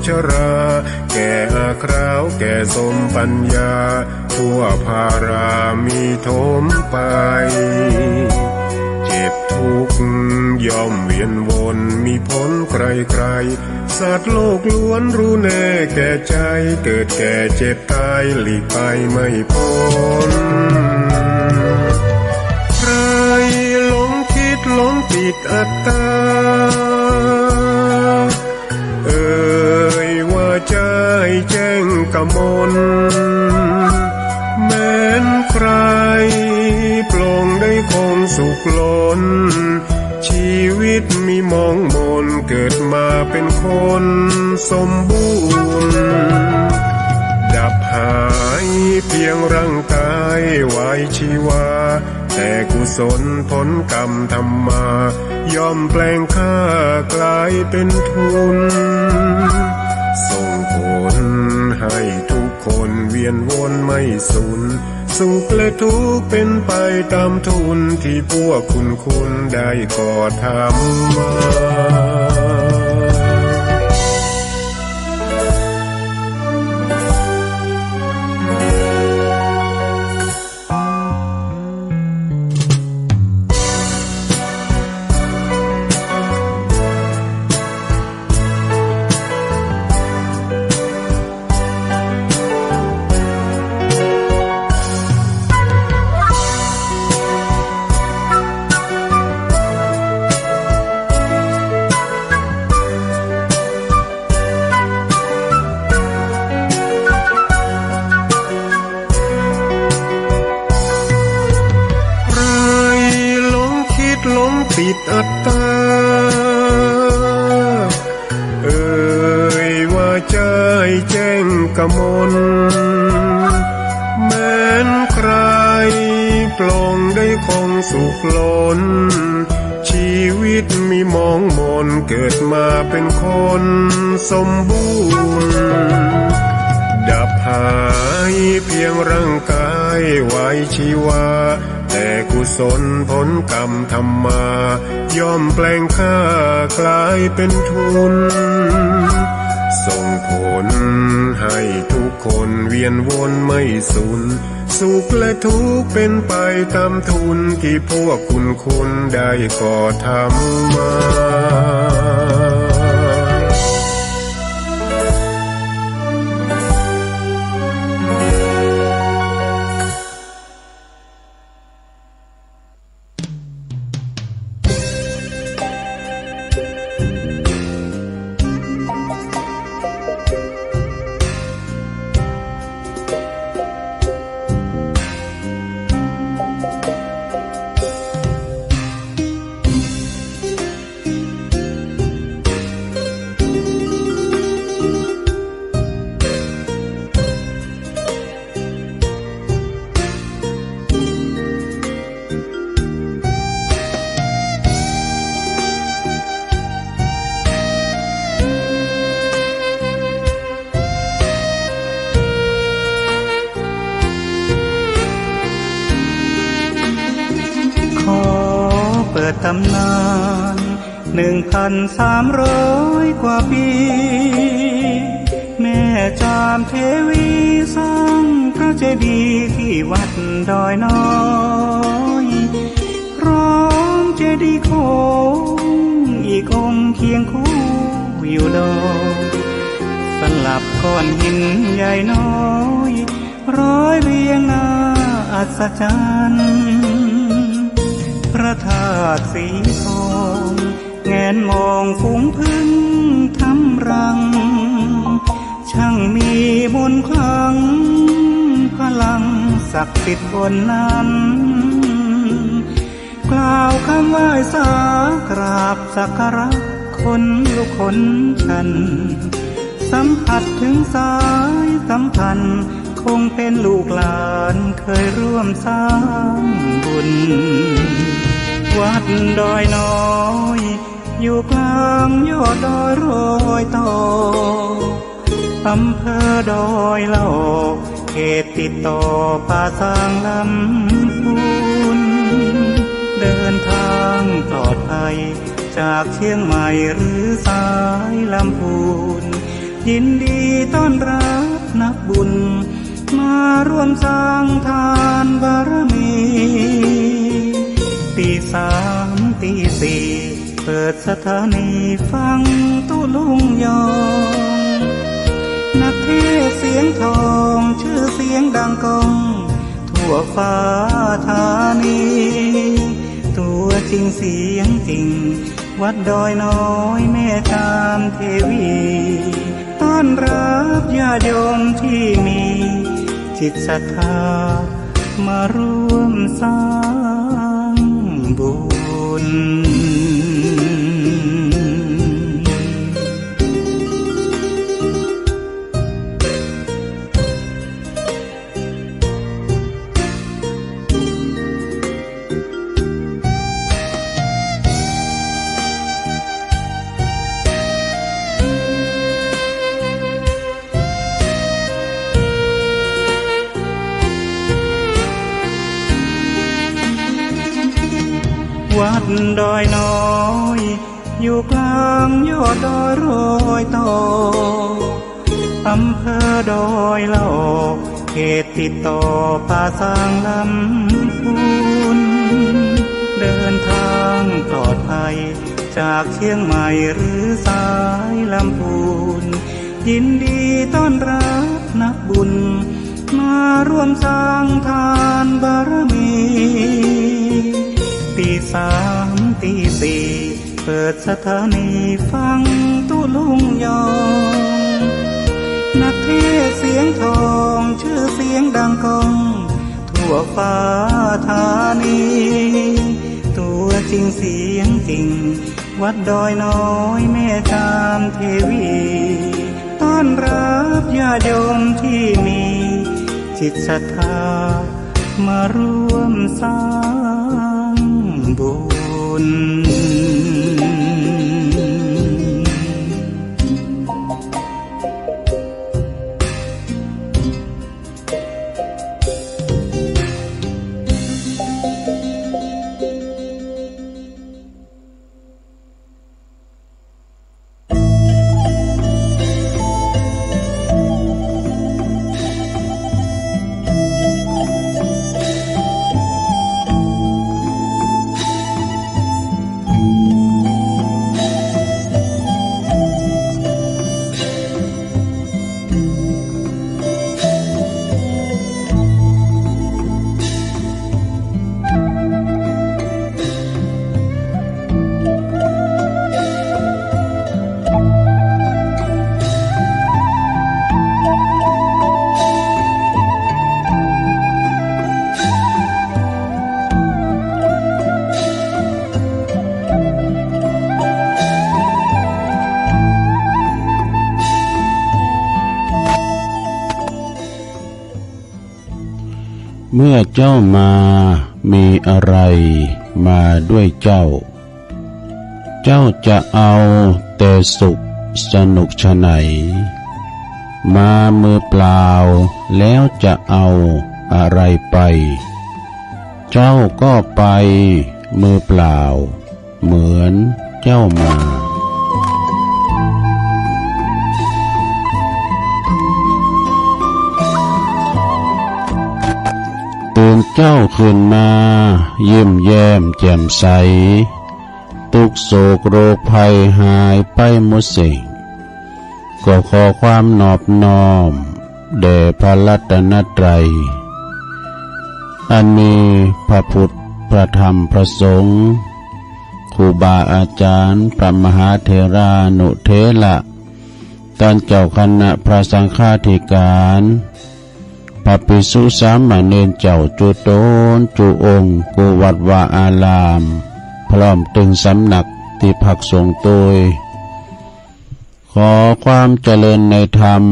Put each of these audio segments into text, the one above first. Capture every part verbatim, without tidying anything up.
ชรา แก่อาคราวแก่สมปัญญา ทั่วภารามีถมไป เจ็บทุกข์ย่อมเวียนวน มีผลใครๆ สัตว์โลกล้วนรู้แน่แก่ใจ เกิดแก่เจ็บตายหลีกไปไม่พ้น ใครหลงคิดหลงติดอัตตา เอ่ยว่าใจ้แจ้งกมล แม้นใคร่ปลงได้คงสุขล้น ชีวิตมีหมองหมน เกิดมาเป็นคนสมบูรณ์ ดับหายเพียงร่างกายไว้ชีวา แต่กุศลผลกรรมทำมา ย่อมแปลงค่ากลายเป็นทุน ส่งผลให้ทุกคนเวียนวนไม่สุน สุขและทุกข์เป็นไปตามทุน ที่พวกคุณคุณได้ก่อทำมา ใครหลงคิดหลงติดอัตตา เอ่ยว่าใจ้แจ้งกมล แม้นใคร่ปลงได้คงสุขล้น ชีวิตมีหมองหมน เกิดมาเป็นคนสมบูรณ์ ดับหายเพียงร่างกายไว้ชีวา แต่กุศลผลกรรมทำมา ย่อมแปลงค่ากลายเป็นทุน ส่งผลให้ทุกคนเวียนวนไม่สุน สุขและทุกข์เป็นไปตามทุน ที่พวกคุณคุณได้ก่อทำมา ขอเปิดตำนาน หนึ่งพันสามร้อยกว่าปี แม่จามเทวีสร้างพระเจดีย์ที่วัดดอยน้อย พร้อมเจดีย์โค้งอีกองค์เคียงคู่อยู่ดอย สลับก้อนหินใหญ่น้อย ร้อยเรียงน่าอัศจรรย์ พระธาตุสีทอง แงนมองฝูงผึ้งทำรัง ช่างมีมนต์ขลัง พลังศักดิ์สิทธิ์บนนั้น กล่าวคำไหว้สากราบสักการะ ขนลุกขนชัน สัมผัสถึงสายสัมพันธ์ คงเป็นลูกหลานเคยร่วมสร้างบุญ วัดดอยน้อย อยู่กลางยอดดอยรอยต่อ อำเภอดอยหล่อ เขตติดต่อป่าซางลำพูน เดินทางปลอดภัยจากเชียงใหม่หรือสายลำพูน ยินดีต้อนรับนักบุญ มาร่วมสร้างทานบารมี ตีสามตีสี่ เปิดสถานีฟังตุ๊ลุงยอง นักเทศน์เสียงทอง ชื่อเสียงดังก้อง ทั่วฟ้าธานี ตัวจริงเสียงจริง วัดดอยน้อยแม่จามเทวี ต้อนรับญาติโยมที่มีจิตศรัทธา มาร่วมสร้างบุญ วัดดอยน้อย อยู่กลางยอดดอยรอยต่อ อำเภอดอยละออ เขตติดต่อป่าซางลำพูน เดินทางปลอดภัย จากเชียงใหม่หรือสายลำพูน ยินดีต้อนรับนักบุญ มาร่วมสร้างทานบารมี ตีสามตีสี่ เปิดสถานีฟังตุ๊ลุงยอง นักเทศน์เสียงทอง ชื่อเสียงดังก้อง ทั่วฟ้าธานี ตัวจริงเสียงจริง วัดดอยน้อยแม่จามเทวี ต้อนรับญาติโยมที่มีจิตศรัทธา มาร่วมสร้างบุญ เมื่อเจ้ามา มีอะไรมาด้วยเจ้า เจ้าจะเอาแต่สุขสนุกฉะไหน มามือเปล่า แล้วจะเอาอะไรไป เจ้าก็ไปมือเปล่า เหมือนเจ้ามา ตื่นเจ้าขึ้นมา ยิ้มแย้มแจ่มใส ตุ๊กข์โศกโรคภัยหายไปหมดสิ้น ก็ขอความนอบน้อม แด่พระรัตนตรัย อันมีพระพุทธ พระธรรม พระสงฆ์ ครูบาอาจารย์ พระมหาเถรานุเถระ ต้านเจ้าคณะพระสังฆาธิการ พระภิกษุสามเณรเจ้าจุ๊ต๋นจุ๊องค์ กู้วัดวาอาราม พร้อมตึงสำนักตี้พักสงฆ์ตวย ขอความเจริญในธรรม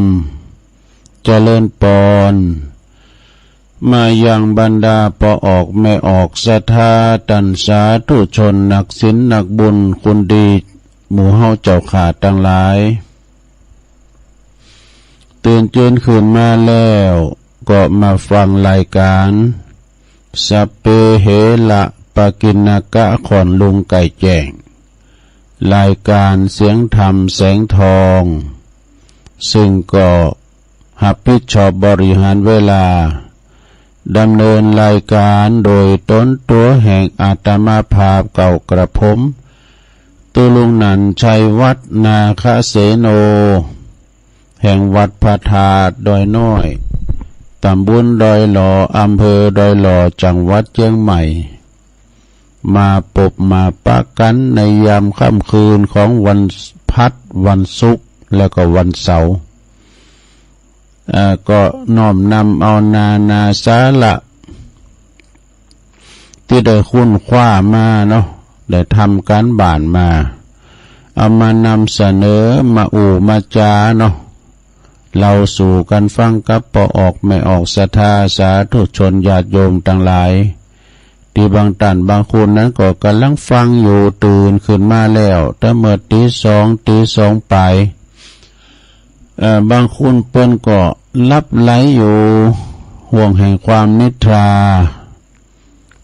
เจริญปอน มายังบรรดาป้อออกแม่ออกศรัทธา ต้านสาธุชนนักศีลนักบุญคุณดี หมู่เฮาเจ้าข้าตังหลาย ตื่นจืนขึ้นมาแล้ว ก็มาฟังรายก๋าน สัพเพเหระปะกิณณกะ ค่อนลุงใก้แจ้ง รายก๋านเสียงธรรมแสงทอง ซึ่งก็ฮับผิดชอบบริหารเวลา ดำเนินรายการโดยตนตั๋วแห่งอาตมาภาพเก่ากระผม ตุ๊ลุงหนันชัยวัฒน์ นาคเสโน แห่งวัดพระธาตุดอยน้อย ตำบลดอยหล่อ อำเภอดอยหล่อ จังหวัดเจียงใหม่ มาปบมาปะกั๋นในยามค่ำคืนของวันพัด วันศุกร์ แล้วก็วันเสาร์ เอ่อ ก็น้อมนำเอานานาสาระ ตี้ได้ค้นคว้ามาเนาะ ได้ทำก๋านบ้านมา เอามานำเสนอ มาอู้มาจ๋าเนาะ เล่าสู่กั๋นฟังกับป้อออกแม่ออก ศรัทธาสาธุชนญาติโยมตังหลาย ตี้บางต้านบางคนนั้นก็ก่ำลังฟังอยู่ ตื่นขึ้นมาแล้ว แต่เมื่อตี๋สอง ตี๋สองป๋าย เอ่อ บางคนเปิ้นก็หลับไหลอยู่ ห้วงแห่งความนิทรา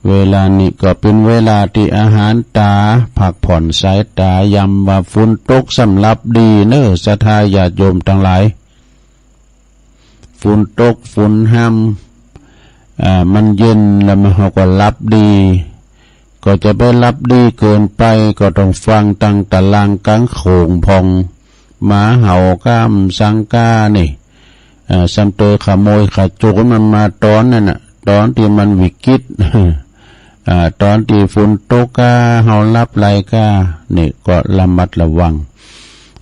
เวลานี้ก็เป๋นเวลาตี้อาหารต๋า พักผ่อนสายต๋า ยามว่าฝนตกซ้ำหลับดีเน้อ ศรัทธาญาติโยมตังหลาย ฝนตก ฝนฮ่ำ อ่า มันเย็นแล้วมัน เฮาก็หลับดี ก็จะไปหลับดีเกินไป ก็ต้องฟังตังตะลางก๋างโขงพ่อง หมาเห่าก้ามสังก้านี่ อ่า ซ้ำเตยขโมยขโจรมันมาต๋อนนั้นน่ะ ต๋อนตี้มันวิกฤต อ่า ต๋อนตี้ฝนตกก้า เฮาหลับไหลก้า นี่ก็ระมัดระวัง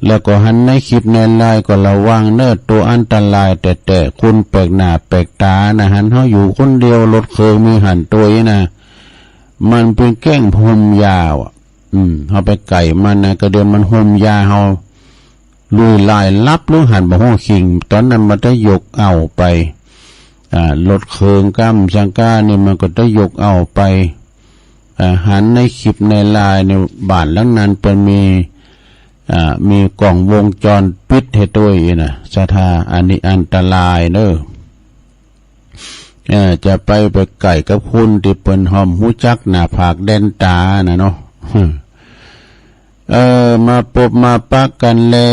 แล้วก็หันในคลิปในไลน์ก็ระวังเน้อ ตั๋วอันตรายแต๊ๆ คนแปลกหน้าแปลกต๋านะ หันเฮาอยู่คนเดียว รถเคิงมีหันตวยนะ มันเป๋นแก๊งโฮมยาอะ อืม เฮาไปใก้มันนะ ก็เดี๋ยวมันโฮมยาเฮา ลุยลายลับลงหันบ่ฮู้คิง ต๋อนนั้นมันได้ยกเอาไป อ่า รถเคิงก้ามสังก้านี่มันก็ได้ยกเอาไป อ่า หันในคลิปในไลน์นี่ บ้านหลังนั้นเปิ้นมี อ่า มีกล้องวงจรปิดหื้อตวยนะ ศรัทธา อันนี้อันตรายเน้อ เอ่อ จะไป ไปใก้กับคนตี้เปิ้นห้อมฮู้จักหน้าผากแดนต๋านะเนาะ เออ มาปบมาปะกั๋นแล้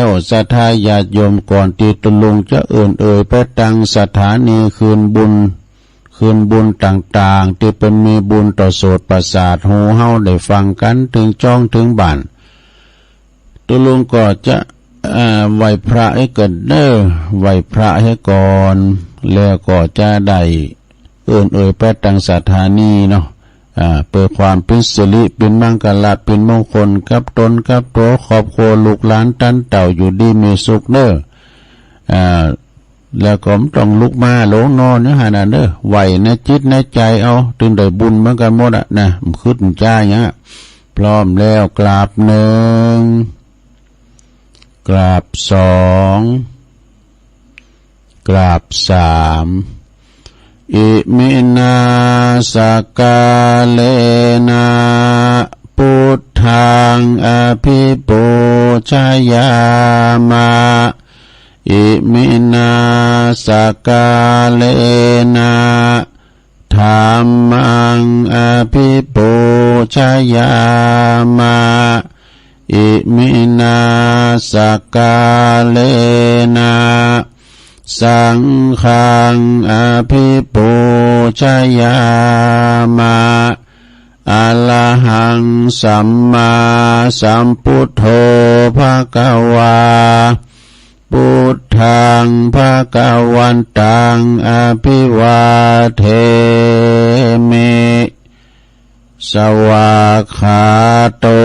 ว ศรัทธาญาติโยม ก่อนตี้ตุ๊ลุงจะเอิ้นเอ่ยไปตังสถานีคืนบุญ คืนบุญต่างๆ ตี้เปิ้นมีบุญต่อโสตประสาทหูเฮาได้ฟังกั๋นเถิงจ้องเถิงบ้าน ตุ๊ลุงก็จะ อ่า ไหว้พระหื้อกั๋นเน้อ ไหว้พระหื้อก่อน แล้วก็จะได้เอิ้นเอ่ยไปตังสถานีเนาะ อ่า เปื้อความเป๋นสิริ เป๋นมังคละ เป๋นมงคลกับตนกับตั๋ว ครอบครัว ลูกหลาน ต้านเต้า อยู่ดีมีสุขเน้อ อ่า แล้วก็บ่ต้องลุกมาลงนอนอยู่หั้นน่ะเน้อ ไหว้ในจิตในใจ๋เอา ตึงได้บุญเหมือนกั๋นหมดอะนะ บ่ต้องกึ๊ดบ่ต้องจ้าหยังอะ พร้อมแล้ว กราบหนึ่ง กราบสอง กราบสาม Iminā sakkārena buddhaṃ abhipūjayāma. Iminā sakkārena dhammaṃ abhipūjayāma. Iminā sakkārena saṅghaṃ abhipūjayāma. Arahaṃ sammāsambuddho bhagavā, buddhaṃ bhagavantaṃ abhivādemi. Svākkhāto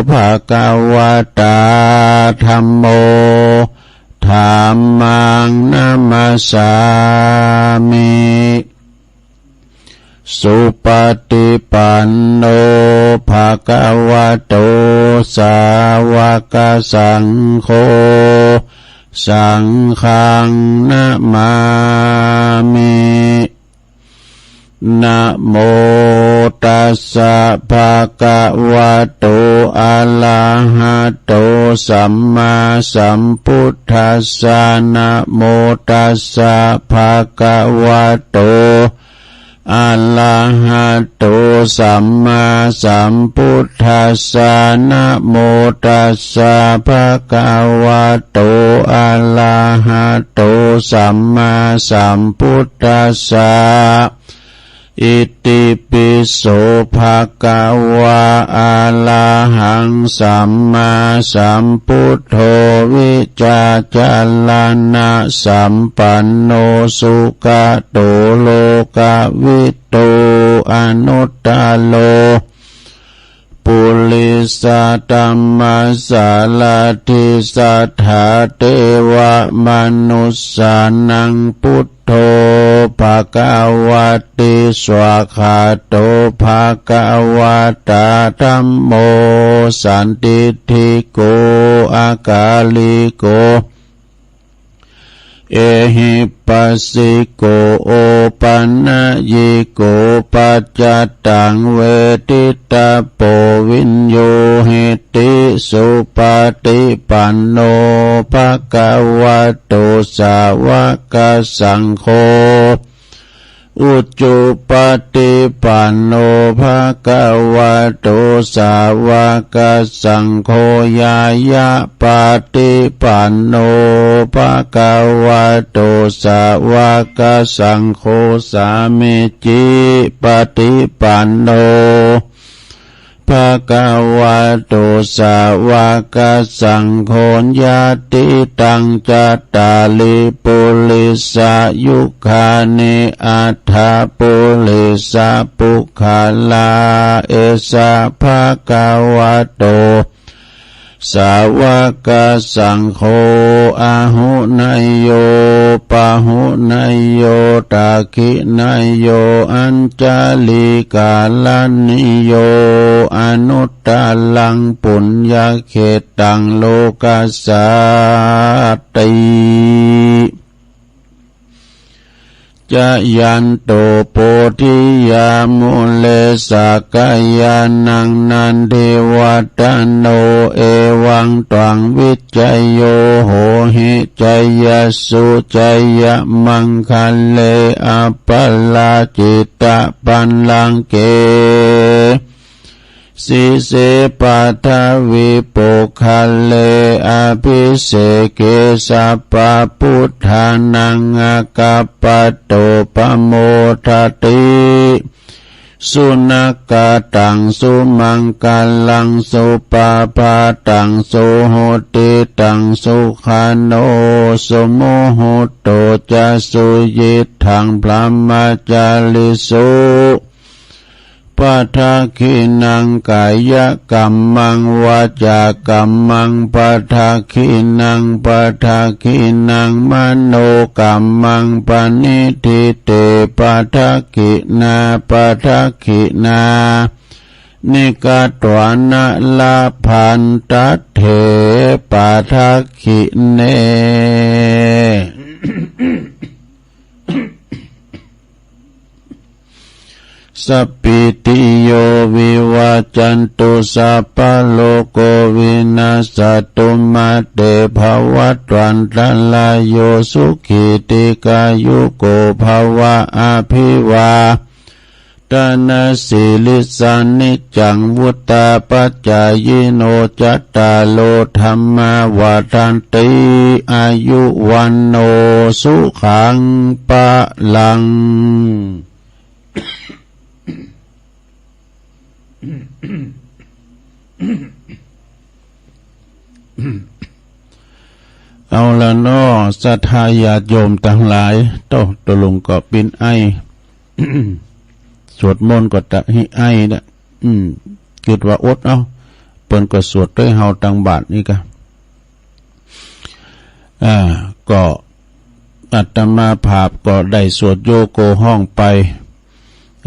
bhagavatā dhammo, dhammaṃ namassāmi. Supaṭipanno bhagavato sāvakasaṅgho, saṅghaṃ namāmi. Namo tassa bhagavato arahato sammāsambuddhassa. Namo tassa bhagavato อะระหะโต สัมมาสัมพุทธัสสะ นะโมตัสสะ ภะคะวะโต อะระหะโต สัมมาสัมพุทธัสสะ อิติปิโส ภะคะวะ อะระหัง สัมมาสัมพุทโธ วิชาจารณะสัมปันโน สุขะโต โลกวิ ทู อนุตตโร ปุริสธัมมสารถิ สัทธาเทวมนุสสานัง พุทโธ ภะคะวะติ สวากขาโต ภะคะวะตา ธัมโม สันทิฏฐิโก อะกาลิโก เอหิปัสสิโก โอปะนะยิโก ปัจจตัง เวทิตะโป วิญญูหิติ สุปะฏิปันโน ภะคะวะโต สาวะกะสังโฆ อุจุปะฏิปันโน ภะคะวะโต สาวะกะสังโฆ ญาณะปะฏิปันโน ภะคะวะโต สาวะกะสังโฆ สามีจิปะฏิปันโน ภะคะวะโต สาวะกะสังโฆ ญาติตัง จัตตาริ ปุริสายุคานิ อัฏฐะปุริสะปุคคลา เอสะ ภะคะวะโต สาวะกะสังโฆ อาหุเนยโย ปาหุเนยโย ทักขิเนยโย อัญชะลีกะรณีโย อนุตตรัง ปุญญะเขตตัง โลกัสสาติ จะยันโต โพธิยา มูเล สักกะยานัง นันทิวัฏฏะโน เอวังตวัง วิจโย โหหิ จยสสุ จยะมังคะเล อัปปะราจิตะปัลลังเก สีเส ปัทวี ปุคคเล อะภิเสเก สัพพะพุทธานัง อะกัปปะโต ปะโมทะติ สุนักขะตัง สุมังคะลัง สุปะพาตัง สุหุติตัง สุขะโน สุมุหุตโต จะสุยิตถัง พรหมจาริสุ ปะทักขิณัง กายะกัมมัง วาจากัมมัง ปะทักขิณัง ปะทักขิณัง มโนกัมมัง ปะนิฏฐิเต ปะทักขิณา ปะทักขิณา นิกะตวานะ ละพันทัตเถ ปะทักขิเณ สัพพีติโย วิวัจจันตุ สัพพะโรโค วินัสสะตุ มา เต ภะวัตวันตะราโย สุขี ทีฆายุโก ภะวะ อะภิวา ทะนะสีลิสสะ นิจจัง วุฑฒาปะจายิโน จัตตาโร ธัมมา วัฑฒันติ อายุ วัณโณ สุขัง พะลัง เอาละเนาะ ศรัทธาญาติโยมตังหลาย โต้ ตะลุงก็ปิ้นไอ สวดมนต์ก็ตะหิไอนะ อืม กึ๊ดว่าอดเอา เปิ้นก็สวดตวยเฮาตังบาทนี่กะ อ่า ก็อาตมาภาพก็ได้สวดโยโกฮ้องไป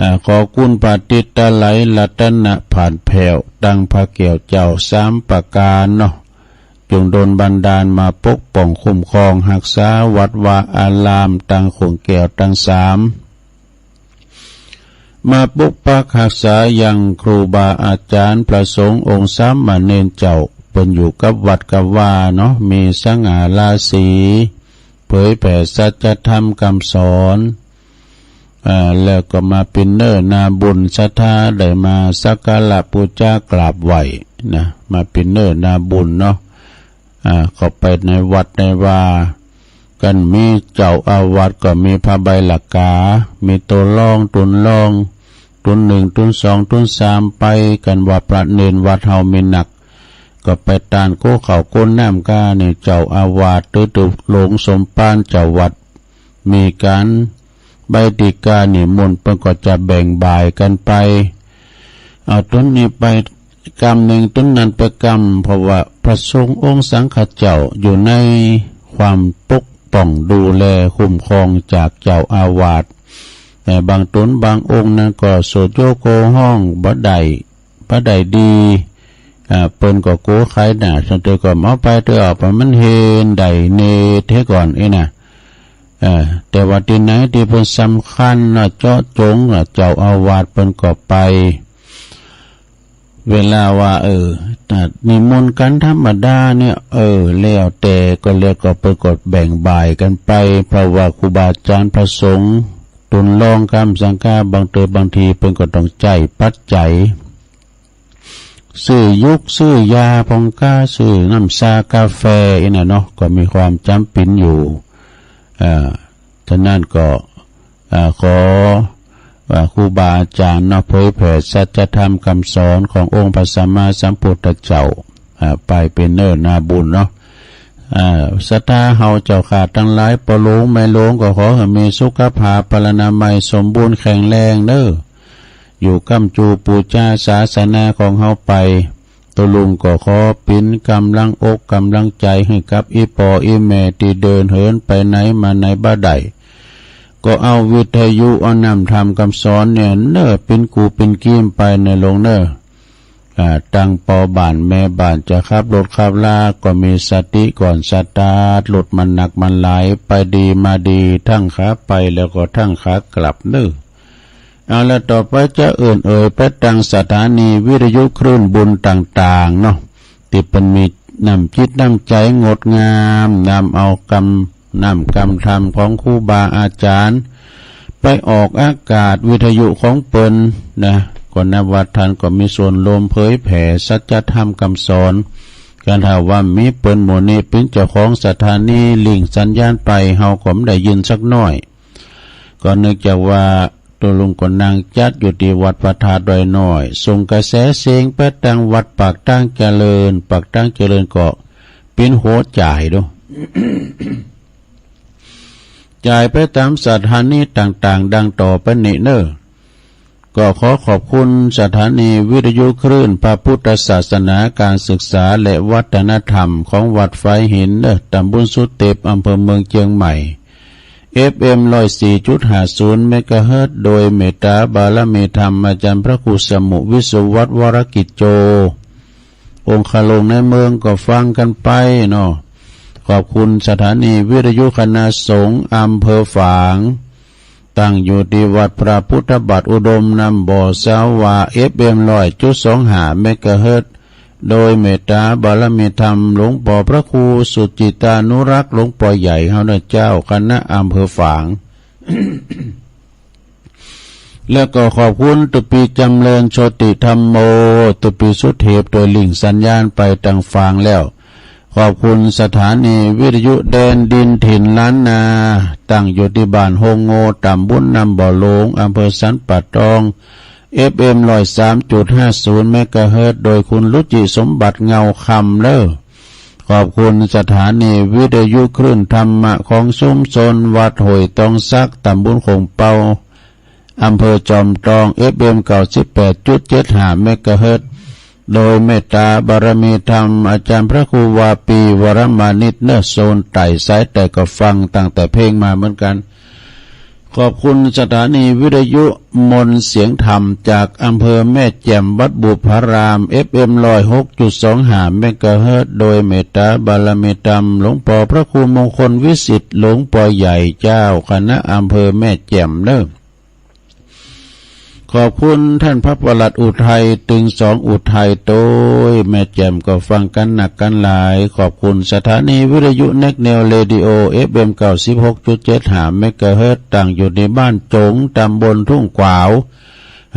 อ่า ขอคุณพระติตะไลรัตนะผ่านแผ้ว ตังพระแก้วเจ้าสามประก๋านเนาะ จงดลบันดาลมาปกป้องคุ้มครองฮักษาวัดวาอาราม ตังโขงแก้วตังสาม มาปกปักฮักษายังครูบาอาจ๋ารย์ พระสงฆ์องค์สามเณรเจ้า เปิ้นอยู่กับวัดกับวาเนาะ มีสง่าราศี เผยแผ่สัจธรรมกำสอน อ่า แล้วก็มาเป๋นเนื้อนาบุญ ศรัทธาได้มาสักการะปู๋จากราบไหว้นะ มาเป๋นเนื้อนาบุญเนาะ อ่า เข้าไปในวัดในวา กันมีเจ้าอาวาสก็มีผ้าใบหลักกา มีโตรอง ตุ๊นรอง ตุ๊นนึ่ง ตุ๊นสอง ตุ๊นสาม ไป กันว่าพระเณรวัดเฮามีนัก ก็ไปตานกู้ข้าวกู้น้ำก้านี่ เจ้าอาวาสหรือตุ๊หลงสมภารเจ้าวัด มีก๋านใบ้ตี้ก้านิมนต์ เปิ้นก็จะแบ่งบ่ายกั๋นไป เอาตุ๊นนี้ไปกำนึ่ง ตุ๊นนั้นไปกำ เพราะว่าพระสงฆ์องค์สังฆะเจ้าอยู่ในความปกป้องดูแลคุ้มครองจากเจ้าอาวาส แต่บางตุ๊นบางองค์นั้นก็โสตโยโกห้องบ่ได้ บ่ได้ดี อ่า เปิ้นก็กั๋วขายหน้า ส่วนเตื้อก็เอาไปเตื้อ เอาไปมันเฮนได้เนเทก่อนอี้นะ เออ แต่ว่าตี้ไหนตี้เปิ้นสำคัญนะ เจาะจงนะ เจ้าอาวาสเปิ้นก็ไป เวลาว่า เออ ถ้านิมนต์กั๋นธรรมดาเนี่ย เออ แล้วแต่ก็แล้วก็เปิ้นก็แบ่งบ่ายกั๋นไป เพราะว่าครูบาอาจารย์พระสงฆ์ตุ๊นรองกำสังฆา บางเตื้อบางทีเปิ้นก็ต้องใจ๊ปัจจัย ซื้อยุก ซื้อยาผ่องกา ซื้อน้ำซากาแฟอี้นะเนาะ ก็มีความจ๋ำเป๋นอยู่ อ่า ฉะนั้นก็ อ่า ขอ อ่า ครูบาอาจารย์เนาะ เผยแผ่สัจธรรมกำสอนขององค์พระสัมมาสัมพุทธเจ้า อ่า ไปเป๋นเนื้อนาบุญเนาะ อ่า ศรัทธาเฮาเจ้าข้าตังหลาย ป้อหลวงแม่หลวงก็ขอหื้อมีสุขภาพพลานามัยสมบูรณ์แข็งแรงเน้อ อยู่ก้ำจูปู๋จาศาสนาของเฮาไป ตุ๊ลุงก็ขอเป๋นก๋ำลังอกก๋ำลังใจ๋หื้อกับอี่ป้ออี่แม่ตี้เดินเหินไปไหนมาไหนบ่ได้ ก็เอาวิทยุเอาน้ำธรรมกำสอนเนี่ยเน้อ เป๋นกูเป๋นกีมไปเน้อหลวงเน้อ อ่า ตังป้อบ้านแม่บ้านจะขับรถขับลาก็มีสติก่อน สตาร์ทรถมันหนักมันหลาย ไปดีมาดี ตึงขาไปแล้วก็ตึงขากลับเน้อ เอาละ ต่อไปจะเอิ้นเอ่ยไปตังสถานีวิทยุคลื่นบุญต่างๆ เนาะ ตี้เปิ้นมีน้ำจิตน้ำใจ๋งดงาม นำเอากำ น้ำกำธรรมของครูบาอาจารย์ ไปออกอากาศวิทยุของเปิ้นนะ ก็นับว่าท่านก็มีส่วนร่วมเผยแผ่สัจธรรมกำสอน กันถ้าว่ามีเปิ้นหมู่นี้เป๋นเจ้าของสถานี ลิงก์สัญญาณไป เฮาก็บ่ได้ยินสักหน้อย ก็เนื่องจากว่าตุ๊ลุงก็นั่งจัดอยู่ตี้วัดพระธาตุดอยน้อย ส่งกระแสเสียงไปตังวัดปากตางเจริญ ปากตางเจริญก็เป๋นหัวจ่ายดู จ่ายไปต๋ามสถานีต่างๆ ดังต่อไปนี้เน้อ ก็ขอขอบคุณสถานีวิทยุคลื่นพระพุทธศาสนา การศึกษาและวัฒนธรรมของวัดฝายหินเน้อ ต๋ำบลสุเต็ป อำเภอเมืองเจียงใหม่ เอฟเอ็ม ร้อยสี่จุดห้าศูนย์ เมกะเฮิรตซ์ โดยเมตตาบารมีธรรมอาจารย์พระครูสมุห์ วิศวัฒน์ วรกิจโจ องคารงค์ในเมืองก็ฟังกั๋นไปเนาะ ขอบคุณสถานีวิทยุคณะสงฆ์อำเภอฝาง ตั้งอยู่ตี้วัดพระพุทธบาทอุดมน้ำบ่อ สาวา เอฟเอ็ม ร้อยจุดสองห้า เมกะเฮิรตซ์ โดยเมตตาบารมีธรรมหลวงป้อพระครูสุจิตานุรักษ์ หลวงป้อใหญ่เฮาเน้อเจ้า คณะอำเภอฝาง แล้วก็ขอบคุณตุ๊ปี๋จ๋ำเริญโชติธัมโม ตุ๊ปี๋สุเทพ โดยลิงก์สัญญาณไปตังฝางแล้ว ขอบคุณสถานีวิทยุแดนดินถิ่นล้านนา ตั้งอยู่ตี้บ้านโฮงโง่ ตำบลน้ำบ่อหลวง อำเภอสันป่าตอง เอฟเอ็ม ร้อยสามจุดห้าศูนย์ เมกะเฮิรตซ์ โดยคุณรุจิสมบัติเงาคำเน้อ ขอบคุณสถานีวิทยุคลื่นธรรมะของชุมชนวัดห้วยตองสัก ตำบลโขงเปา อำเภอจอมตอง เอฟเอ็ม เก้าสิบแปดจุดเจ็ดห้า เมกะเฮิรตซ์ โดยเมตตาบารมีธรรมอาจารย์พระครูวาปี วรมานิตเน้อ โซนใต้ สายใต้ก็ฟังตั้งแต่เพลงมาเหมือนกั๋น ขอบคุณสถานีวิทยุมนต์เสียงธรรมจากอำเภอแม่แจ่ม วัดบุพพาราม เอฟเอ็ม ร้อยหกจุดสองห้า เมกะเฮิรตซ์ โดยเมตตาบารมีธรรมหลวงป้อพระครูมงคลวิสิทธิ์ หลวงป้อใหญ่เจ้าคณะอำเภอแม่แจ่มเน้อ ขอบคุณต้านพระปลัดอุทัย ตึงสองอุทัย โต๊ย แม่แจ่มก็ฟังกั๋นนักกั๋นหลาย ขอบคุณสถานีวิทยุเน็กเนวเรดิโอ เอฟเอ็ม เก้าสิบหกจุดเจ็ดห้า เมกะเฮิรตซ์ ตั้งอยู่ในบ้านจง ตำบลทุ่งขวาว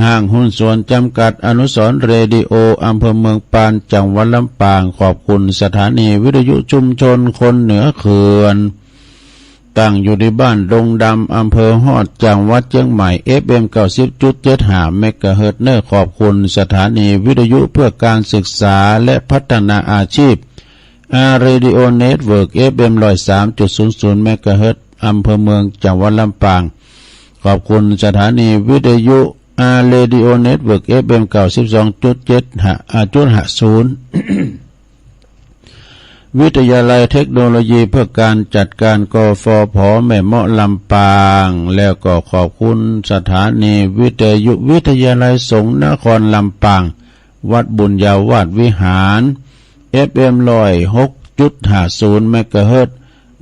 ห้างหุ้นส่วนจำกัด อนุสรณ์เรดิโอ อำเภอเมืองปาน จังหวัดลำปาง ขอบคุณสถานีวิทยุชุมชนคนเหนือเขื่อน ตั้งอยู่ในบ้านดงดำ อำเภอฮอด จังหวัดเจียงใหม่ เอฟเอ็ม เก้าสิบจุดเจ็ดห้า เมกะเฮิรตซ์ เนอะ ขอบคุณสถานีวิทยุเพื่อการศึกษาและพัฒนาอาชีพ อาร์ เรดิโอ เน็ตเวิร์ก เอฟเอ็ม ร้อยสามจุดศูนย์ศูนย์ เมกะเฮิรตซ์ อำเภอเมือง จังหวัดลำปาง ขอบคุณสถานีวิทยุ อาร์ เรดิโอ เน็ตเวิร์ก เอฟเอ็ม เก้าสิบสองจุดเจ็ดห้า อ่า จุดห้าศูนย์ วิทยาลัยเทคโนโลยีเพื่อการจัดการ กฟผ แม่เมาะ ลำปาง แล้วก็ขอบคุณสถานีวิทยุวิทยาลัยสงฆ์นครลำปาง วัดบุญญาวาสวิหาร เอฟเอ็ม ร้อยหกจุดห้าศูนย์ เมกะเฮิรตซ์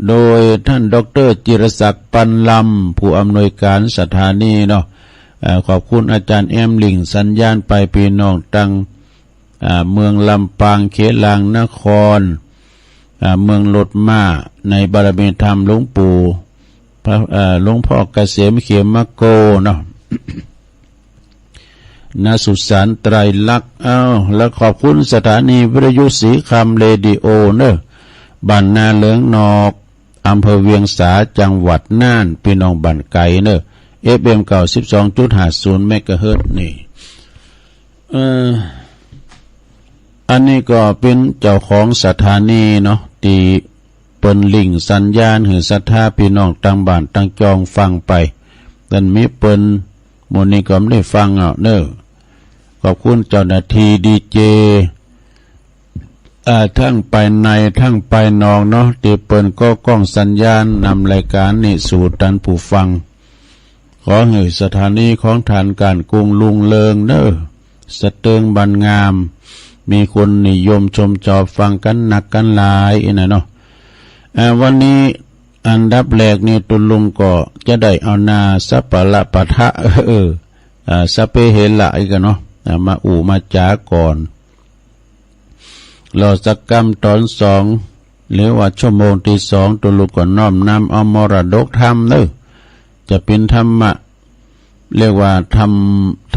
โดยต้านด็อกเตอร์ จิรศักดิ์ ปันลำ ผู้อำนวยการสถานีเนาะ เอ่อ ขอบคุณอาจ๋ารย์แอม หลิ้งสัญญาณไป ปี้น้องตัง อ่า เมืองลำปาง เขตหลางนคร อ่า เมืองรถม้า ในบารมีธรรมหลวงปู่ พระ เอ่อ หลวงพ่อเกษมเขมโกเนาะ ณ สุสานไตรลักษณ์ เอ้า แล้วขอบคุณสถานีวิทยุศรีคำเรดิโอเนอะ บ้านนาเหลืองนอก อำเภอเวียงสา จังหวัดน่าน ปี้น้องบ้านไก๋เนอะ เอฟเอ็ม เก้าสิบสองจุดห้าศูนย์ เมกะเฮิรตซ์ นี่ เอ่อ อันนี้ก็เป๋นเจ้าของสถานีเนาะ ตี้เปิ้นหลิ้งสัญญาณหื้อศรัทธาปี้น้องตังบ้านตังจองฟังไป ต้านมีเปิ้น หมู่นี้ก็บ่ได้ฟังเอาเนอะ ขอบคุณเจ้าหน้าตี้ดีเจ อ่า ตึงภายในตึงภายนอกเนาะ ตี้เปิ้นก็ก้องสัญญาณนำรายก๋านนี้สู่ต้านผู้ฟัง ขอหื้อสถานีของต้านก้านกุ้งรุ่งเริงเนอะ สะเติงบานงาม มีคนนิยมชมจอบฟังกั๋นนักกั๋นหลายอี้นะเนาะ อ่า วันนี้อันดับแรกนี่ตุ๊ลุงก็จะได้เอาหน้าสัปปะระปะทะ เออ อ่า สัพเพเหระอี้ก่อเนาะ อ่า มาอู้มาจ๋าก่อน รอสักกำ ต๋อนสอง หรือว่าชั่วโมงตี้สอง ตุ๊ลุงก็น้อมนำเอามรดกธรรมเนอะ จะเป๋นธรรมะ เรียกว่าธรรม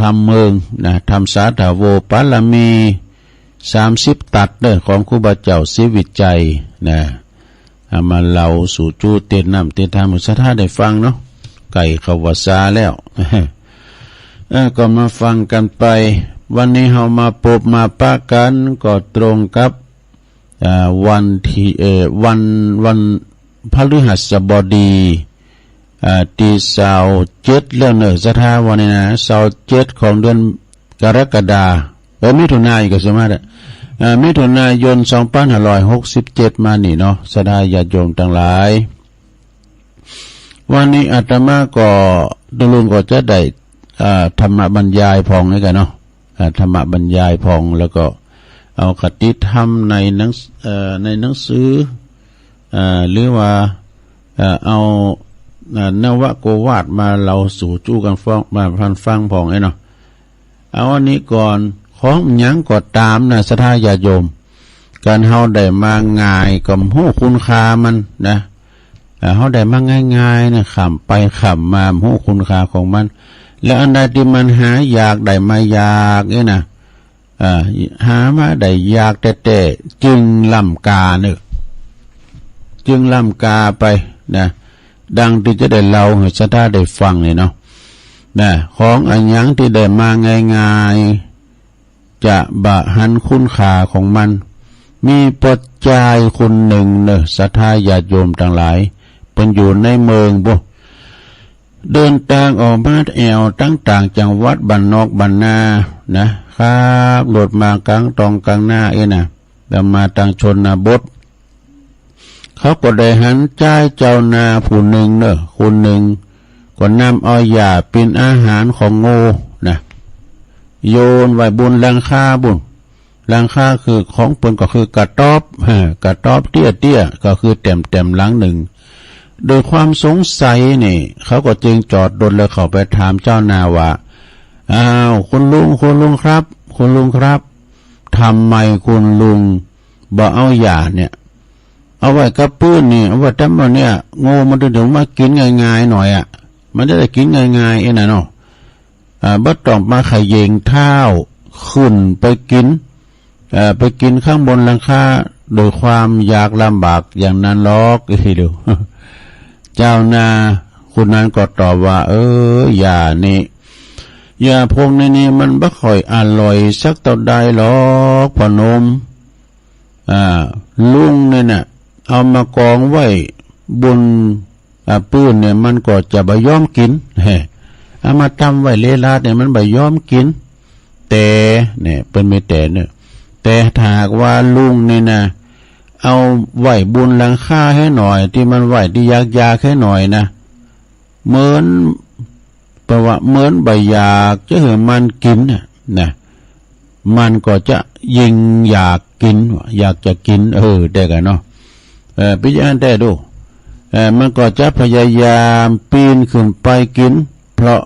ธรรมเมืองนะ ธรรมสาธาโว ปารมีสามสิบตัดเนอะ ของครูบาเจ้าศรีวิชัยนะ เอามาเล่าสู่จู๊เตศน์นำเตศน์ธรรมหื้อศรัทธาได้ฟังเนาะ ใก้เข้าพรรษาแล้ว เออ ก็มาฟังกั๋นไป วันนี้เฮามาปบมาปะกั๋นก็ตรงกับ อ่า วันตี้ เอ่อ วัน วันพฤหัสบดี อ่า ตี้ซาวเจ็ดแล้วเนอะ ศรัทธา วันนี้นะ ซาวเจ็ดของเดือนกรกฎา เออ มิถุนายนก็สามารถอะ อ่า มิถุนายน สองปันห้าร้อยหกสิบเจ็ด มานี่เนาะ ศรัทธาญาติโยมตังหลาย วันนี้อาตมาก็ ตุ๊ลุงก็จะได้ อ่า ธรรมบรรยายพ่องนี้ก่อเนาะ อ่า ธรรมบรรยายพ่อง แล้วก็เอาคติธรรมในหนัง เอ่อ ในหนังสือ อ่า หรือว่า เอ่อ เอา อ่า นวโกวาทมาเล่าสู่จู๊กั๋นฟัง มาฟังพ่องไอ้เนาะ เอาอันนี้ก่อน ของหยังก็ต๋ามนะ ศรัทธาญาติโยม ก๋านเฮาได้มาง่ายก็บ่ฮู้คุณค่ามันนะ อ่า เฮาได้มาง่ายๆ นะ ข้ามไปข้ามมา บ่ฮู้คุณค่าของมัน แล้วอันใดตี้มันหายากได้มายากนี่นะ อ่า หามาได้ยากแต๊ๆ จึงล้ำค่าเนอะ จึงล้ำค่าไปนะ ดังตี้จะได้เล่าหื้อศรัทธาได้ฟังนี่เนาะ นะ ของอะหยังตี้ได้มาง่ายๆ จะบ่หันคุณค่าของมัน มีป้อจายคนนึ่งเนอะ ศรัทธาญาติโยมตังหลาย เปิ้นอยู่ในเมืองปู้น เดินตางออกมาแอ่วตังต่างจังหวัดบ้านนอกบ้านนานะ ขับรถมาก๋างตองก๋างนาอี้นะ แล้วมาตางชนบท เขาก็ได้หันจายเจ้านาผู้นึ่งเนอะ คนนึ่ง ก็นำเอาหญ้าเป๋นอาหารของโง่นะ โยนไว้บนหลังคาปู้น หลังคาคือของเปิ้นก็คือกระต๊อบ เออ กระต๊อบเตี้ยๆ ก็คือแต้มๆ หลังนึ่ง โดยความสงสัยนี่ เขาก็จึงจอดรถแล้วเข้าไปถามเจ้านาว่า อ้าว คุณลุง คุณลุงครับ คุณลุงครับ ทำไมคุณลุงบ่เอาหญ้าเนี่ย เอาไว้กับปื๊นนี่ เอาไว้ตำบ่เนี่ย งูมันจะได้มากิ๋นง่ายๆ หน่อยอะ มันจะได้กิ๋นง่ายๆ เอ้ยน่ะเนาะ อ่า บ่ต้องมาเขย่งเท้าขึ้นไปกิ๋น เอ่อ ไปกิ๋นข้างบนหลังคาโดยความยากลำบากอย่างนั้นหรอก เจ้านาคนนั้นก็ตอบว่า เออ หญ้านี่ หญ้าพวกนี้นี่มันบ่ค่อยอร่อยสักเต้าใดหรอก พ่อหนุ่ม อ่า ลุงเนี่ยน่ะ เอามากองไว้บน อ่า ปื๊นเนี่ย มันก็จะบ่ยอมกิ๋น แฮะ เอามาตำไว้เละลาดเนี่ย มันบ่ยอมกิ๋น แต่ เนี่ย เปิ้นมีแต่เนี่ย แต่ถ้าหากว่าลุงนี่นะ เอาไว้บนหลังคาหื้อหน่อย ตี้มันไว้ตี้ยากๆ หื้อหน่อยนะ เหมือน แปลว่าเหมือนบ่อยากจะหื้อมันกิ๋นน่ะ นะ มันก็จะยิ่งอยากกิ๋น อยากจะกิ๋น เออ แต่ก่ะเนาะ เออ เป๋นอย่างนั้นแต๊ดู เออ มันก็จะพยายามปีนขึ้นไปกิ๋น เพราะ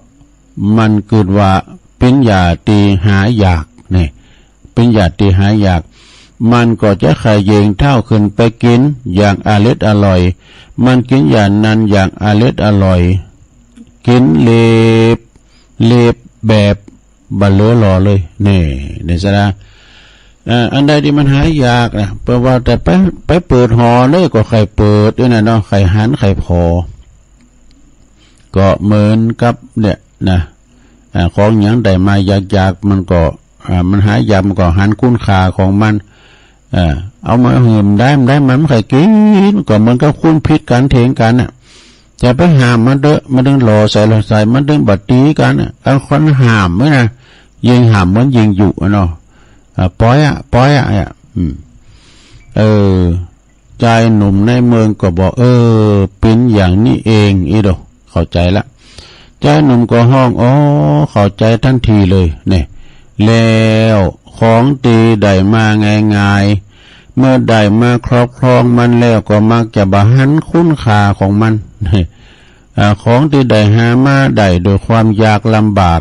มันกึ๊ดว่าเป๋นหญ้าตี้หายาก นี่ เป๋นหญ้าตี้หายาก มันก็จะเขย่งเท้าขึ้นไปกิ๋นอย่างอร็ดอร่อย มันกิ๋นหญ้านั้นอย่างอร็ดอร่อย กิ๋นเล็บ เล็บแบบบ่เหลือหล่อเลย นี่ นี่ซะนะ เอ่อ อันใดตี้มันหายากนะ แปลว่าแต่ไป ไปเปิดหอเลยก็ใค่เปิด เอ้ยน่ะเนาะ ใค่หันใค่ผ่อ ก็เหมือนกับเนี่ยนะ อ่า ของหยังได้มายากๆ มันก็ อ่า มันหายาก มันก็หันคุณค่าของมัน เออ เอามาหื้อมันได้ มันได้ มันบ่ใค่กิ๋น ก็เหมือนกับคนผิดกั๋นเถียงกั๋นน่ะ จะไปห้ามมันเต๊อะ มันตึงหล่อใสหล่อใส มันตึงบ่ตีกั๋นน่ะ บางคนห้ามไว้นะ ยิ่งห้ามมันยิ่งอยู่อะเนาะ อ่า ปล่อยอะ ปล่อยอะ อ่ะ อืม เออ จายหนุ่มในเมืองก็บอก เออ เป๋นอย่างนี้เอง อีโด เข้าใจ๋ละ จายหนุ่มก็ฮ้อง อ๋อ เข้าใจ๋ตันทีเลย เนี่ย แล้วของตี้ได้มาง่ายๆ เมื่อได้มาครอบครองมันแล้วก็มักจะบ่หันคุณค่าของมัน อ่า ของตี้ได้หามาได้โดยความยากลำบาก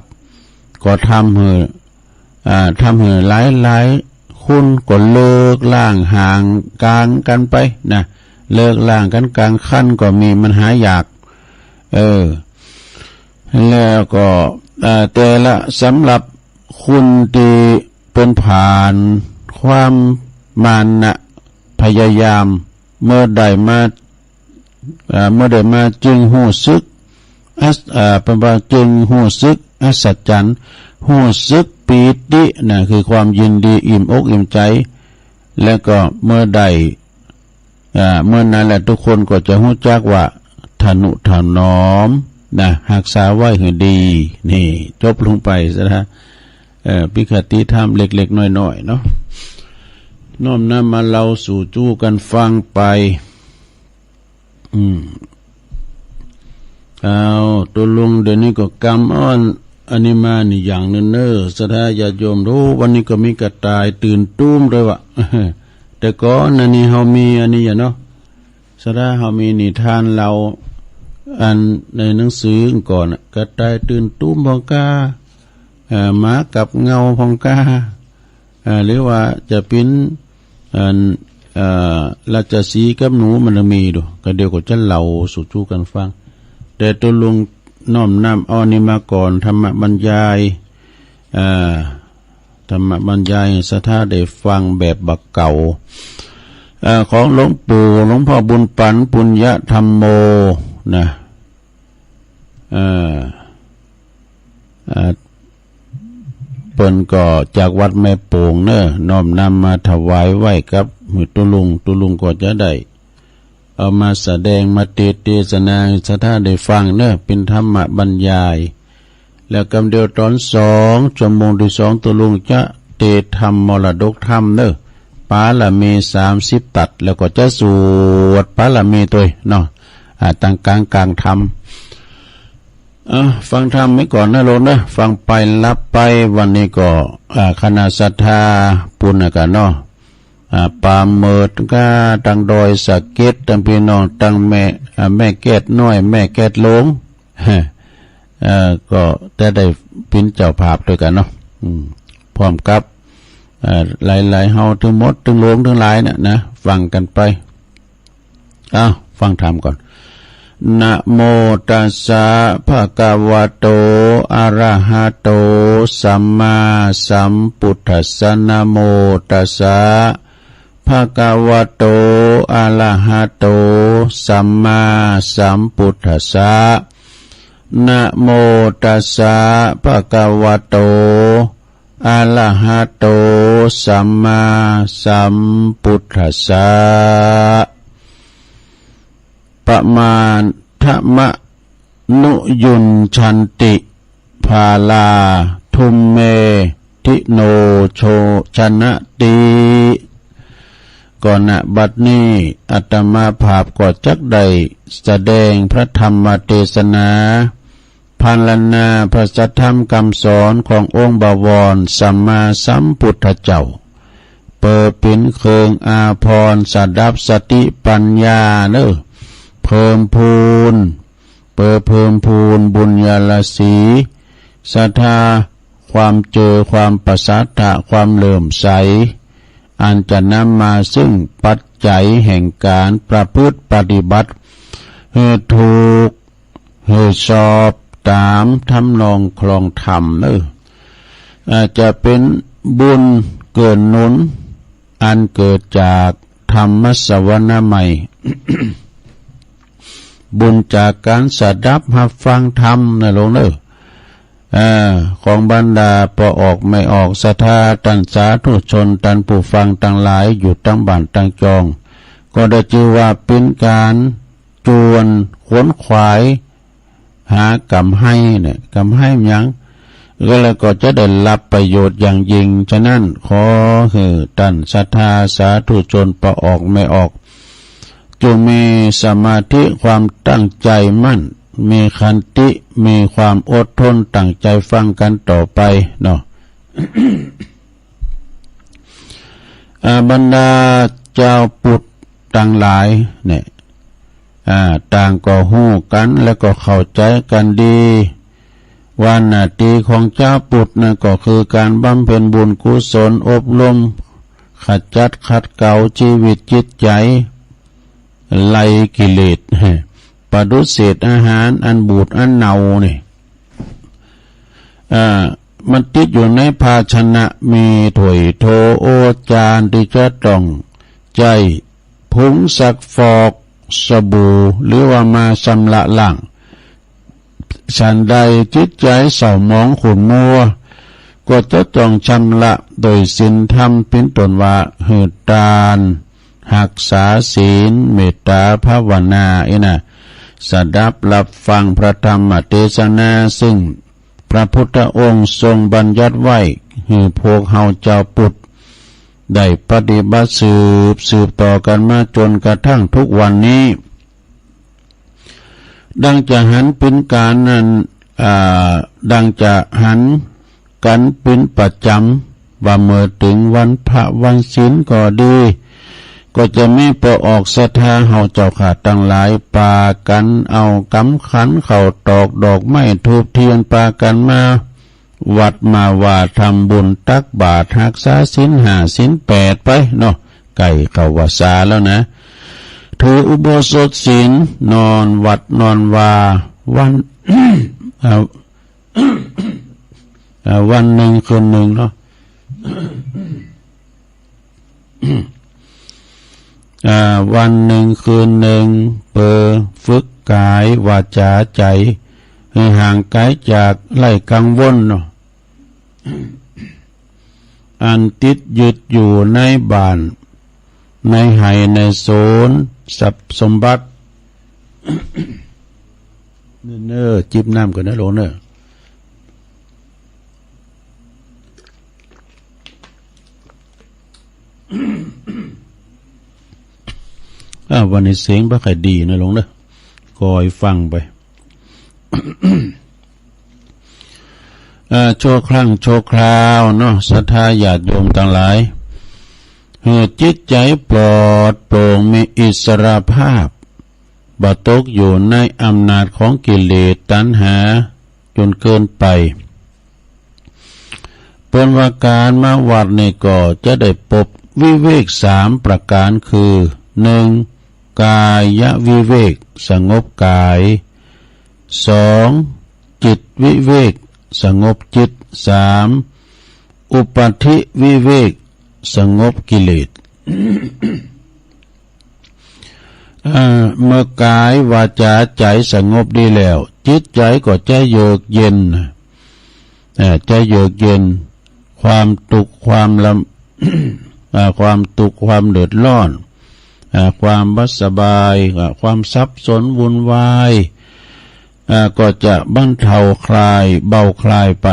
ก็ทำหื้อ อ่า ทำหื้อหลายๆ คนก็เลิกล้างห่างกางกั๋นไปนะ เลิกล้างกั๋นกลางคันก็มี มันหายาก เออ แล้วก็ อ่า แต่ละ สำหรับคนตี้เปิ้นผ่านความมานะพยายาม เมื่อได้มา อ่า เมื่อได้มาจึงฮู้สึก อัศ- อ่า เปิ้นว่าจึงฮู้สึกอัศจรรย์ ฮู้สึกปีตินะ คือความยินดีอิ่มอกอิ่มใจ๋ แล้วก็เมื่อได้ อ่า เมื่อนั้นแหละทุกคนก็จะฮู้จักว่าทะนุถนอมนะ ฮักษาไว้หื้อดี นี่ จบลงไปซะนะ เอ่อ เป๋นคติธรรมเล็กๆ น้อยๆ เนาะ น้อมนำมาเล่าสู่จู้กั๋นฟังไป อืม เอา ตกลงเดี๋ยวนี้ก็กำเอาอันนี้มานี่อย่างนึ่งเน่อ ศรัทธาญาติโยม โอ้ วันนี้ก็มีกระต่ายตื่นตูมด้วยวะ แต่ก่อนอันนี้เฮามีอันนี้อะเนาะ ศรัทธา เฮามีนิทานเล่า อันในหนังสือก่อนน่ะ กระต่ายตื่นตูมพ่องก้า เอ่อ หมากับเหง้าพ่องก้า เอ่อ หรือว่าจะเป๋น อัน เอ่อ ราชสีห์กับหนูมันมีดู ก็เดี๋ยวก็จะเล่าสู่จู้กั๋นฟัง แต่ตกลงน้อมนำเอาอันนี้มาก่อน ธรรมบรรยาย เอ่อ ธรรมบรรยายศรัทธาได้ฟังแบบบ่าเก่า เอ่อ ของหลวงปู่ หลวงพ่อบุญปั๋น ปุญญธัมโม นะ เอ่อ เอ่อ เปิ้นก็จากวัดแม่โป่งเน่อ น้อมนำมาถวายไว้กับหื้อตุ๊ลุง ตุ๊ลุงก็จะได้เอามาแสดง มาเตสน์เตสนาหื้อศรัทธาได้ฟังเน่อ เป๋นธรรมบรรยาย แล้วกำเดียวต๋อนสอง ชั่วโมงตี้สอง ตุ๊ลุงจะเตสน์ธรรมมรดกธรรมเน่อ ปารมีสามสิบตัด แล้วก็จะสวดปารมีตวยเนาะ อ่า ตังกลางกลางธรรม อ่ะ ฟังธรรมไว้ก่อนนะโยมนะ ฟังไปหลับไป วันนี้ก็ อ่า คณะศรัทธาปุ้นน่ะกั๋นเนาะ อ่า ป่าเมิดก้า ตังดอยสะเก็ด ตังปี้น้อง ตังแม่ อ่า แม่แก้ดน้อย แม่แก้ดหลวง เอ่ เอ่อ ก็จะได้เป๋นเจ้าภาพตวยกั๋นเนาะ อืม พร้อมกับ เอ่อ หลายๆ เฮาตึงหมด ตึงโลงตึงหลายเนี่ยนะ ฟังกั๋นไป อ้าว ฟังธรรมก่อน นะโมตัสสะ ภะคะวะโต อะระหะโต สัมมาสัมปุทธัสสะ นะโมตัสสะ ภะคะวะโต อะระหะโต สัมมาสัมปุทธัสสะ นะโมตัสสะ ภะคะวะโต อะระหะโต สัมมาสัมปุทธัสสะ ปะมาณะ ทะมะ นุยุญชันติ ภาลา ธุมเม ทิโน โช ชนะติ ก็ ณ บัดนี้ อาตมาภาพก็จักได้แสดงพระธรรมเตสนา พรรณนาพระสัทธรรมกำสอนขององค์บวรสัมมาสัมปุทธเจ้า เปิดเป๋นเครื่องอาภรณ์สดับสติปัญญาเน่อ เพิ่มพูน เปิดเพิ่มพูนบุญญาราศี ศรัทธา ความเจื้อ ความปัสสัทธะ ความเลื่อมใส อันจะนำมาซึ่งปัจจัยแห่งก๋านประพฤติปฏิบัติ หื้อถูก หื้อชอบต๋ามทำนองคลองธรรมเน่อ อาจจะเป๋นบุญเกื้อหนุน อันเกิดจากธรรมสวนามัย บุญจากก๋านสดับฮับฟังธรรมนะโลงเน่อ อ่า ของบรรดาป้อออกแม่ออกศรัทธาต้านสาธุชนต้านผู้ฟังตังหลายอยู่ตังบ้านตังจอง ก็ได้จื้อว่าเป๋นก๋านจวนขวนขวายหาก๋ำไฮเนี่ย ก๋ำไฮหยัง ก็แล้วก็จะได้รับประโยชน์อย่างยิ่ง ฉะนั้นขอหื้อต้านศรัทธาสาธุชนป้อออกแม่ออก จงมีสมาธิความตั้งใจ๋มั่น มีขันติ มีความอดทนตั้งใจ๋ฟังกั๋นต่อไปเนาะ อ่า บรรดาจาวพุทธตังหลายเนี่ย อ่า ต่างก็ฮู้กั๋นแล้วก็เข้าใจ๋กั๋นดี ว่าหน้าตี้ของจาวพุทธนั้นก็คือก๋านบำเพ็ญบุญกุศล อบรม ขจัดขัดเกลาจีวิตจิตใจ๋ ไล่กิเลส ปะดุเสธอาหารอันบูดอันเน่านี่ อ่า มันติดอยู่ในภาชนะ มีถ้วยโถ โอจานตี้จะต้องใจ๊ผงซักฟอก สบู่ หรือว่ามาชำระล้าง ฉันใดจิตใจ๋เศร้าหมองขุ่นมัว ก็จะต้องชำระโดยศีลธรรม เป๋นต้นว่าหื้อตาน ฮักษาศีล เมตต๋าภาวนา อี้นะ สดับฮับฟังพระธรรมเตสนา ซึ่งพระพุทธองค์ทรงบัญญัติไว้ หื้อพวกเฮาจาวพุทธได้ปฏิบัติสืบ สืบต่อกั๋นมาจ๋นกระทั่งทุกวันนี้ ดังจะหันเป๋นก๋านนั้น อ่า ดังจะหันกั๋นเป๋นประจ๋ำ ว่าเมื่อเถิงวันพระวันศีลก็ดี ก็จะมีป้อออกศรัทธาเฮาเจ้าข้าตังหลาย ปากั๋นเอากำขันข้าวตอกดอกไม้ธูปเตียน ปากั๋นมา วัดมาว่าทำบุญตักบาตรฮักษาศีลห้าศีลแปดไปเนาะ ใก้เข้าวัสสาแล้วนะ ถืออุโบสถศีล นอนวัดนอนวา วัน เอ่อ เอ่อ วันนึ่งคืนนึ่งเนาะ อ่า วันนึ่งคืนนึ่ง เปื้อฝึกก๋ายวาจ๋าใจ๋ หื้อห่างไก๋จากไร้กังวลเนาะ อันติดยึดอยู่ในบ้าน ในไฮ่ ในสวน ทรัพย์สมบัติ เน่อ จิบน้ำก่อนนะโลงเน่อ อ่า วันนี้เสียงบ่ค่อยดีนะโลงเน่อ คอยฟังไป อ่า ชั่วครั้งชั่วคราวเนาะ ศรัทธาญาติโยมตังหลาย หื้อจิตใจ๋ปลอดโปร่ง มีอิสรภาพ บ่ตกอยู่ในอำนาจของกิเลสตัณหา จ๋นเกินไป เปิ้นว่าก๋านมาวัดนี่ก็จะได้ปบวิเวกสามประก๋าน คือ นึ่ง กายวิเวก สงบก๋าย สอง จิตวิเวก สงบจิต สาม อุปัฏฐิวิเวก สงบกิเลส เอ่อ เมื่อก๋าย วาจา ใจ๋สงบดีแล้ว จิตใจ๋ก็จะเยือกเย็น เอ่อ จะเยือกเย็น ความตุ๊กข์ ความลำ เอ่อ ความตุ๊กข์ ความเดือดร้อน เอ่อ ความบ่สบาย เอ่อ ความสับสนวุ่นวาย เอ่อ ก็จะบรรเทาคลาย เบาคลายไป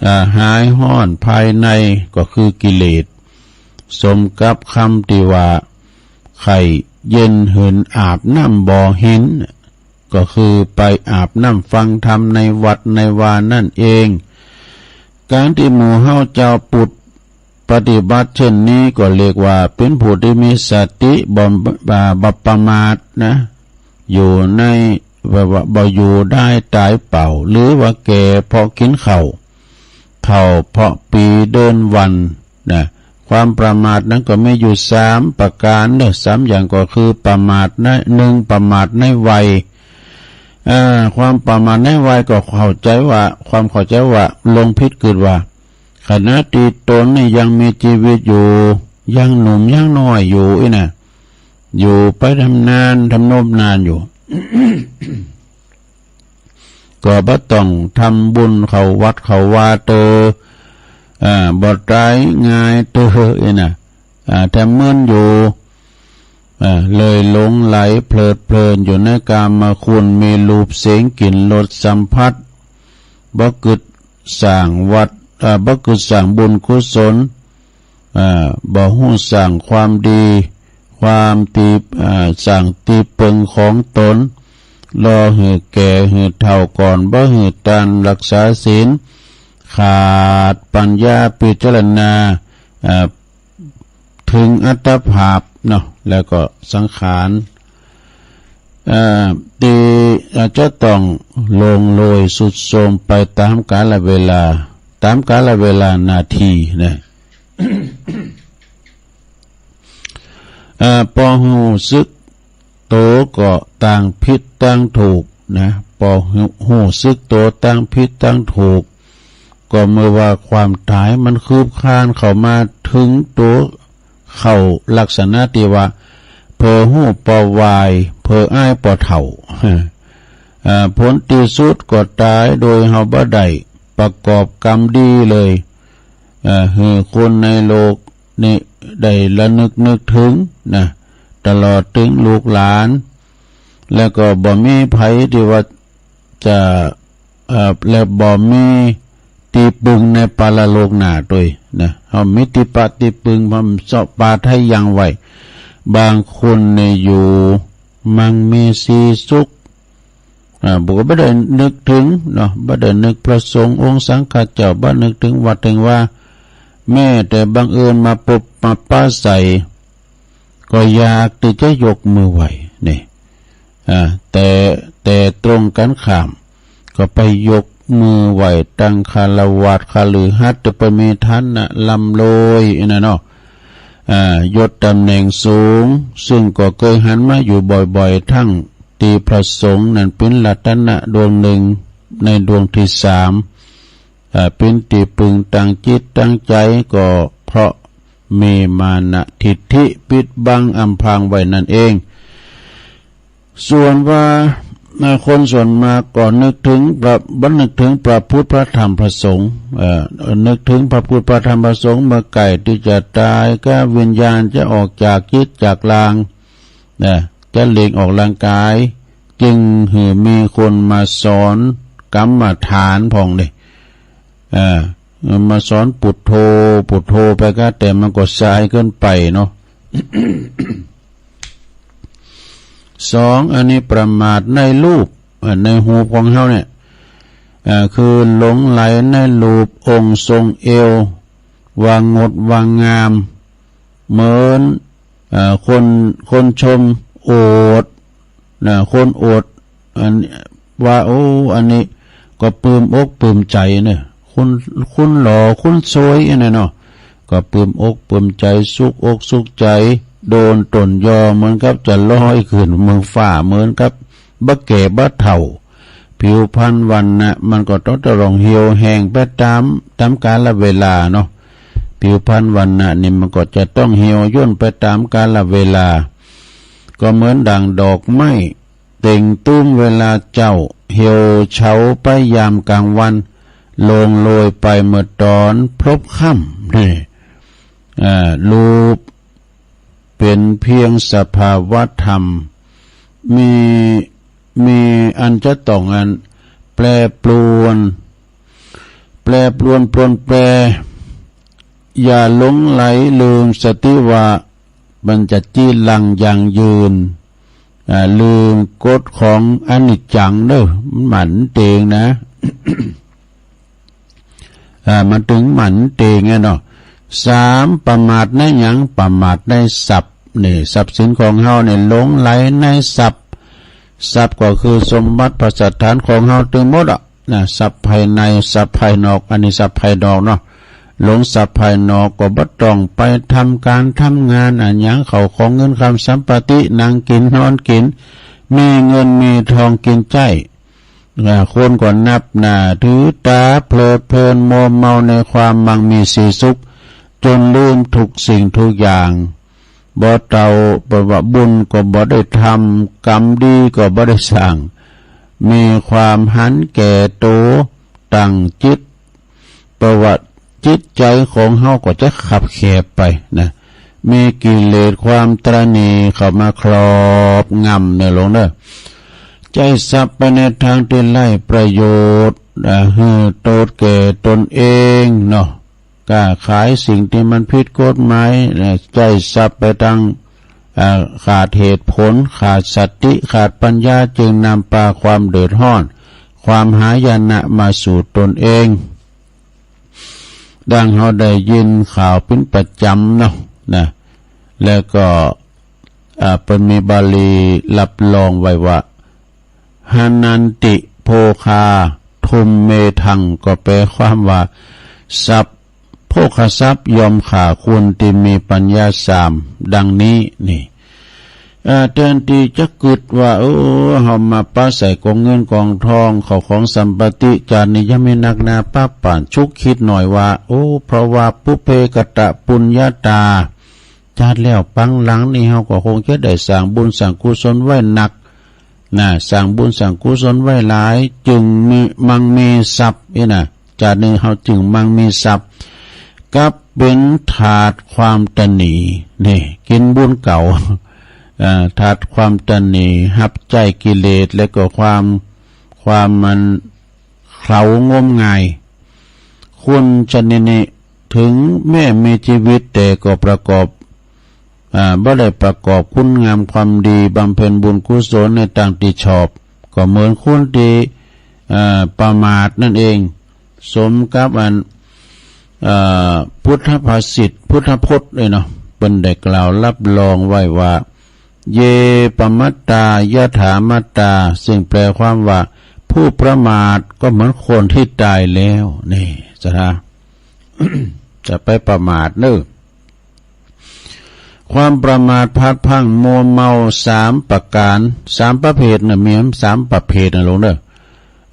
อ่า หายฮ้อนภายในก็คือกิเลส สมกับกำตี้ว่า ใค่เย็นหื้นอาบน้ำบ่อหิน ก็คือไปอาบน้ำฟังธรรมในวัดในวานั่นเอง ก๋านตี้หมู่เฮาจาวปุทธปฏิบัติเช่นนี้ก็เรียกว่าเป๋นผู้ตี้มีสติ บ่ บ่ บ่ประมาทนะ อยู่ใน แบบว่าบ่อยู่ได้ต๋ายเปล่า หรือว่าแก่เพราะกิ๋นข้าว เฒ่าเพราะปี๋เดือนวันนะ ความประมาทนั้นก็มีอยู่สามประก๋านเนาะ สามอย่างก็คือประมาทใน นึ่ง ประมาทในวัย เอ่อ ความประมาทในวัยก็เข้าใจ๋ว่า ความเข้าใจ๋ว่าหลงผิดกึ๊ดว่า ขณะตี้ต๋นนี่ยังมีจีวิตอยู่ ยังหนุ่มยังน้อยอยู่อี้นะ อยู่ไปดำนาน ดำนบนานอยู่ ก็บ่ต้องทำบุญเข้าวัดเข้าวาเตอ อ่า บ่ต๋ายง่ายเตออี้นะ อ่า แถมมึนอยู่ อ่า เลยหลงใหลเพลิดเพลินอยู่ในกามคุณ มีรูปเสียงกลิ่นรสสัมผัส บ่กึ๊ดสร้างวัด อ่า บ่กึ๊ดสร้างบุญกุศล อ่า บ่ฮู้สร้างความดี ความตี้ อ่า สร้างตี้เปิงของต๋น รอหื้อแก่หื้อเฒ่าก่อน บ่หื้อตานรักษาศีล ขาดปัญญาพิจารณา อ่า เถิงอัตภาพเนาะ แล้วก็สังขาร อ่า ตี้ อ่า จะต้องร่วงโรยทรุดโทรมไปต๋ามกาลเวลา ต๋ามกาลเวลานาทีนะ อ่า ปอฮู้สึกโตก็ตางผิดตางถูกนะ ปอฮู้ ฮู้สึกโตตางผิดตางถูก ก็เมื่อว่าความต๋ายมันคืบคลานเข้ามาเถิงโต เข้าลักษณะตี้ว่า เผลอฮู้ปอวาย เผลออ้ายปอเฒ่า อ่า ผลตี้สุดก็ต๋ายโดยเฮาบ่ได้ประกอบกรรมดีเลย อ่า หื้อคนในโลกนี้ได้ระนึกนึกเถิงนะ ตลอดเถิงลูกหลาน แล้วก็บ่มีใผตี้ว่าจะ เอ่อ และบ่มีตี้ปึงในปรโลกหน้าตวยนะ เฮามีตี้ปะตี้ปึง พร่ำเสาะปาไถ่ยังไว้ บางคนนี่อยู่มั่งมีสีสุข อ่า บ่ บ่ได้นึกเถิงเนาะ บ่ได้นึกพระสงฆ์องค์สังฆเจ้า บ่นึกเถิงวัดเถิงวา แม้แต่บังเอิญมาปบมาปะใส่ ก็อยากตี้จะยกมือไหว้นี่ อ่า แต่ แต่ตรงกั๋นข้าม ก็ไปยกมือไหว้ตังฆราวาสคฤหัสถ์ ตี้เปิ้นมีฐานะร่ำรวยอี้นะเนาะ อ่า ยศต๋ำแหน่งสูง ซึ่งก็เกยหันมาอยู่บ่อยๆ ตึงตี้พระสงฆ์นั้นเป๋นรัตนะดวงนึ่งในดวงตี้สาม อ่า เป๋นตี้ปึงตางจิตตางใจ๋ ก็เพราะมีมานะทิฏฐิปิดบังอำพรางไว้นั่นเอง ส่วนว่า อ่า คนส่วนมากก็นึกเถิงพระ บ่นึกเถิงพระพุทธ พระธรรม พระสงฆ์ เอ่อ นึกเถิงพระพุทธ พระธรรม พระสงฆ์ เมื่อใก้ตี้จะต๋าย ก็วิญญาณจะออกจากจิตจากร่าง นะ จะเล่งออกร่างก๋าย จึงหื้อมีคนมาสอนกรรมฐานพ่องนี่ อ่า มาสอนพุทโธ พุทโธไปก็ แต่มันก็สายเกินไปเนาะ สอง อันนี้ประมาทในรูป อ่า ในรูปของเฮาเนี่ย อ่า คือหลงใหลในรูปองค์ทรงเอว ว่างดว่างาม เหมือน เอ่อ คน คนชมโอษณ์นะ คนโอษณ์ อันว่า โอ้ อันนี้ก็ปลื้มอกปลื้มใจ๋เนาะ คุณ คุณหล่อ คุณสวย อันนั้นเนาะ ก็ปลื้มอกปลื้มใจ๋ สุขอกสุขใจ๋ โดนต้นยอเหมือนกับจะลอยขึ้นเมืองฟ้า เหมือนกับบ่แก่บ่เฒ่า ผิวพรรณวรรณะมันก็ต้อง ต้องเหี่ยวแห้งไปต๋าม ต๋ามกาลเวลาเนาะ ผิวพรรณวรรณะนี่มันก็จะต้องเหี่ยวย่นไปต๋ามกาลเวลา ก็เหมือนดั่งดอกไม้ เต่งตูมเวลาเจ๊า เหี่ยวเฉาไปยามกลางวัน ร่วงโรยไปเมื่อต๋อนพลบค่ำ นี่ อ่า รูปเป๋นเพียงสภาวธรรม มี มีอันจะต้องอันแปรปรวน แปรปรวนปรวนแปร อย่าหลงใหลลืมสติว่า มันจะจีรังยั่งยืน อ่า ลืมกฎของอนิจจังเด้อ มันหมั่นเตงนะ อ่า มันตึงหมั่นเตงไงเนาะ สาม ประมาทในหยัง ประมาทในทรัพย์ นี่ ทรัพย์สินของเฮาเนี่ย หลงใหลในทรัพย์ ทรัพย์ก็คือสมบัติพัสถานของเฮาตึงหมดอะ นะ ทรัพย์ภายใน ทรัพย์ภายนอก อันนี้ทรัพย์ภายนอกเนาะ หลงทรัพย์ภายนอกก็บ่ต้องไปทำก๋านทำงานอะหยัง เข้าของเงินคำสัมปติ นั่งกิ๋นนอนกิ๋น มีเงินมีทองกิ๋นใจ๊ อ่า คนก็นับหน้าถือต๋า เพลิดเพลินมัวเมาในความมั่งมีสีสุข จ๋นลืมทุกสิ่งทุกอย่าง บ่เต้า เปิ้นว่าบุญก็บ่ได้ทำ กรรมดีก็บ่ได้สร้าง มีความหันแก่ตั๋ว ตั้งจิต เปิ้นว่าจิตใจ๋ของเฮาก็จะคับแคบไปนะ มีกิเลสความตระหนี่เข้ามาครอบงำเน่อหลวงเน่อ ใจ๊ทรัพย์ไปในทางตี้ไร้ประโยชน์ อ่า หื้อโต้ษแก่ตนเองเนาะ ก้าขายสิ่งตี้มันผิดกฎหมาย อ่า ใจ๊ทรัพย์ไปตาง อ่า ขาดเหตุผล ขาดสติ ขาดปัญญา จึงนำปาความเดือดฮ้อน ความหายนะมาสู่ตนเอง ดังเฮาได้ยินข่าวเป๋นประจ๋ำเนาะ นะ แล้วก็ อ่า เปิ้นมีบาลีฮับฮ้องไว้ว่า หะนันติ โภคา ทุมเมธัง ก็แปลความว่า ทรัพย์ โภคทรัพย์ย่อมฆ่าคนตี้มีปัญญาสาม ดังนี้ นี่ เอ่อ แตนตี้จะกึ๊ดว่า เออ เฮามาปะใส่ก๋องเงินก๋องทอง เข้าของสัมปติ จาตินี้ยังมีนักหนาปะป๋าน ฉุกคิดหน่อยว่า โอ้ เพราะว่าปุพเพกตปุญญาตา จาติแล้วปางหลังนี้เฮาก็คงจะได้สร้างบุญสร้างกุศลไว้นัก นะ สร้างบุญสร้างกุศลไว้หลาย จึงมี มั่งมีทรัพย์ นี่นะ จาตินี้เฮาจึงมั่งมีทรัพย์ กับเป๋นทาสความตระหนี่ นี่ กิ๋นบุญเก่า เอ่อ ทาสความตระหนี่ ฮับใจ๊กิเลส และก็ความ ความมันเขลางมงาย คนชนิดนี้ ถึงแม้มีจีวิต แต่ก็ประกอบ อ่า บ่ได้ประกอบคุณงามความดี บำเพ็ญบุญกุศลในตางตี้ชอบ ก็เหมือนคนตี้ อ่า ประมาทนั่นเอง สมกับอัน อ่า พุทธภาษิต พุทธพจน์เลยเนาะ เปิ้นได้กล่าวฮับฮ้องไว้ว่า เย ปมัตตา ยถามัตตา ซึ่งแปลความว่า ผู้ประมาทก็เหมือนคนตี้ต๋ายแล้ว นี่ สะท้า จะไปประมาทเน่อ ความประมาทพลัดพลั้งมัวเมาสามประก๋าน สามประเภทน่ะ มีสามประเภทน่ะหลวงเน่อ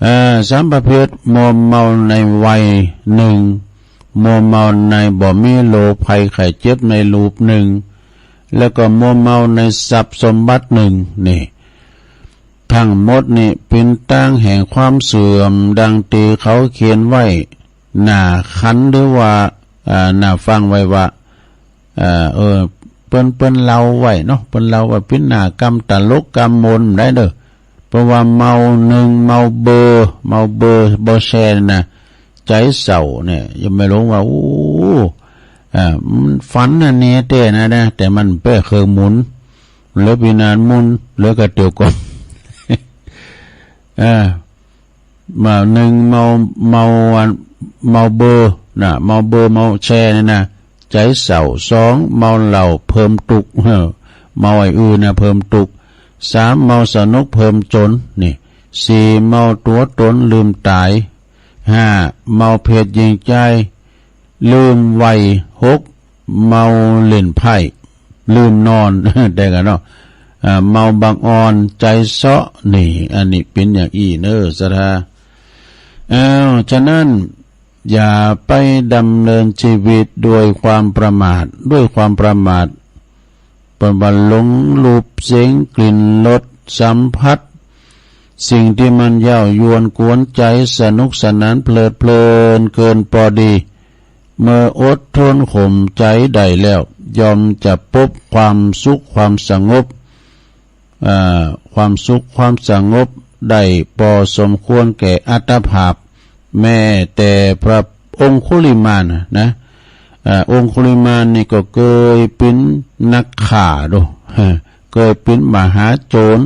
เอ่อ สามประเภท มัวเมาในวัยนึ่ง มัวเมาในบ่มีโรคภัยไข้เจ็บในรูปนึ่ง แล้วก็มัวเมาในทรัพย์สมบัตินึ่ง นี่ ตึงหมดนี้เป๋นตางแห่งความเสื่อม ดังตี้เขาเขียนไว้หน้าขัน หรือว่า อ่า หน้าฟั่งไว้ว่า อ่า เออ เปิ้น เปิ้นเล่าไว้เนาะ เปิ้นเล่าไว้เป๋นหน้ากำตลกกำมนได้เน่อ เปิ้นว่าเมานึ่ง เมาเบอร์ เมาเบอร์บ่แชร์น่ะ ใจ๋เศร้าเนี่ย ยังไม่รู้ว่า โอ้ อ่า มันฝันน่ะเนี่ยแต๊นะ นะ แต่มันเป๋นเครื่องหมุน เหลือปีนานหมุน เหลือกระเตียวก่อน อ่า เมานึ่ง เมา เมาอัน เมาเบอร์น่ะ เมาเบอร์ เมาแชร์เนี่ยนะ ใจ๋เศร้า สอง เมาเหล้าเพิ่มตุ๊กข์ เออ เมาไอ้อื่นน่ะเพิ่มตุ๊กข์ สาม เมาสนุกเพิ่มจ๋น นี่ สี่ เมาตั๋วต๋นลืมต๋าย ห้า เมาเผยหญิงจายลืมวัย หก เมาเล่นไพ่ลืมนอน ได้กั๋นเนาะ อ่า เมาบังอ่อนใจ๋เซาะ นี่ อันนี้เป๋นอย่างอี้เน่อ ศรัทธา อ้าว ฉะนั้น อย่าไปดำเนินชีวิตด้วยความประมาท ด้วยความประมาท เปิ้นว่าหลงรูปเสียงกลิ่นรสสัมผัส สิ่งตี้มันเย้ายวนกวนใจ๋ สนุกสนานเพลิดเพลินเกินปอดี เมื่ออดทนข่มใจ๋ได้แล้ว ย่อมจะพบความสุขความสงบ อ่า ความสุขความสงบได้ปอสมควรแก่อัตภาพ แม้แต่พระองคุลิมานนะ อ่า องคุลิมานนี่ก็เกยเป๋นนักฆ่าดู เกยเป๋นมหาโจร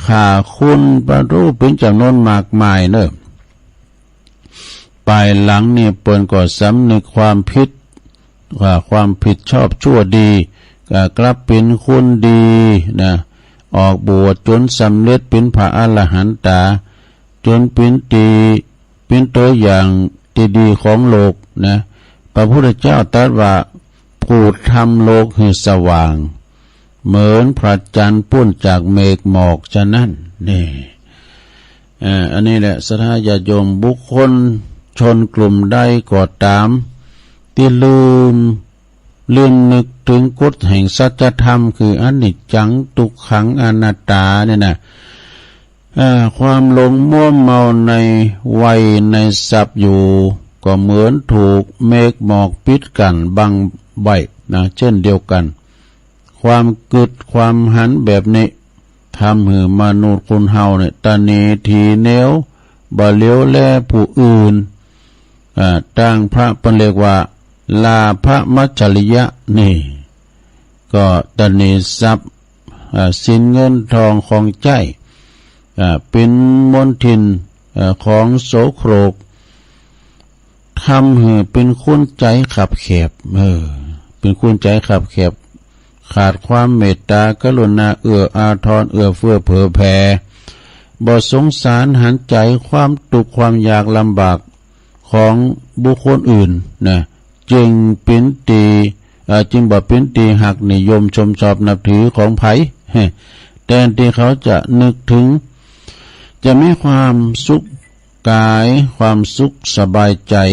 ฆ่าคนบ่ฮู้เป๋นจ๋ำนวนมากมายเน่อ ภายหลังนี่เปิ้นก็สำนึกความผิด ว่าความผิดชอบชั่วดี ก็กลับเป๋นคนดีนะ ออกบวชจ๋นสำเร็จเป๋นพระอรหันตา จ๋นเป๋นตี้ เป๋นตั๋วอย่างตี้ดีของโลกนะ พระพุทธเจ้าตรัสว่า ผู้ทำโลกหื้อสว่าง เหมือนพระจันทร์ป๊นจากเมฆหมอกฉะนั้น นี่ อ่า อันนี้แหละ ศรัทธาญาติโยม บุคคลชนกลุ่มใดก็ต๋าม ตี้ลืม ลืมนึกเถิงกฎแห่งสัจธรรม คืออนิจจัง ทุกขัง อนัตตา เนี่ยนะ อ่า ความหลงมัวเมาในวัยในทรัพย์อยู่ ก็เหมือนถูกเมฆหมอกปิดกั้นบังไว้นะ เช่นเดียวกั๋น ความกึ๊ดความหันแบบนี้ ทำหื้อมนุษย์คนเฮาเนี่ย ตะเหนถีเหนียว บ่เหลียวแลผู้อื่น อ่า ตางพระเปิ้นเรียกว่า ลาภมัจฉริยะ นี่ ก็ตะเหนทรัพย์ อ่า สินเงินทองของใจ๊ อ่า เป๋นมลทิน เอ่อ ของโสโครก ทำหื้อเป๋นคนใจ๋คับแคบ เออ เป๋นคนใจ๋คับแคบ ขาดความเมตตากรุณา เอื้ออาทร เอื้อเฟื้อเผื่อแผ่ บ่สงสารหันใจ๋ความตุ๊กข์ความยากลำบากของบุคคลอื่นนะ จึงเป๋นตี้ เอ่อ จึงบ่เป๋นตี้ฮักนิยมชมชอบนับถือของใผ แทนตี้เขาจะนึกเถิง จะมีความสุขกาย ความสุขสบายใจ๋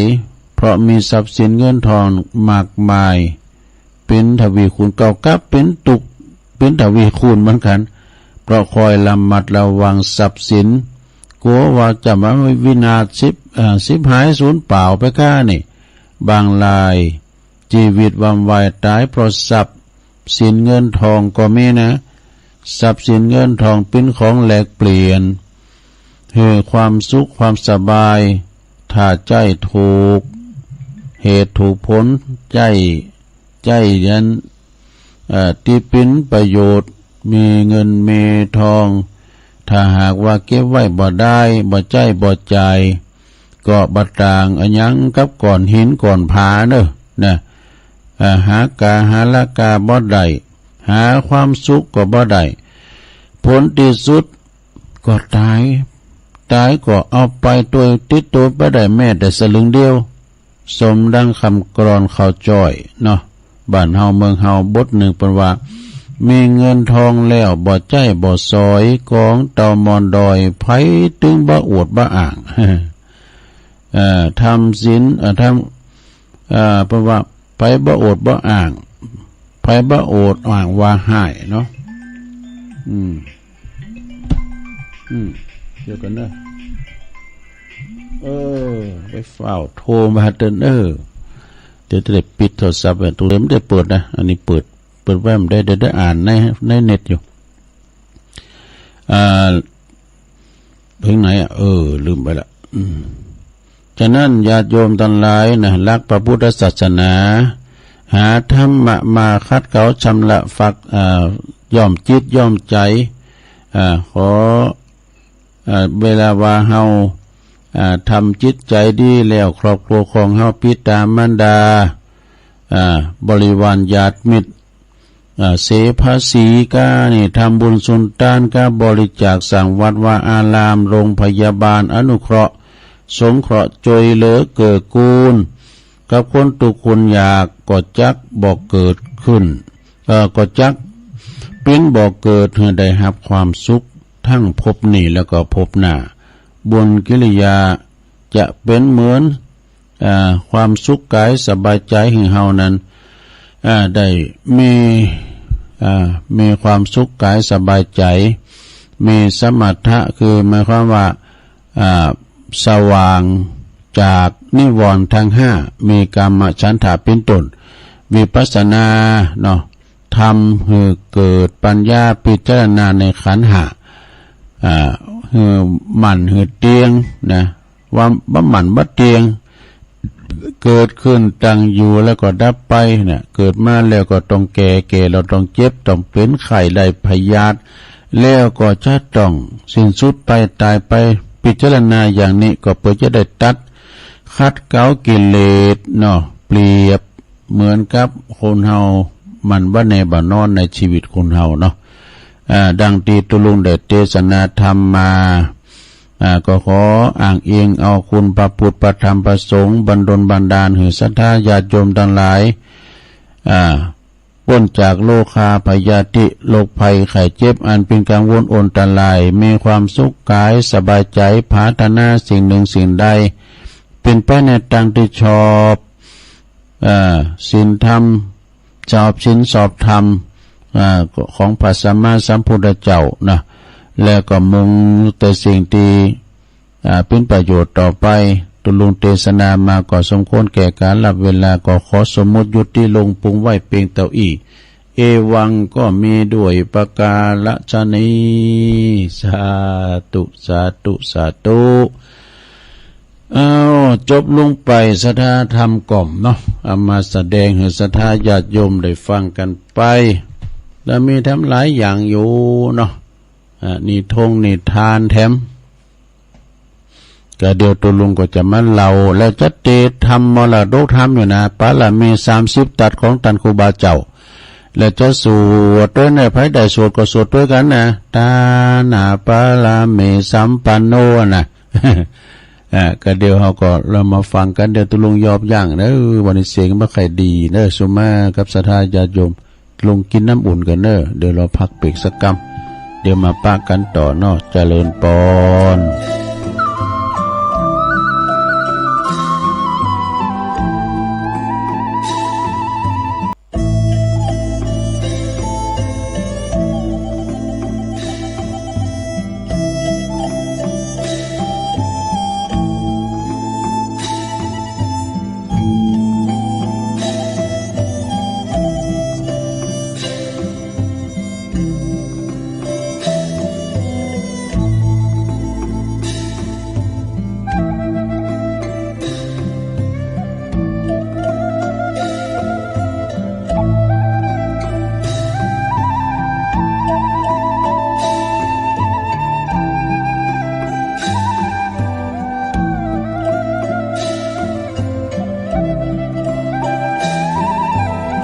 เพราะมีทรัพย์สินเงินทองมากมาย เป๋นทวีคูณ ก็กลับเป๋นตุ๊กข์ เป๋นทวีคูณเหมือนกั๋น เพราะคอยระมัดระวังทรัพย์สิน กั๋วว่าจะมาวินาศ สิบ เอ่อ สิบหายสูญเปล่าไปก้านี่ บางราย จีวิตวำวายต๋ายเพราะทรัพย์สินเงินทองก็มีนะ ทรัพย์สินเงินทองเป๋นของแลกเปลี่ยนหื้อความสุขความสบาย ถ้าใจ๊ถูกเหตุถูกผล ใจ๊ ใจ๊อัน เอ่อ ตี้เป๋นประโยชน์ มีเงินมีทอง ถ้าหากว่าเก็บไว้บ่ได้ บ่ใจ๊บ่จ่าย ก็บ่ต่างอะหยังกับก้อนหินก้อนผาเน่อ นะ อ่า หากาหาราคาบ่ได้ หาความสุขก็บ่ได้ ผลตี้สุดก็ต๋าย ต๋ายก็เอาไปโตยติดตั๋วบ่ได้แม้แต่สลึงเดียว สมดังกำกลอนเขาจ้อยเนาะ บ้านเฮาเมืองเฮาบทนึ่งเปิ้นว่า มีเงินทองแล้วบ่ใจ๊บ่สอย ของเต่ามอนดอย ใผตึงบ่อวดบ่อ้าง เอ่อ ทำศีล เอ่อ ทำ เอ่อ เปิ้นว่า ใผบ่อวดบ่อ้าง ใผบ่อวดอ้างว่าฮ้ายเนาะ อืม อืม เดี๋ยวก่อนเน่อ เออ ไปฟ้าวโทรมาเถิง เออ เดี๋ยวจะได้ปิดโทรศัพท์ไว้ ตรงนี้บ่ได้เปิดนะ อันนี้เปิด เปิดไว้บ่ได้ เดี๋ยวได้อ่านใน ในเน็ตอยู่ อ่า เถิงไหนอะ เออ ลืมไปละ อืม ฉะนั้นญาติโยมตังหลายนะ หลักพระพุทธศาสนา หาธรรมะมาขัดเกลาชำระฝัก อ่า ย้อมจิตย้อมใจ๋ อ่า ขอ อ่า เวลาว่าเฮา อ่า ทำจิตใจ๋ดีแล้ว ครอบครัวของเฮา ปิตามารดา อ่า บริวารญาติมิตร อ่า เสภาษีก้านี่ ทำบุญสุนตานก้า บริจาคสร้างวัดวาอาราม โรงพยาบาล อนุเคราะห์ สงเคราะห์ จ้วยเหลือเกื้อกูล กับคนตุ๊กข์คนยาก ก็จักบ่เกิดขึ้น เอ่อ ก็จักปิ้นบ่เกิดหื้อได้ฮับความสุข ตึงภพนี้แล้วก็ภพหน้า บุญกิริยาจะเป๋นเหมือน อ่า ความสุขกายสบายใจ๋หื้อเฮานั้น อ่า ได้มี อ่า มีความสุขกายสบายใจ๋ มีสมถะ คือหมายความว่า อ่า สว่างจากนิวรณ์ทั้งห้า มีกามฉันทะเป๋นต้น วิปัสสนาเนาะ ทำหื้อเกิดปัญญาพิจารณาในขันธ์ห้า อ่า หื้อมั่นหื้อเตี้ยงนะ ว่าบ่มั่นบ่เตี้ยง เกิดขึ้นตั้งอยู่แล้วก็ดับไปเนี่ย เกิดมาแล้วก็ต้องแก่ แก่แล้วต้องเจ็บ ต้องเป๋นไข้ ได้พยาธิ แล้วก็จะต้องสิ้นสุดไป ต๋ายไป พิจารณาอย่างนี้ก็เปื้อจะได้ตัด ขัดเกลากิเลสเนาะ เปรียบเหมือนกับคนเฮาหมั่นบ่แน่บ่นอนในชีวิตคนเฮาเนาะ อ่า ดังตี้ตุ๊ลุงได้เตสนาธรรมมา อ่า ก็ขออ้างอิงเอาคุณพระพุทธ พระธรรม พระสงฆ์ บันดลบันดาลหื้อศรัทธาญาติโยมตังหลาย อ่า ป๊นจากโรคาพยาธิ โรคภัยไข้เจ็บ อันเป๋นกังวลอันตราย มีความสุขกายสบายใจ๋ ปรารถนาสิ่งหนึ่งสิ่งใด เป๋นไปในตางตี้ชอบ เอ่อ ศีลธรรม ชอบศีลชอบธรรม อ่า ของพระสัมมาสัมพุทธเจ้านะ แล้วก็มุ่งแต่สิ่งตี้ อ่า เป๋นประโยชน์ต่อไป ตุ๊ลุงเตสนามาก็สมควรแก่กาลเวลา ก็ขอสมมุติยุติลงปุ้งไว้เปียงเต้าอี้ เอวังก็มีด้วยประการฉะนี้ สาธุ สาธุ สาธุ อ้าว จบลงไป ศรัทธาธรรมกล่อมเนาะ เอามาแสดงหื้อศรัทธาญาติโยมได้ฟังกั๋นไป แล้วมีแถมหลายอย่างอยู่เนาะ อ่า นิทงนิทานแถม ก็เดี๋ยวตุ๊ลุงก็จะมาเล่า แล้วจะเตสธรรมมรดกธรรมอยู่นะ ปารมีสามสิบตัดของต้านครูบาเจ้า แล้วจะสวดตวยเน่อ ใผได้สวดก็สวดตวยกั๋นนะ ตานาปารมีสัมปันโนนะ อ่า ก็เดี๋ยวเฮาก็ลองมาฟังกั๋น เดี๋ยวตุ๊ลุงยอบยั้งเน่อ วันนี้เสียงบ่ค่อยดีเน่อ สุมากับศรัทธาญาติโยม ลงกิ๋นน้ำอุ่นกั๋นเน่อ เดี๋ยวเฮาพักเบรกสักกำ เดี๋ยวมาปะกั๋นต่อเนาะ เจริญปอน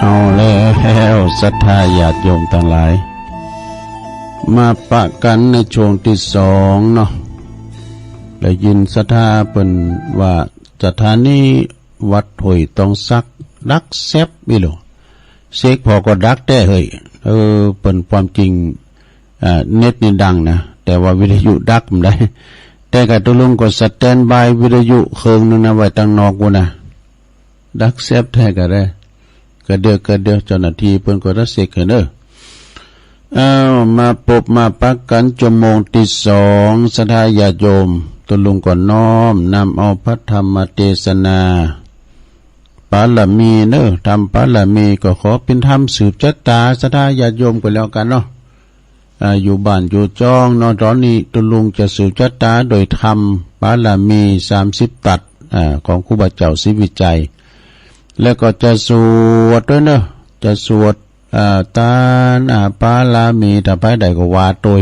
เอาแล้ว ศรัทธาญาติโยมตังหลาย มาปะกั๋นในช่วงตี้สองเนาะ ได้ยินศรัทธาเปิ้นว่า สถานีวัดห้วยตองสักดักแซบอี้หล่อ เสกผ่อก็ดักแต๊เฮ้ย เออ เปิ้น ความจริง อ่า เน็ตนี่ดังนะ แต่ว่าวิทยุดักบ่ได้ แต่ก็ตุ๊ลุงก็สแตนด์บายวิทยุเครื่องนึ่งนะ ไว้ตังนอกปู้นนะ ดักแซบแต๊ก็ได้ ก็เดี๋ยว ก็เดี๋ยวเจ้าหน้าตี้เปิ้นก็จะเสกหื้อเน่อ อ้าว มาปบมาปะกั๋นชั่วโมงตี้สอง ศรัทธาญาติโยม ตุ๊ลุงก็น้อมนำเอาพระธรรมเตสนา ปารมีเน่อ ธรรมปารมี ก็ขอเป๋นธรรมสืบจะต๋า ศรัทธาญาติโยมก็แล้วกั๋นเนาะ อ่า อยู่บ้านอยู่จ้องเนาะ ต๋อนนี้ตุ๊ลุงจะสืบจะต๋าโดยธรรมปารมีสามสิบตัด อ่า ของครูบาเจ้าศรีวิชัย แล้วก็จะสวดตวยเน่อ จะสวด อ่า ตานาปารมี ถ้าใผได้ก็ว่าตวย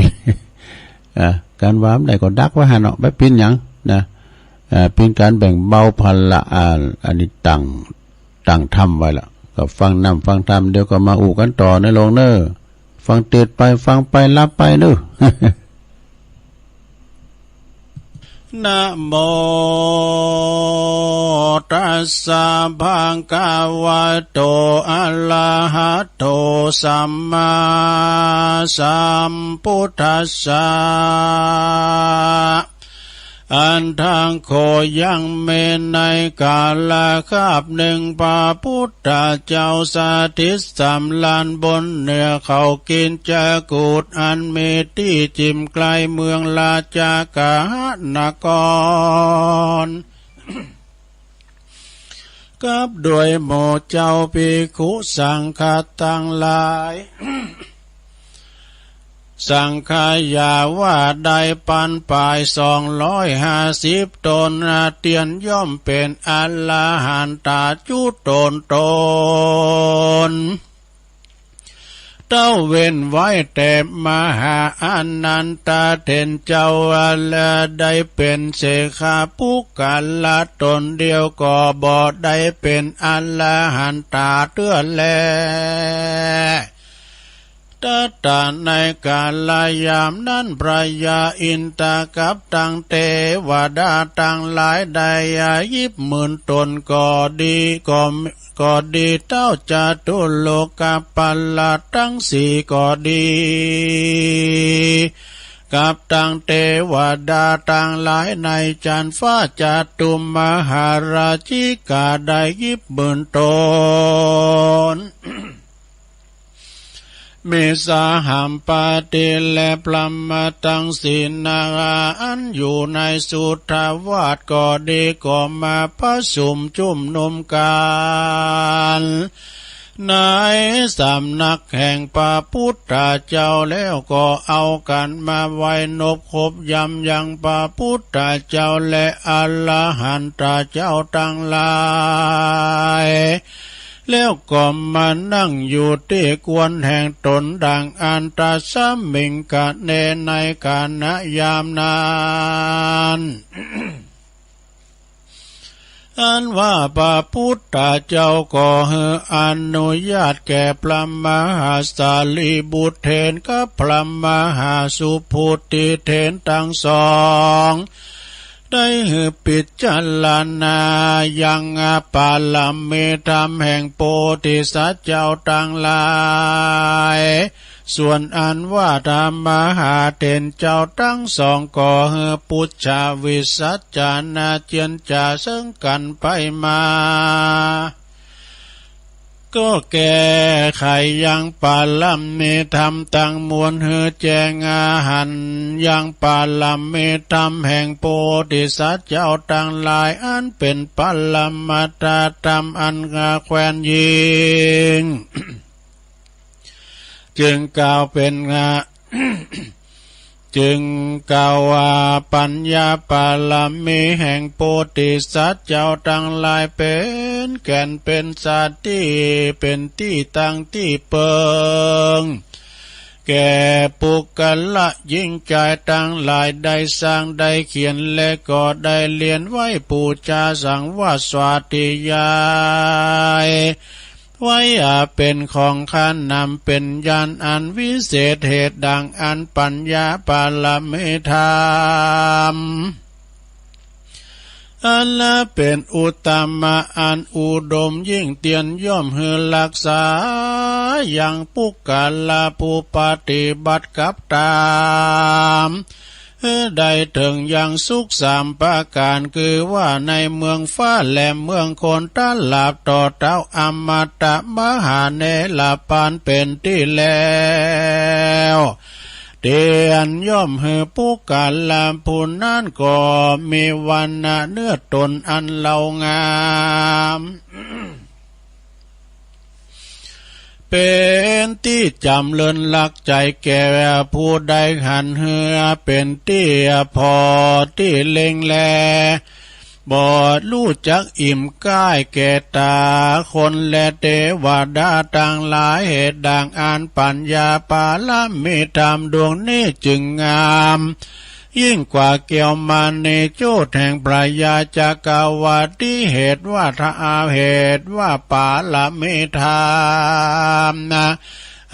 อ่า ก๋านว่าบ่ได้ก็ดักไว้หั้นเนาะ บ่เป๋นหยังนะ อ่า เป๋นก๋านแบ่งเบาภาระ อ่า อันนี้ตั้ง ตั้งธรรมไว้ละ ก็ฟังนำฟังธรรม เดี๋ยวก็มาอู้กั๋นต่อเน่อโยมเน่อ ฟังเตศน์ไปฟังไปหลับไปเน่อ นะโมตัสสะ ภะคะวะโต อะระหะโต สัมมาสัมพุทธัสสะ อันตะโข ยังแม่นในกาละคาบนึ่ง พระพุทธเจ้าสถิตสำราญบนเหนือเขากิจจกูฏ อันมีตี้จิ่มใก้เมืองราชคฤหนคร กับด้วยหมู่เจ้าภิกขุสังฆะตังหลาย สังขยาว่าได้ปานปายสองร้อยห้าสิบต๋น เตียนย่อมเป๋นอรหันตาจุ๊ตนตน เต้าเว้นไว้แต่มหาอานันทะเถรเจ้า และได้เป๋นเสขะปุคคละต๋นเดียว ก็บ่ได้เป๋นอรหันตาเตื้อแล ตัตตะ ในกาลยามนั้น พญาอินทร์กับตังเตวดาตังหลาย ได้หยิบหมื่นต๋นก็ดี ก็ ก็ดี เต้าจตุโลกปัลละตังสี่ก็ดี กับตังเตวดาตังหลายในจั๊นฟ้า จตุมหาราชิกาได้หยิบหมื่นต๋น มีสหัมปติและพรหมะตังสี่นา อันอยู่ในสุทธาวาสก็ดี ก็มาประชุมจุมนุมกั๋น ในสำนักแห่งพระพุทธเจ้า แล้วก็เอากั๋นมาไหว้นบคบยำยังพระพุทธเจ้าและอรหันตะเจ้าตังหลาย แล้วก็มานั่งอยู่ตี้ควรแห่งต๋น ดังอันตสมิงคะเน ในขณะยามนั้น อันว่าพระพุทธเจ้าก็หื้ออนุญาตแก่พระมหาสารีบุตรเถรกับพระมหาสุภูติเถรตังสอง ได้หื้อพิจารณายังปารมีธรรมแห่งโพธิสัตว์เจ้าตังหลาย ส่วนอันว่าธรรมหาเถรเจ้าตังสอง ก็หื้อปุจฉาวิสัชนาเจียรจ๋าเซิงกั๋นไปมา ก็แก้ไขยังปารมีธรรมตังมวลหื้อแจ้งอหันยังปารมีธรรมแห่งโพธิสัตว์เจ้าตังหลาย อันเป๋นปรมัตถธรรมอันแควนยิ่ง จึงกล่าวเป๋น จึงกล่าวว่าปัญญาปารมีแห่งโพธิสัตว์เจ้าตังหลาย เป๋นแก่นเป๋นสาตี้ เป๋นตี้ตั้งตี้เปิง แก่ปุคคละญิงจายตังหลาย ได้สร้างได้เขียนและก็ได้เรียนไว้ปู๋จาสังวาสสวาทิยาย ไว้อาเป๋นของคานำ เป๋นญาณอันวิเศษ เหตุดังอันปัญญาปารมีธรรม อันละเป๋นอุตตมะอันอุดมยิ่ง เตียนย่อมหื้อฮักษายังปุคคละผู้ปฏิบัติกับต๋าม หื้อได้เถิงยังสุขสามประก๋าน คือว่าในเมืองฟ้าและเมืองคน ตราบต่อเต้าอมตะมหาเนรปานเป๋นตี้แล้ว เตียนย่อมหื้อปุคคละผู้นั้นก็มีวรรณะเนื้อต๋นอันเลาะงาม เป๋นตี้จ๋ำเริญฮักใจ๋แก่ผู้ใดหันหื้อเป๋นตี้ผ่อตี้เล็งแล บ่ฮู้จักอิ่มใก้แก่ต๋าคนและเตวดาตังหลาย เหตุดังอันปัญญาปารมีธรรมดวงนี้จึงงาม ยิ่งกว่าแก้วมณีจุฑแห่งพญาจักกวาติ เหตุว่าธรรม เหตุว่าปารมีธรรมนะ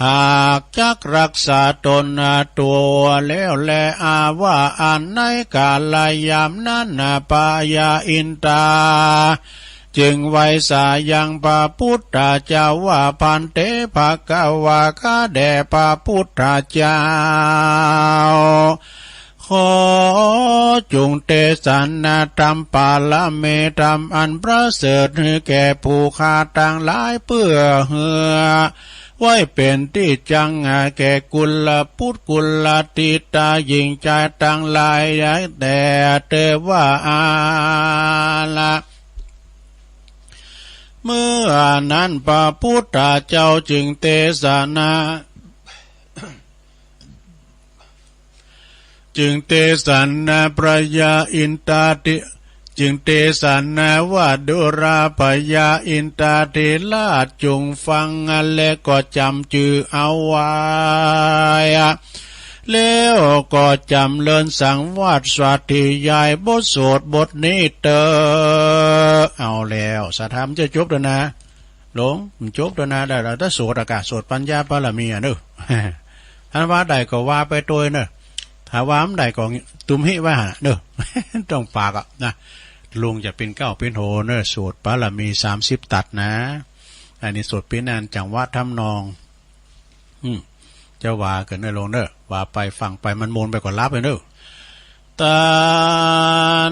หากจักรักษาตนตัวแล้วแล อาว่าอันในกาลยามนั้นนะ พญาอินทรา จึงไหว้สายังพระพุทธเจ้าว่า ภันเต ภควา ข้าแด่พระพุทธเจ้า ขอจงเตสนาธรรม ปารมีธรรมอันประเสริฐ หื้อแก่ผู้ข้าตังหลาย เปื้อหื้อไว้เป๋นตี้จั้งแก่กุลบุตรกุลธิดา หญิงจายตังหลาย แต๊เตอว่าอาละ เมื่อนั้นพระพุทธเจ้าจึงเตสนา จึงเตสนาพญาอินทราธิ จึงเตสนาว่า ดูราพญาอินทราธิราชจงฟัง และก็จ๋ำจื้อเอาไว้ แล้วก็จ๋ำเริญสังวาสสาธยายบทสวดบทนี้เต๊อะ เอาแล้ว สาธรรมจะจบแล้วนะ หลวง มันจบแล้วนะ ได้แล้ว ถ้าสวดอะกะ สวดปัญญาปารมีอะเนอะ อันว่าได้ก็ว่าไปตวยเนอะ ถ้าว่าบ่ได้ก็ตุ้มหิไว้หั่นเนอะ ต้องปากอะนะ ลุงจะเป๋นเก๊าเป๋นโหเนอะ สวดปารมีสามสิบตัดนะ อันนี้สวดเป๋นอันจังหวะทำนอง อืม จะว่ากั๋นเนอะลุงเนอะ ว่าไปฟังไปมันมนไปก็หลับไปเนอะ ตา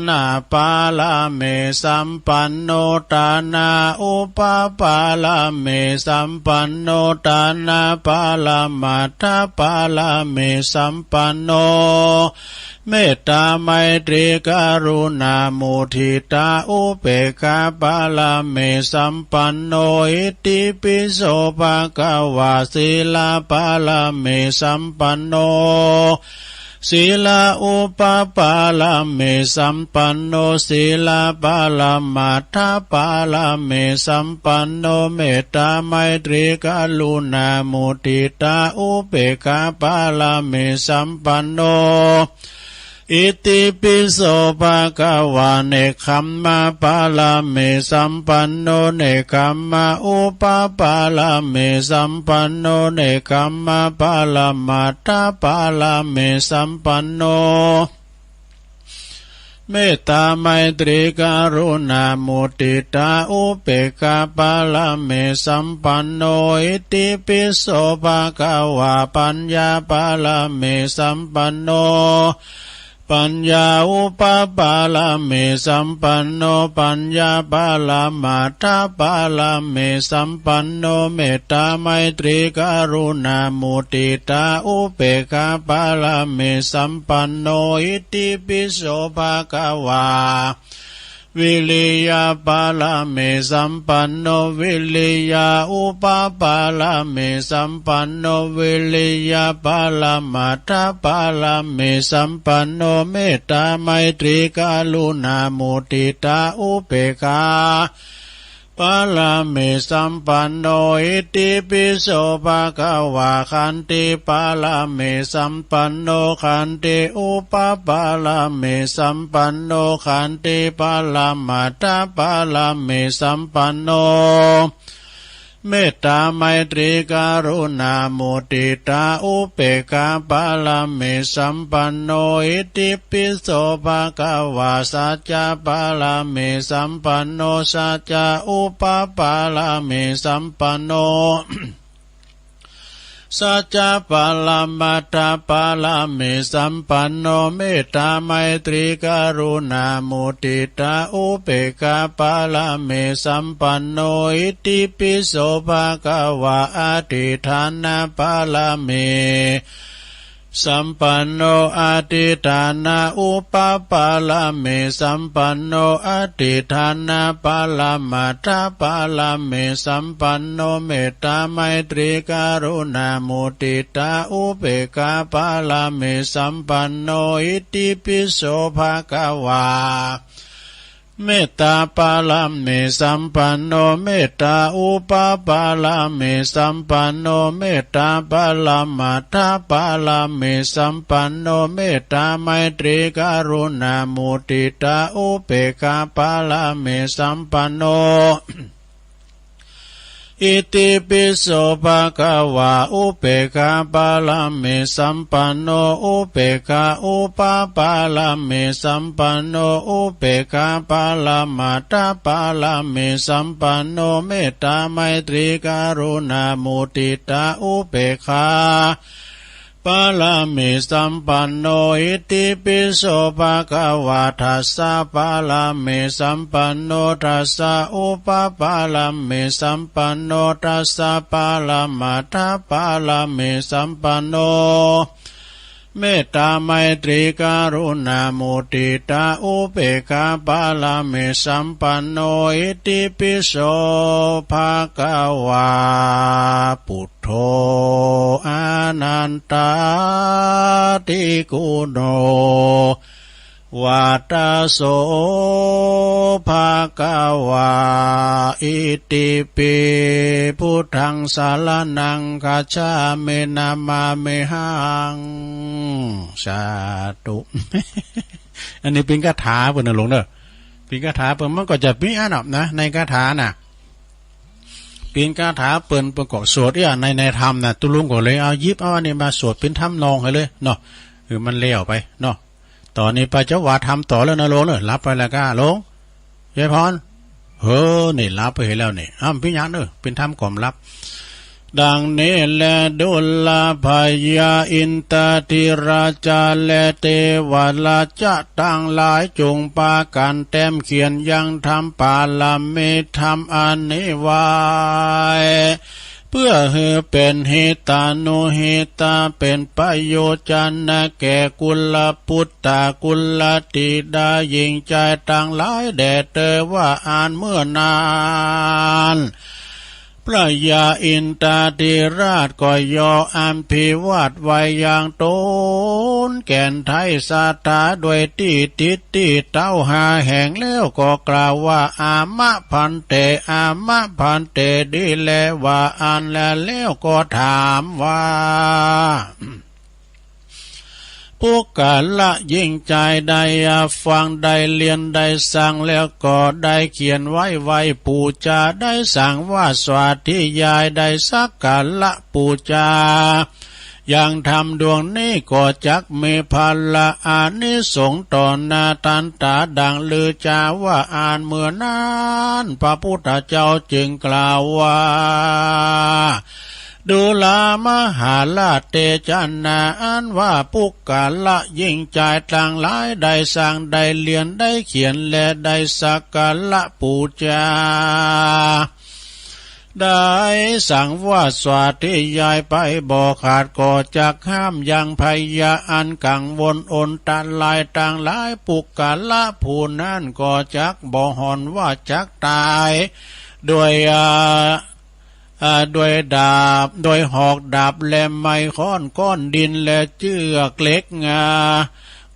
นะปารมีสัมปันโน ตานะอุปปารมีสัมปันโน ตานะปรมัตถปารมีสัมปันโน เมตตาไมตรีกรุณามุทิตาอุเปกขาปารมีสัมปันโน อิติปิโสภะคะวา สีลปารมีสัมปันโน สีลอุปปารมีสัมปันโน สีลปรมัตถปารมีสัมปันโน เมตตาไมตรีกรุณามุทิตาอุเปกขาปารมีสัมปันโน อิติปิโสภะคะวา เนกขัมมะปารมีสัมปันโน เนกขัมมะอุปปารมีสัมปันโน เนกขัมมะปรมัตถปารมีสัมปันโน เมตตาไมตรีกรุณามุทิตาอุเปกขาปารมีสัมปันโน อิติปิโสภะคะวา ปัญญาปารมีสัมปันโน ปัญญาอุปปารมีสัมปันโน ปัญญาปรมัตถปารมีสัมปันโน เมตตาไมตรีกรุณามุทิตาอุเปกขาปารมีสัมปันโน อิติปิโสภะคะวา วิริยปารมีสัมปันโน วิริยอุปปารมีสัมปันโน วิริยปรมัตถปารมีสัมปันโน เมตตาไมตรีกรุณามุทิตาอุเปกขาปารมีสัมปันโน อิติปิโสภะคะวา ขันติปารมีสัมปันโน ขันติอุปปารมีสัมปันโน ขันติปรมัตถปารมีสัมปันโน เมตตาไมตรีกรุณามุทิตาอุเปกขาปารมีสัมปันโน อิติปิโสภะคะวา สัจจะปารมีสัมปันโน สัจจะอุปปารมีสัมปันโน สัจจะปรมัตถปารมีสัมปันโน เมตตาไมตรีกรุณามุทิตาอุเปกขาปารมีสัมปันโน อิติปิโสภะคะวา อธิฏฐานปารมีสัมปันโน อธิฏฐานะอุปปารมีสัมปันโน อธิฏฐานปรมัตถปารมีสัมปันโน เมตตาไมตรีกรุณามุทิตาอุเปกขาปารมีสัมปันโน อิติปิโสภะคะวา เมตตาปารมีสัมปันโน เมตตาอุปปารมีสัมปันโน เมตตาปรมัตถปารมีสัมปันโน เมตตาไมตรีกรุณามุติตาอุเปกขาปารมีสัมปันโน อิติปิโสภะคะวา อุเปกขาปารมีสัมปันโน อุเปกขาอุปปารมีสัมปันโน อุเปกขาปรมัตถปารมีสัมปันโน เมตตาไมตรีกรุณามุติตาอุเปกขา ปารมีสัมปันโน อิติปิโสภะคะวา ทัสสะปารมีสัมปันโน ทัสสะอุปปารมีสัมปันโน ทัสสะปรมัตถปารมีสัมปันโน เมตตาไมตรีกรุณามุติตาอุเปกขาปารมีสัมปันโน อิติปิโสภะคะวา ปุต โถ อนันตาธิคุณโณ วัตโส ภะคะวา อิติปิ พุทธัง สรณัง คัจฉามิ นะมามิหัง สาธุ อันนี้เป๋นคาถาเปิ้นนะหลวงเน่อ เป๋นคาถาเปิ้น มันก็จะมีอันนั้นนะ ในคาถาน่ะ เป๋นคาถาเปิ้น เปิ้นก็สวดเอี้ย ใน ในธรรมน่ะ ตุ๊ลุงก็เลยเอา หยิบเอาอันนี้มาสวดเป๋นทำนองหื้อเลยเนาะ หื้อมันแล้วไปเนาะ ต่อนี้ไปจะว่าธรรมต่อแล้วนะหลวงเน่อ หลับไปแล้วก้าหลวง ยายพร เฮ้อ นี่หลับไปเหียแล้วนี่ อ้าว เป๋นหยังเน่อ เป๋นธรรมก่อมหลับ ดังนี้แล ดูราพญาอินทาธิราชาและเทวราชาตังหลาย จงปากั๋นแต้มเขียนยังธรรมปารมีธรรมอันนี้ไว้ เปื้อหื้อเป๋นหิตานุหิตา เป๋นประโยชน์นะแก่กุลปุตตะ กุลธิดา หญิงจายตังหลายแด่เธอว่าอั้น เมื่อนั้น พระยาอินทาธิราชก็ย่ออภิวาทไว้ยังต๋น แก่นไท้สัตถา ด้วยตี้ทิฏฐิเต้าห้าแห่ง แล้วก็กล่าวว่า อามะภันเต อามะภันเต ดีแลว่าอั้นแล แล้วก็ถามว่า ปุคคละหญิงจายได้ฟัง ได้เรียน ได้สัง แล้วก็ได้เขียนไว้ ไหว้ปู๋จา ได้สังวาสสาธยาย ได้สักการะปู๋จา ยังธรรมดวงนี้ก็จักมีผละอานิสงส์ต่อหน้าตันต๋า ดังลือจาว่าอั้น เมื่อนั้น พระพุทธเจ้าจึงกล่าวว่า ดูรามหาราช เตชะนาอันว่าปุคคละหญิงจายตังหลาย ได้สัง ได้เรียน ได้เขียน และได้สักการะปู๋จา ได้สังวาสสาธยายไปบ่ขาด ก็จักห้ามยังพยาอันกังวลอนตรายตังหลาย ปุคคละผู้นั้นก็จักบ่หวั่นว่าจักต๋าย ด้วย อ่า อ่า ด้วยดาบ ด้วยหอกดาบ และไม้ค้อน ก้อนดิน และเจื้อกเหล็ก อ่า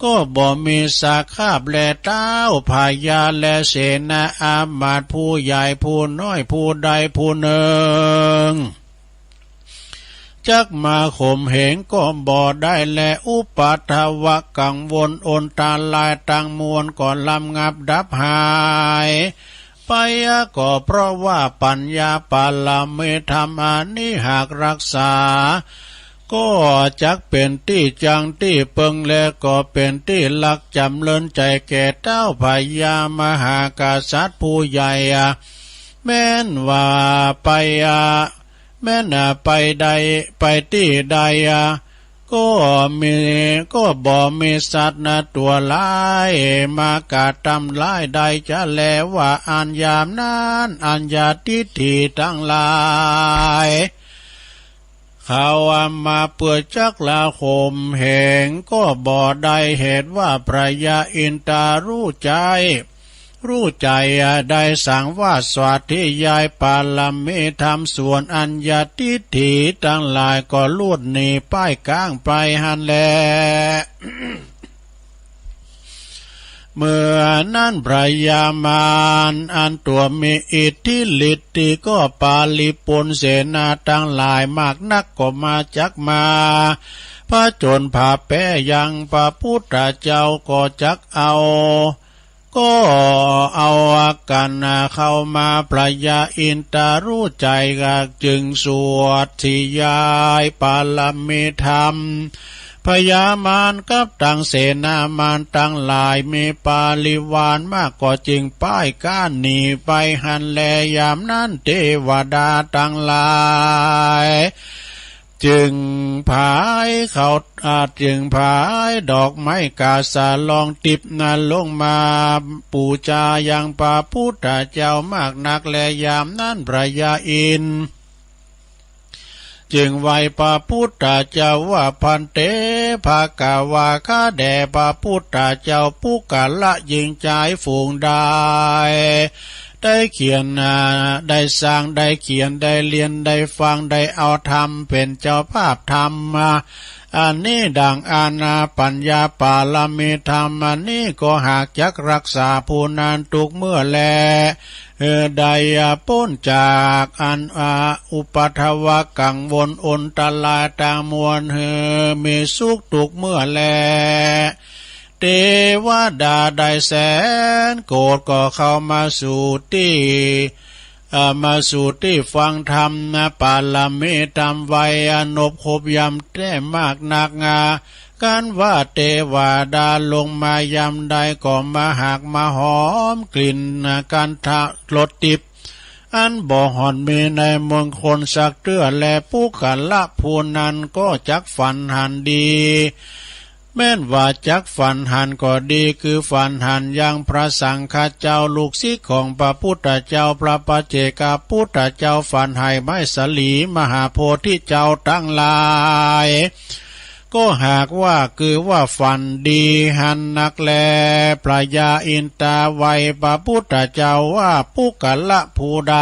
ก็บ่มีสาขาบแลเต้า พญาและเสนาอามาตย์ ผู้ใหญ่ผู้น้อย ผู้ใดผู้หนึ่ง จักมาข่มเหงก็บ่ได้แล อุปัทวะกังวลอนตรายตังมวลก็ระงับดับหาย ไป ก็เพราะว่าปัญญาปารมีธรรมอันนี้หากรักษา ก็จักเป๋นตี้จั้งตี้เปิง และก็เป๋นตี้รักจ๋ำเริญใจ๋แก่เต้าพญามหากษัตริย์ผู้ใหญ่ แม้นว่าไป แม้นไปใด ไปตี้ใด ก็มี ก็บ่มีสัตว์นะตั๋วร้าย มากระทำร้ายได้จะแลว่าอั้น ยามนั้น อัญญาทิฏฐิตังหลาย เขาว่ามาเปื้อจักละข่มเหงก็บ่ได้ เหตุว่าพระยาอินทารู้ใจ๋ รู้ใจ๋ได้สังวาสสาธยายปารมีธรรมส่วนอัญญาทิฏฐิตังหลาย ก็ลูดหนีป้ายก้างไปหั้นแล เมื่อนั้นพญามารอันตัวมีอิทธิฤทธิ์ตี้ก็ปาริปูรณ์เสนาตังหลายมากนักก็มาจักมาผจญภัยแป๋ยังพระพุทธเจ้าก็จักเอา ก็เอากั๋นเข้ามา พญาอินทร์รู้ใจ๋ก็จึงสวดสาธยายปารมีธรรม พญามารกับตังเสนามารตังหลายมีปริวารมากก็จึงป้ายก๊านหนีไปหั้นแล ยามนั้นเตวดาตังหลาย จึงผายข้าว อ่า จึงผายดอกไม้กาสาลองทิพย์นั้นลงมาปู๋จายังพระพุทธเจ้ามากนักแล ยามนั้นพญาอินทร์จึงไหว้พระพุทธเจ้าว่า ภันเต ภควา ข้าแด่พระพุทธเจ้า ปุคคละหญิงจายฝูงใด ได้เขียน อ่า ได้สร้าง ได้เขียน ได้เรียน ได้ฟัง ได้เอาธรรมเป๋นเจ้าภาพธรรม อ่า อันนี้ดั่งอัน อ่า ปัญญาปารมีธรรมอันนี้ก็หากจักรักษาผู้นั้นทุกเมื่อแล เออ ได้ อ่า ป๊นจากอัน อ่า อุปัทวะกังวลอันตรายตังมวล เออ มีสุขทุกเมื่อแล เตวดาได้แสนโกฏก็เข้ามาสู่ตี้ เอ่อ มาสู่ตี้ฟังธรรมนะ ปารมีธรรมไว้อนบครบย่ำแต๊มากนัก อ่า กันว่าเตวดาลงมายามใดก็มาหากมาหอมกลิ่น อ่า คันธะรสทิพย์ อันบ่ห่อนมีในมงคลสักเตื้อแล ปุคคละผู้นั้นก็จักฝันหันดี แม้นว่าจักฝันหันก็ดี คือฝันหันยังพระสังฆะเจ้า ลูกศิษย์ของพระพุทธเจ้า พระปัจเจกพุทธเจ้า ฝันไห้ไม้สาลี มหาโพธิเจ้าตังหลาย ก็หากว่าคือว่าฝันดีหันนักแล พญาอินทร์ไหว้พระพุทธเจ้าว่า ปุคคละผู้ใด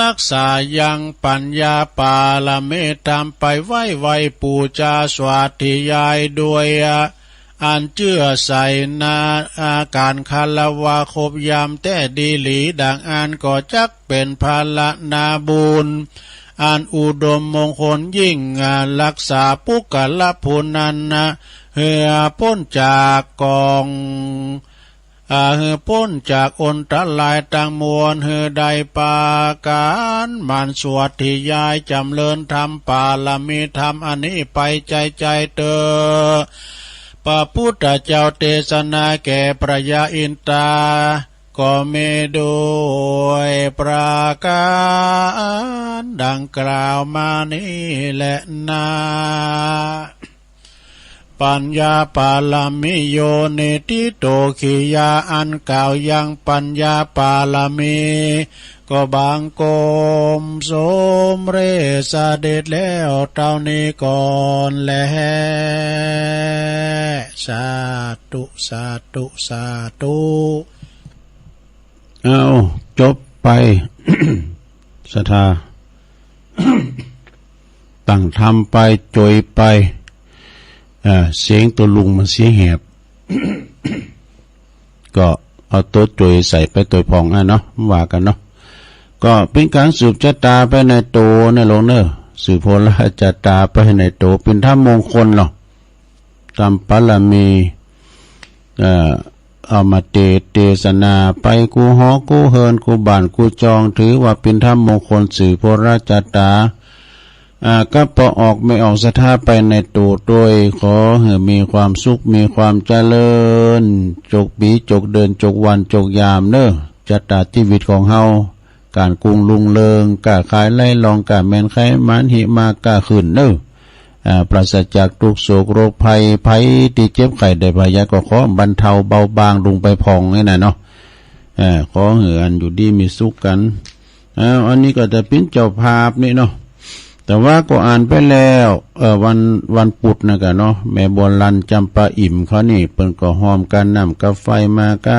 รักษายังปัญญาปารมีธรรมไปไหว้ ไหว้ปู๋จาสาธยายโดย อันเจื้อใส่นา อาก๋านคารวะครบย่ำแต๊ดีหลี ดั่งอั้นก็จักเป๋นผละนาบุญ อันอุดมมงคลยิ่ง อ่า รักษาปุคคละผู้นั้นนะ หื้อป๊นจากกอง อ่า หื้อป๊นจากอันตรายตังมวล หื้อได้ปาก๋านหมั่นสาธยายจ๋ำเริญธรรม ปารมีธรรมอันนี้ไปใจ๋ๆ เต๊อะ พระพุทธเจ้าเตสนาแก่พญาอินทร์ ก็มีโดยประก๋านดั่งกล่าวมานี้แลนา ปัญญาปารมีโย นิฏฐิโต กิริยาอันกล่าวยังปัญญาปารมี ก็บังคมสมเร็จเสด็จแล้วเต้านี้ก่อนแล สาธุ สาธุ สาธุ เอา จบไป ศรัทธา ตั้งธรรมไป จอยไป อ่า เสียงตั๋วลุงมันเสียงแหบ ก็เอาตั๋วจอยใส่ไปตวยพ่องอะเนาะ ว่ากั๋นเนาะ ก็เป๋นก๋านสืบจะต๋าไปในตั๋วเน่อลุงเน่อ สืบโหราจะต๋าไปในตั๋ว เป๋นธรรมมงคลเนาะ ต๋ามปารมี เอ่อ เอามาเต เตสนาไปกู้หอกู้เฮือนกู้บ้านกู้จอง ถือว่าเป๋นธรรมมงคลสืบโหราจะต๋า อ่า ก็ปอออกแม่ออกศรัทธาไปในตั๋วตวย ขอหื้อมีความสุขมีความเจริญ จกปี๋จกเดือนจกวันจกยามเน่อ จะต๋าจีวิตของเฮา ก๋านกุ้งรุ่งเริง ก้าขายไหลล่อง ก้าแม่นไขมันหิมะก้าขึ้นเน่อ อ่า ปราศจากตุ๊กข์โศกโรคภัย ภัยตี้เจ็บไข้ได้พยาก็ขอบรรเทาเบาบางลงไปพ่องนี่นะเนาะ เอ่อ ขอหื้ออันอยู่ดีมีสุขกั๋น อ้าว อันนี้ก็จะเป๋นเจ้าภาพนี่เนาะ แต่ว่าก็อ่านไปแล้ว เอ่อ วัน วันปุธนะกะเนาะ แม่บัวลัน จำปาอิ่มเขานี่ เปิ้นก็ฮอมกาน้ำกาไฟมาก้า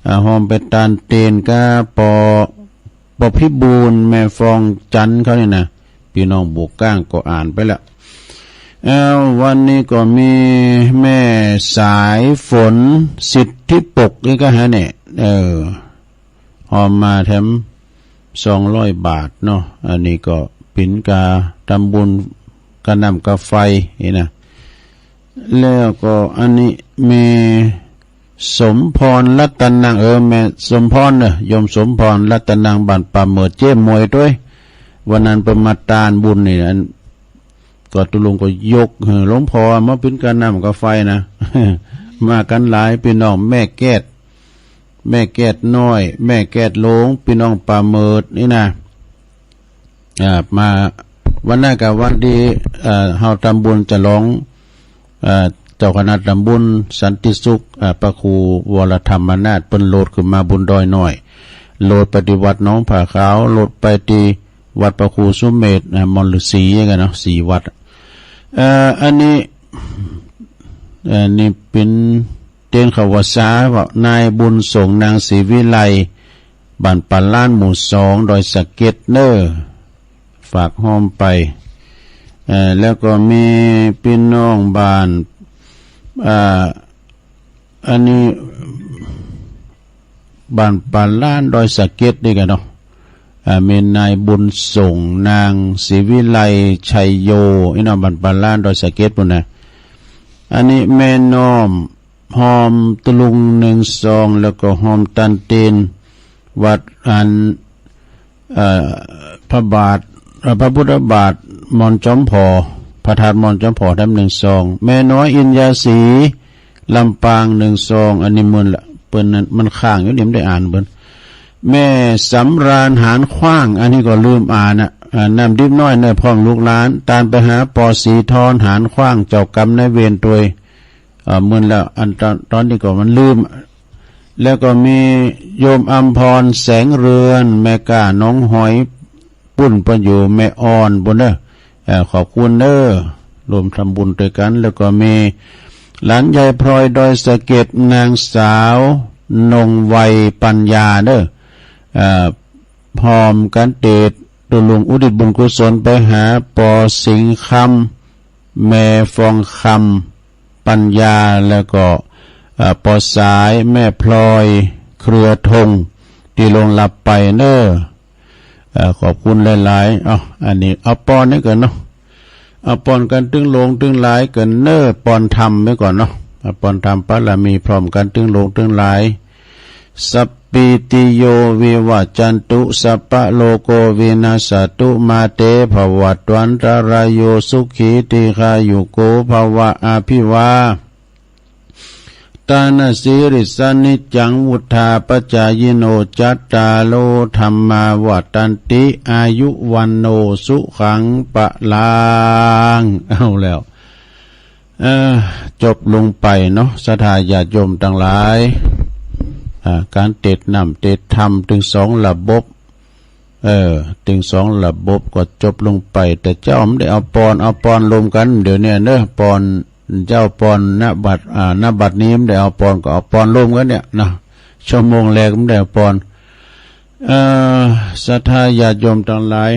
อ่า ฮอมไปตานเตนก้า ปอ ปอพิบูล แม่ฟองจันทร์เขานี่นะ ปี้น้องบวกก้างก็อ่านไปแล้ว เอ้า วันนี้ก็มีแม่สายฝน สิทธิปก นี่ก็ฮะเนี่ย เออ ฮอมมาแถมสองร้อยบาทเนาะ อันนี้ก็เป๋นกาทำบุญกาน้ำกาไฟนี่นะ แล้วก็อันนี้แม่สมพรรัตนัง เออ แม่สมพรเนอะ โยมสมพรรัตนัง บ้านป่าเหมิด เจ๊หมวยตวย วันนั้นเปิ้นมาตานบุญนี่ อัน ก็ตุ๊ลุงก็ยกหื้อหลวงพ่อมาเป๋นกาน้ำกาไฟนะ มากั๋นหลาย ปี้น้องแม่แก้ด แม่แก้ดน้อย แม่แก้ดหลวง ปี้น้องป่าเหมิดนี่นะ อ่า มาวันนั้นก็วันตี้ เอ่อ เฮาทำบุญฉลอง เอ่อ เจ้าคณะตำบลสันติสุข เอ่อ พระครูวรธรรมนาถ เปิ้นโหลดขึ้นมาบนดอยน้อย โหลดไปตี้วัดหนองผาขาว โหลดไปตี้วัดพระครูสุเมธ อ่า มอนฤๅษีกั๋นเนาะ สี่วัด เอ่อ อันนี้ เอ่อ นี่เป๋นเตียนข่าวสารว่า นายบุญส่ง นางศรีวิไล บ้านป่าล้าน หมู่สอง ดอยสะเก็ดเน่อ ฝากฮอมไป เอ่อ แล้วก็มีปี้น้องบ้าน เอ่อ อันนี้ บ้านป่าล้าน ดอยสะเก็ดนี่กั๋นเนาะ อ่า มีนายบุญส่ง นางศรีวิไล ชัยโย อี้เนาะ บ้านป่าล้าน ดอยสะเก็ดปู้นนะ อันนี้แม่น้อม ฮอมตุ๊ลุงนึ่งซอง แล้วก็ฮอมตานเตียน วัดอัน เอ่อ พระบาท เอ่อ พระพุทธบาทมอนจอมผอ พระธาตุมอนจอมผอ แถมนึ่งซอง แม่น้อยอินยาสี ลำปาง นึ่งซอง อันนี้เมินละ เปิ้นนั้นมันค้างอยู่นี่ บ่ได้อ่านเปิ้น แม่สำราญ หานขว้าง อันนี้ก็ลืมอ่านอะ อ่า น้ำดิบน้อยเน่อ พร้อมลูกหลาน ตานไปหาปอศรีทร หานขว้าง เจ้ากรรมนายเวรตวย เอ่อ เมินแล้ว อันตอน ตอนนี้ก็มันลืม แล้วก็มีโยมอำพร แสงเรือน แม่ก้า หนองหอย ปู้น เปิ้นอยู่แม่อ่อนปู้นเน่อ เอ่อ ขอบคุณเน่อ ร่วมทำบุญตวยกั๋น แล้วก็มีหลานยายพลอย ดอยสะเก็ด นางสาวนงไว ปัญญาเน่อ เอ่อ พร้อมกั๋นเตรียมตุ๊ลุงอุทิศบุญกุศลไปหาปอสิงห์คำ แม่ฟองคำ ปัญญา แล้วก็ เอ่อ ปอสาย แม่พลอย เครือธง ตี้ล่วงลับไปเน่อ เอ่อ ขอบคุณหลายๆ เอ้า อันนี้เอาปอนนี้ก่อนเนาะ เอาปอนกั๋นตึงหลวงตึงหลายก่อนเน่อ ปอนธรรมไว้ก่อนเนาะ เอาปอนธรรมปารมีพร้อมกั๋นตึงหลวงตึงหลาย สัพพีติโยวิวัจจันตุ สัพพะโรโควินัสสะตุ มาเตภวัตวันตะราโย สุขีทีฆายุโกภวะ อภิวาทานาสีลิสสะนิจจัง วุฑฒาปจายิโน จัตตาโรธัมมาวัฑฒันติ อายุวัณโณสุขังพลัง เอาแล้ว เอ่อ จบลงไปเนาะ ศรัทธาญาติโยมตังหลาย อ่า ก๋านเตรียมน้ำเตรียมธรรมตึงสองระบบ เออ ตึงสองระบบก็จบลงไป แต่เจ้าบ่ได้เอาปอน เอาปอนรวมกั๋น เดี๋ยวนี้เน่อ ปอน เจ้าปอน ณ บัด อ่า ณ บัดนี้บ่ได้เอาปอน ก็เอาปอนรวมกั๋นเนี่ยนะ ชั่วโมงแรกบ่ได้เอาปอน เอ่อ ศรัทธาญาติโยมตังหลาย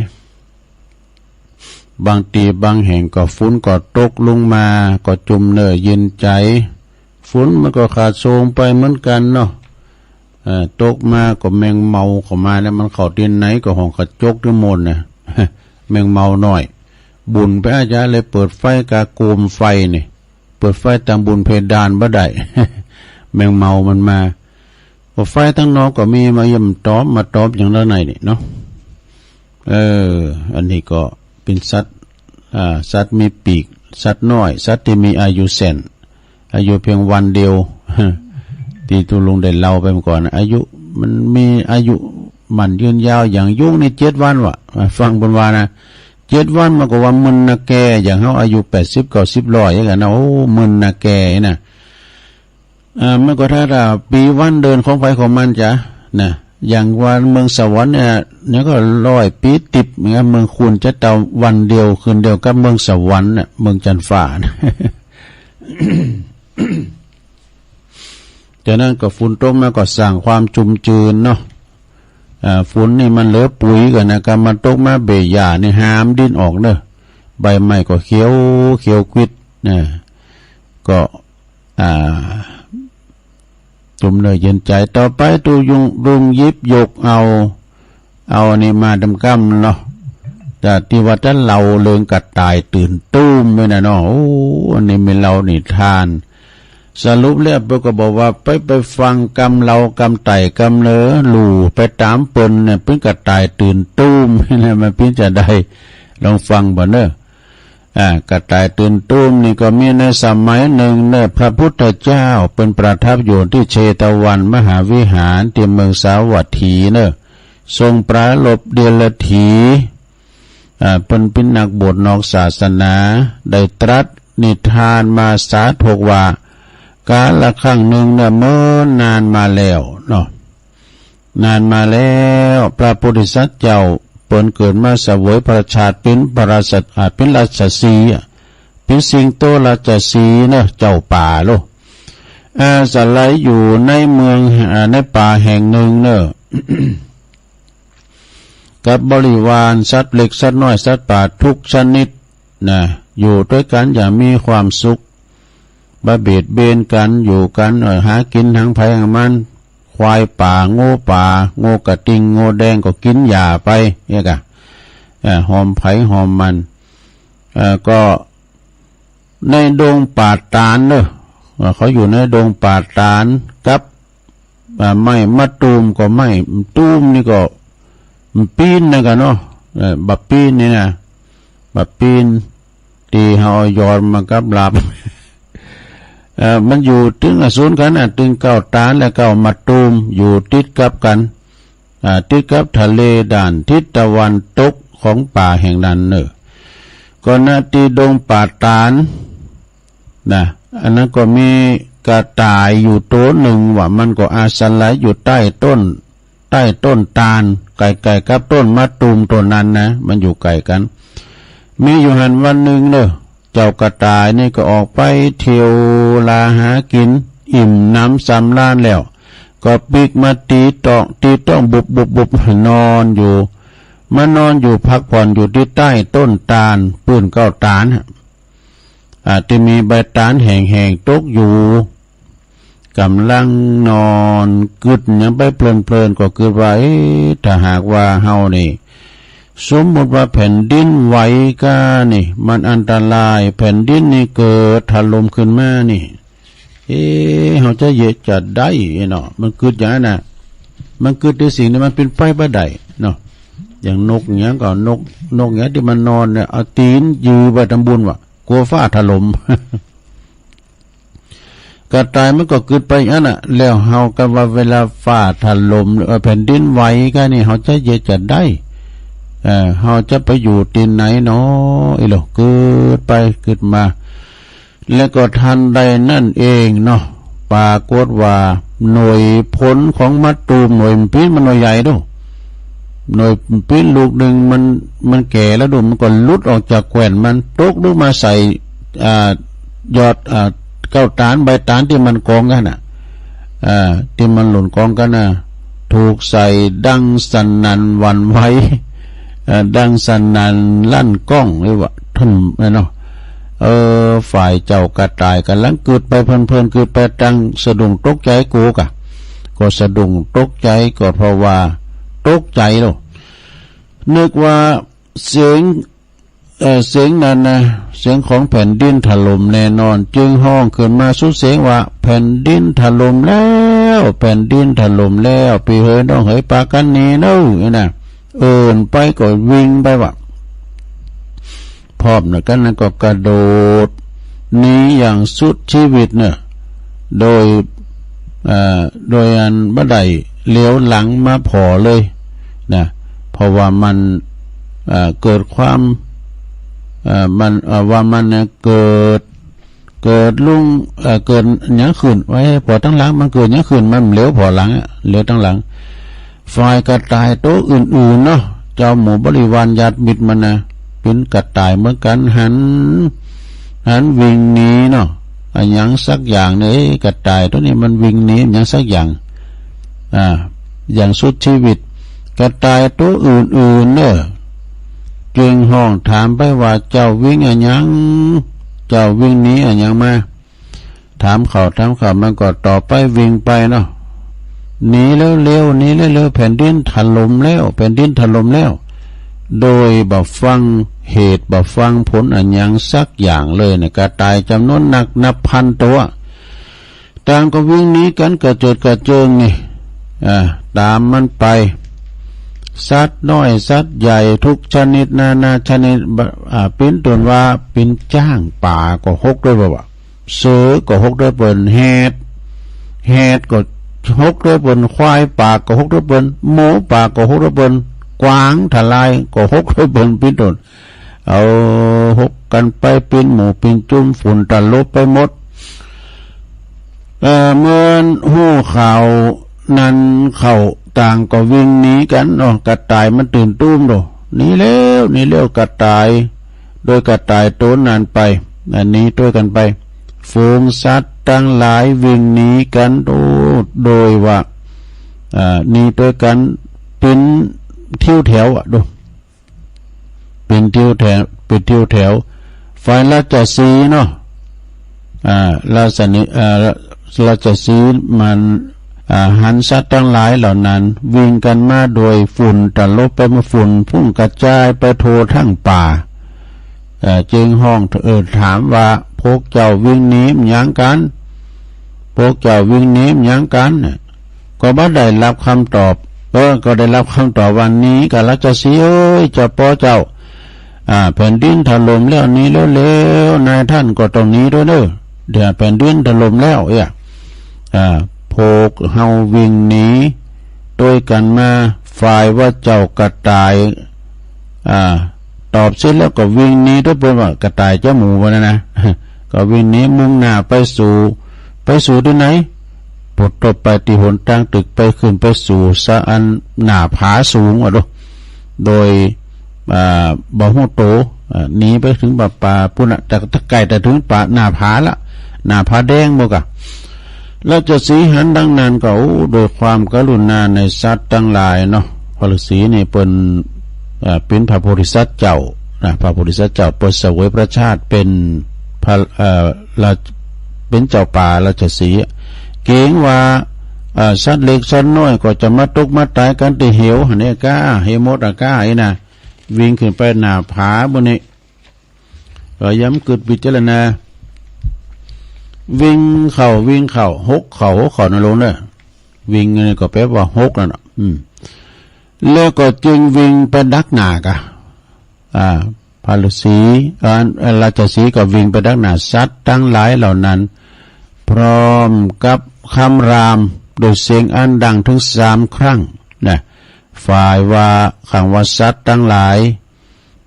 บางตี้บางแห่งก็ฝนก็ตกลงมา ก็จุ่มเน่อเย็นใจ๋ ฝนมันก็ขาดโซงไปเหมือนกั๋นเนาะ เอ่อ ตกมาก็แมงเมาเข้ามาแล้ว มันเข้าตี้ไหนก็ห้องกระจกตี้หมดนะ แมงเมาน้อย บุญไปอาจจะเลยเปิดไฟกาโกมไฟนี่ เปิดไฟตางบุญเพดานบ่ได้ แมงเมามันมา ก็ไฟตางนอกก็มี มาเยี่ยมตอม มาตอมอย่างละไหนนี่เนาะ เออ อันนี้ก็เป๋นสัตว์ อ่า สัตว์มีปีก สัตว์น้อย สัตว์ตี้มีอายุแส้น อายุเพียงวันเดียว ตี้ตุ๊ลุงได้เล่าไปเมื่อก่อนนะ อายุมันมีอายุหมั้นยืนยาว อย่างยุงนี่เจ็ดวันวะ ฟังเปิ้นว่านะ เจ็ดวันมันก็ว่ามึนนาแก อย่างเฮาอายุแปดสิบ เก้าสิบ ร้อยอย่างนั้นนะ โอ้ มึนนาแกนะ อ่า มันก็ถ้า ถ้าปีวันเดือนของใผของมันจ้ะนะ อย่างว่าเมืองสวรรค์เนี่ย เนี่ยก็ร้อยปีติบเนี่ย เมืองคูนจะเต้าวันเดียวคืนเดียวกับเมืองสวรรค์น่ะ เมืองจันทร์ฟ้าน่ะ จากนั้นก็ฝนตกมาก็สร้างความชุ่มชื้นเนาะ อ่า ฝนนี่มันเหลือปุ๋ยกั๋นนะ กามันตกมาเบ่ยหญ้านี่หามดินออกเน่อ ใบไม้ก็เขียว เขียวกวิดนะ ก็ อ่า จุ่มเน่อเย็นใจ๋ ต่อไปตุ๊ยุง ตุ๊ยุงหยิบยกเอา เอาอันนี้มาดำก้ำเนาะ แต่ตี้ว่าจะเล่าเรื่องกระต่ายตื่นตูมไว้นะเนาะ โอ้ อันนี้มีเล่านิทาน สรุปแล้วเปิ้นก็บอกว่าไป ไปฟังกำเล่ากำไต่กำเนอ ลู่ไปต๋ามเปิ้นเนี่ย เปิ้นกระต่ายตื่นตูมนะ มันเปิ้นจะใด ลองฟังบ่เน่อ อ่า กระต่ายตื่นตูมนี่ก็มีในสมัยนึ่งเน่อ พระพุทธเจ้าเปิ้นประทับอยู่ตี้เชตวันมหาวิหารตี้เมืองสาวัตถีเน่อ ทรงปรารภเดียรถี อ่า เปิ้นเป๋นนักบวชนอกศาสนา ได้ตรัสนิทานมาสาธกว่า กาละครั้งนึ่งเน่อ เมินนานมาแล้วเนาะ นานมาแล้ว พระโพธิสัตว์เจ้าเปิ้นเกิดมาเสวยพระชาติเป๋นพระราช อ่า เป๋นราชสีห์อะ เป๋นสิงโตราชสีห์เน่อ เจ้าป่าโล อาศัยอยู่ในเมือง อ่า ในป่าแห่งนึ่งเน่อ กับบริวารสัตว์เล็กสัตว์น้อยสัตว์ป่าทุกชนิดนะ อยู่ตวยกั๋นอย่างมีความสุข บ่เบียดเบียนกั๋น อยู่กั๋น เอ่อ หากิ๋นหังใผหังมัน ควายป่า งัวป่า งัวกระทิง งัวแดงก็กิ๋นหญ้าไป เนี่ยกะ เอ่อ หอมใผหอมมัน เอ่อ ก็ในดงป่าตาดเน่อ เอ่อ เขาอยู่ในดงป่าตาดกับ อ่า ไม้มะตูมก็ไม้ตูมนี่ก็ มันปีนนะกะเนาะ เอ่อ บ่าปีนนี่นะ บ่าปีน ตี้เฮาเอาหยอดมากับหลาบ เอ่อ มันอยู่ตึงอะ ศูนย์กั๋นอะ ตึงเก๊าตาดและเก๊ามะตูม อยู่ติดกับกั๋น อ่า ติดกับทะเลด้านทิศตะวันตกของป่าแห่งนั้นเน่อ ก็ ณ ตี้ดงป่าตาด นะ อันนั้นก็มีกระต่ายอยู่ตั๋วนึ่งว่า มันก็อาศัยอยู่ใต้ต้น ใต้ต้นตาด ใก้ๆ กับต้นมะตูมต้นนั้นนะ มันอยู่ใก้กั๋น มีอยู่หั้นวันนึ่งเน่อ เจ้ากระต่ายนี่ก็ออกไปเที่ยวลาหากิ๋น อิ่มหนำสำราญแล้ว ก็ปิ๊กมาตี๋ต๊อง ตี๋ต๊องบุบๆๆ นอนอยู่ มานอนอยู่พักผ่อนอยู่ตี้ใต้ต้นตาด ปื้นเก๊าตาดฮะ อ่า ตี้มีใบตาดแห้งๆ ตกอยู่ ก่ำลังนอนกึ๊ดหยังไปเพลินๆ ก็กึ๊ดว่า เอ๊ะ ถ้าหากว่าเฮานี่ สมมุติว่าแผ่นดินไหวก้านี่ มันอันตราย แผ่นดินนี่เกิดถล่มขึ้นมานี่ เอ๊ะ เฮาจะเยียะจะใดเนาะ มันกึ๊ดอย่างนั้นน่ะ มันกึ๊ดในสิ่งตี้มันเป๋นไปบ่ได้เนาะ อย่างนกหยังก็ นก นกหยังตี้มันนอนเนี่ย เอาตี๋นยือไปตำบุญว่ะ กั๋วฟ้าถล่ม กระต่ายมันก็กึ๊ดไปอย่างนั้นน่ะ แล้วเฮาก็ว่าเวลาฟ้าถล่ม หรือว่าแผ่นดินไหวก้านี่ เฮาจะเยียะจะใด เอ่อ เฮาจะไปอยู่ตี้ไหนเนาะ อีหล่อกึ๊ดไปกึ๊ดมา แล้วก็ทันใดนั้นเองเนาะ ปรากฏว่าหน่วยผลของมะตูม หน่วยมันปี๊ด มันหน่วยใหญ่ดู หน่วยปี๊ดลูกนึ่งมัน มันแก่แล้วดู มันก็หลุดออกจากแก่นมัน ตกลงมาใส่ อ่า ยอด อ่า เก๊าตาด ใบตาดตี้มันกองกั๋นน่ะ อ่า ตี้มันหล่นกองกั๋นน่ะ ถูกใส่ดังสนั่นหวั่นไหว เอ่อ ดังสนั่นลั่นก้องเลยว่า ทุ่มเลยเนาะ เออ ฝ่ายเจ้ากระต่ายก่ำลังกึ๊ดไปเพลินๆ กึ๊ดไปตังสะดุ้งตกใจ๋กั๋วก่ะ ก็สะดุ้งตกใจ๋ก็เพราะว่าตกใจ๋แล้ว นึกว่าเสียง เอ่อ เสียงนั้นนะ เสียงของแผ่นดินถล่มแน่นอน จึงฮ้องขึ้นมาสุดเสียงว่า แผ่นดินถล่มแล้ว แผ่นดินถล่มแล้ว ปี้เหยน้องเหยปากั๋นหนีเน่อ นี่นะ เอิ้นไปก็วิ่งไปว่ะ พร้อมกั๋นนั้นก็กระโดดหนีอย่างสุดชีวิตเน่อ โดย เอ่อ โดยอันบ่ได้เหลียวหลังมาผ่อเลยนะ เพราะว่ามัน เอ่อ เกิดความ เอ่อ มัน เอ่อ ว่ามันเนี่ยเกิด เกิดลุง เอ่อ เกิดหยังขึ้น ไว้ผ่อตังหลัง มันเกิดหยังขึ้น มันเหลียวผ่อหลังอะ เหลียวตังหลัง ฝ่ายกระต่ายตั๋วอื่นๆ เนาะ เจ้าหมู่บริวารญาติมิตรมันนะ เป๋นกระต่ายเหมือนกั๋น หัน หันวิ่งหนีเนาะ อะหยังสักอย่างเนี่ย เอ๊ะ กระต่ายตั๋วนี้มันวิ่งหนีอะหยังสักอย่าง อ่า อย่างสุดชีวิต กระต่ายตั๋วอื่นๆ เน่อ จึงฮ้องถามไปว่า เจ้าวิ่งอะหยัง เจ้าวิ่งหนีอะหยังมา ถามเขา ถามเขา มันก็ตอบไป วิ่งไปเนาะ หนีเร็วๆ หนีเร็วๆ แผ่นดินถล่มแล้ว แผ่นดินถล่มแล้ว โดยบ่ฟังเหตุบ่ฟังผลอะหยังสักอย่างเลยเนี่ย กระต่ายจ๋ำนวนนักนับพันตั๋ว ต่างก็วิ่งหนีกั๋นกระเจิดกระเจิงนี่ อ่า ต๋ามมันไป สัตว์น้อยสัตว์ใหญ่กู้ชนิดนานาชนิด บ่า อ่า ปิ้นตวนว่าปิ้นจ๊างป่าก็หกตวยเปิ้นว่า เสือก็หกตวยเปิ้น แหด แหดก็หกตวยเปิ้น ควายป่าก็หกตวยเปิ้น หมูป่าก็หกตวยเปิ้น กวางทลายก็หกตวยเปิ้น ปิ้นตวน เอาหกกั๋นไปปิ้นหมู่ปิ้นจุ้ม ฝุ่นตลบไปหมด เอ่อ เมื่อฮู้ข่าวนั้นเข้า ต่างก็วิ่งหนีกั๋นเนาะ กระต่ายมันตื่นตูมโด หนีแล้วหนีแล้วกระต่าย โดยกระต่ายต๋นนั้นไป อันนี้ตวยกั๋นไป ฝูงสัตว์ตังหลายวิ่งหนีกั๋นโด โดยว่า อ่า หนีตวยกั๋นปิ้นทิวแถวอะโด ปิ้นทิวแถว ปิ้นทิวแถว ฝ่ายราชสีห์เนาะ อ่า ราชสีห์ อ่า ราชสีห์มัน อ่า หันสัตว์ตังหลายเหล่านั้น วิ่งกั๋นมาโดยฝุ่นตลบไปหมด ฝุ่นฟุ้งกระจายไปทั่วทั้งป่า เอ่อ จึงฮ้อง เอ่อ ถามว่า พวกเจ้าวิ่งหนีอะหยังกั๋น พวกเจ้าวิ่งหนีอะหยังกั๋นเนี่ย ก็บ่ได้ฮับกำตอบ เออ ก็ได้ฮับกำตอบว่า หนีก่า ราชสีห์เอ๋ย เจ้าป้อเจ้า อ่า แผ่นดินถล่มแล้ว หนีเร็วๆ นายท่านก็ต้องหนีตวยเน่อ เดี๋ยวแผ่นดินถล่มแล้ว เอ้ย อ่า พวกเฮาวิ่งหนีตวยกั๋นมา ฝ่ายว่าเจ้ากระต่าย อ่า ตอบเสร็จแล้วก็วิ่งหนีตวย เปิ้นว่ากระต่ายกับหมูว่านั้นนะ ก็วิ่งหนีมุ่งหน้าไปสู่ ไปสู่ตี้ไหน ปุดตบไปตี้หนตางตึก ไปขึ้นไปสู่สะอันหน้าผาสูงว่าโด โดย อ่า บ่ฮู้โต อ่า หนีไปเถิงป่า ป่าปู้นน่ะ แต่ แต่ใก้จะเถิงป่าหน้าผาละ หน้าผาแดงบ่กะ ราชสีห์หันดังนั้นก็ โอ้ โดยความกรุณาในสัตว์ตังหลายเนาะ พระฤาษีนี่เปิ้น อ่า เป๋นพระโพธิสัตว์เจ้านะ พระโพธิสัตว์เจ้าเปิ้นเสวยพระชาติเป๋นพระ เอ่อ ราช เป๋นเจ้าป่าราชสีห์ เก๋งว่า เอ่อ สัตว์เล็กสัตว์น้อยก็จะมาตกมาต๋ายกั๋นตี้เหว หันเน่ก้า เหวมดอะก้า อี้นะ วิ่งขึ้นไปหน้าผาปู้นนี้ ก็ย้ำกึ๊ดพิจารณา วิ่งเข้า วิ่งเข้า หกเข้า หกเข้านะโลมเน่อ วิ่งนี่ก็แป๋ว่าหกนั่นน่ะ อืม แล้วก็จึงวิ่งไปดักหน้ากะ อ่า พระฤาษี อ่า ราชสีห์ก็วิ่งไปดักหน้าสัตว์ตังหลายเหล่านั้น พร้อมกับคำรามโดยเสียงอันดังเถิงสามครั้งนะ ฝ่ายว่า ขังว่าสัตว์ตังหลาย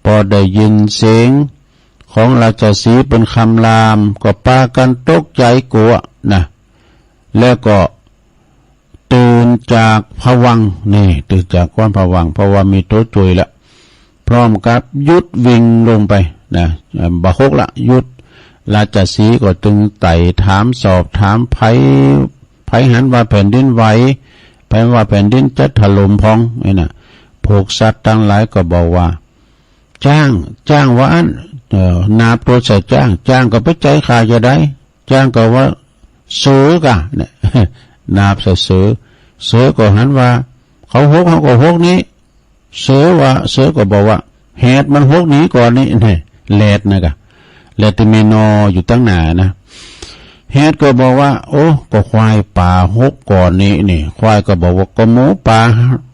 ปอได้ยินเสียงของราชสีห์เปิ้นคำราม ก็ปากั๋นตกใจ๋กั๋วนะ แล้วก็ตื่นจากผวังค์ นี่ ตื่นจากความผวังค์ เพราะว่ามีโตจ้วยละ พร้อมกับหยุดวิ่งลงไปนะ เอ่อ บ่หกละ หยุด ราชสีห์ก็จึงไต่ถามสอบถาม ใผ ใผหันว่าแผ่นดินไหว ใผว่าแผ่นดินจะถล่มพ่อง นี่นะ พวกสัตว์ตังหลายก็บอกว่า จ๊าง จ๊างว่าอั้น เอ่อ นาบตั๋วใส่จ๊าง จ๊างก็บ่ใจ้ข้าจะใด จ๊างก็ว่า เสือกะ เนี่ย นาบใส่เสือ เสือก็หันว่า เขาหก เฮาก็หกนี้ เสือว่า เสือก็บอกว่า แหดมันหกหนีก่อนนี้ เนี่ย แหลดนะกะ แหลดตี้มีหน่ออยู่ตังหน้านะ แหดก็บอกว่า โอ้ ก็ควายป่าหกก่อนนี้ นี่ ควายก็บอกว่า ก็หมูป่า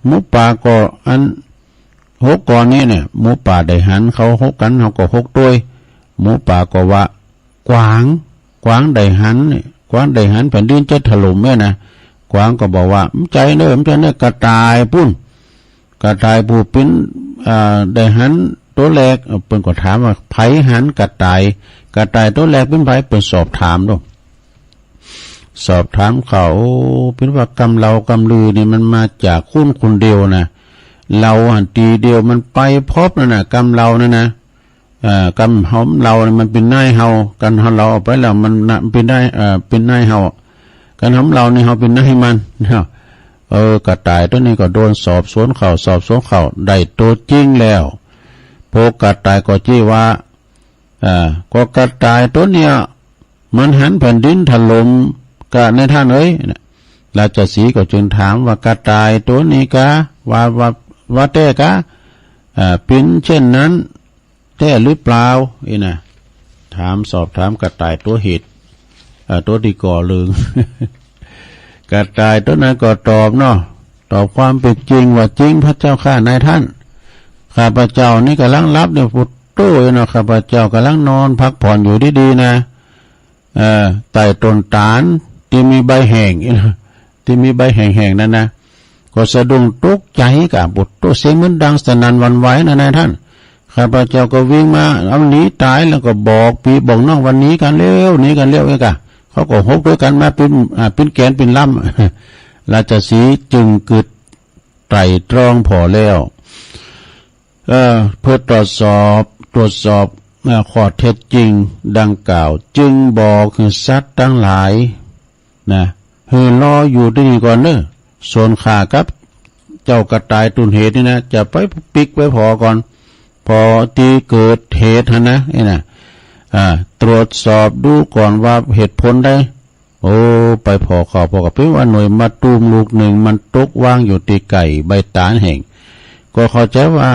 หมูป่าก็อัน หกก่อนนี้เนี่ย หมูป่าได้หันเขาหกกั๋น เฮาก็หกตวย หมูป่าก็ว่า กวาง กวางได้หันเนี่ย กวางได้หันแผ่นดินจะถล่มเนี่ยนะ กวางก็บอกว่า บ่ใจ้เน่อ บ่ใจ้เน่อ กระต่ายปู้น กระต่ายผู้เป๋น อ่า ได้หันตั๋วแรก เอ่อ เปิ้นก็ถามว่า ใผหันกระต่าย กระต่ายตั๋วแรกเป๋นใผ เปิ้นสอบถามโด สอบถามเขา โอ้ เป๋นว่ากำเลากำลือนี่มันมาจากคนคนเดียวนะ เลาหั้นตี้เดียวมันไปพบนั่นน่ะ กำเลานั่นนะ เอ่อ กำหอมเลานี่มันเป๋นนายเฮา กันเฮาเลาเอาไปแล้วมันน่ะเป๋นนาย เอ่อ เป๋นนายเฮา กันหอมเลานี่เฮาเป๋นนายมัน เออ กระต่ายตั๋วนี้ก็โดนสอบสวนเข้า สอบสวนเข้า ได้ตั๋วจริงแล้ว พวกกระต่ายก็จี้ว่า อ่า ก็กระต่ายตั๋วเนี่ย มันหันแผ่นดินถล่มกา นายท่านเอ๋ย ราชสีห์ก็จึงถามว่า กระต่ายตั๋วนี้กา ว่า ว่า ว่าแต๊กา อ่า เป๋นเช่นนั้นแต๊หรือเปล่า อี้นะ ถามสอบถามกระต่ายตั๋วเหตุ อ่า ตั๋วตี้ก่อเรื่อง กระต่ายตั๋วนั้นก็ตอบเนาะ ตอบความเป๋นจริงว่า จริงพระเจ้าข้านายท่าน ข้าพเจ้านี่ก่ำลังหลับเนี่ย ปุโต้เนาะ ข้าพเจ้ากำลังนอนพักผ่อนอยู่ดีๆ นะ เอ่อ ใต้ต้นตาลตี้มีใบแห้ง ตี้มีใบแห้งๆ นั้นนะ ก็สะดุ้งตกใจ๋กา ปุโต้ เสียงเหมือนดังสนั่นหวั่นไหวนะนายท่าน ข้าพเจ้าก็วิ่งมา เอาหนีต๋าย แล้วก็บอกปี้บอกน้องว่า หนีกั๋นเร็ว หนีกั๋นเร็ว เอ้ยกา เขาก็หบตวยกั๋นมาเป๋น อ่า เป๋นแก๋นเป๋นลำ ราชสีห์จึงกึ๊ดไตร่ตรองผ่อแล้ว เอ่อ เพื่อตรวจสอบ ตรวจสอบ เอ่อ ข้อเท็จจริงดังกล่าว จึงบอกหื้อสัตว์ตังหลาย นะ หื้อรออยู่ตี้นี่ก่อนเน่อ ส่วนข้ากับเจ้ากระต่ายตั๋วเหตุนี่นะ จะไปปิ๊กไปผ่อก่อน ผ่อตี้เกิดเหตุหั้นนะ อี้นะ อ่า ตรวจสอบดูก่อนว่าเหตุผลใด โอ้ ไปผ่อเข้า ผ่อเข้าปิ๊กว่าหน่วยมะตูมลูกนึ่ง มันตกวางอยู่ตี้ใก้ใบต๋าลแห้ง ก็เข้าใจ๋ว่า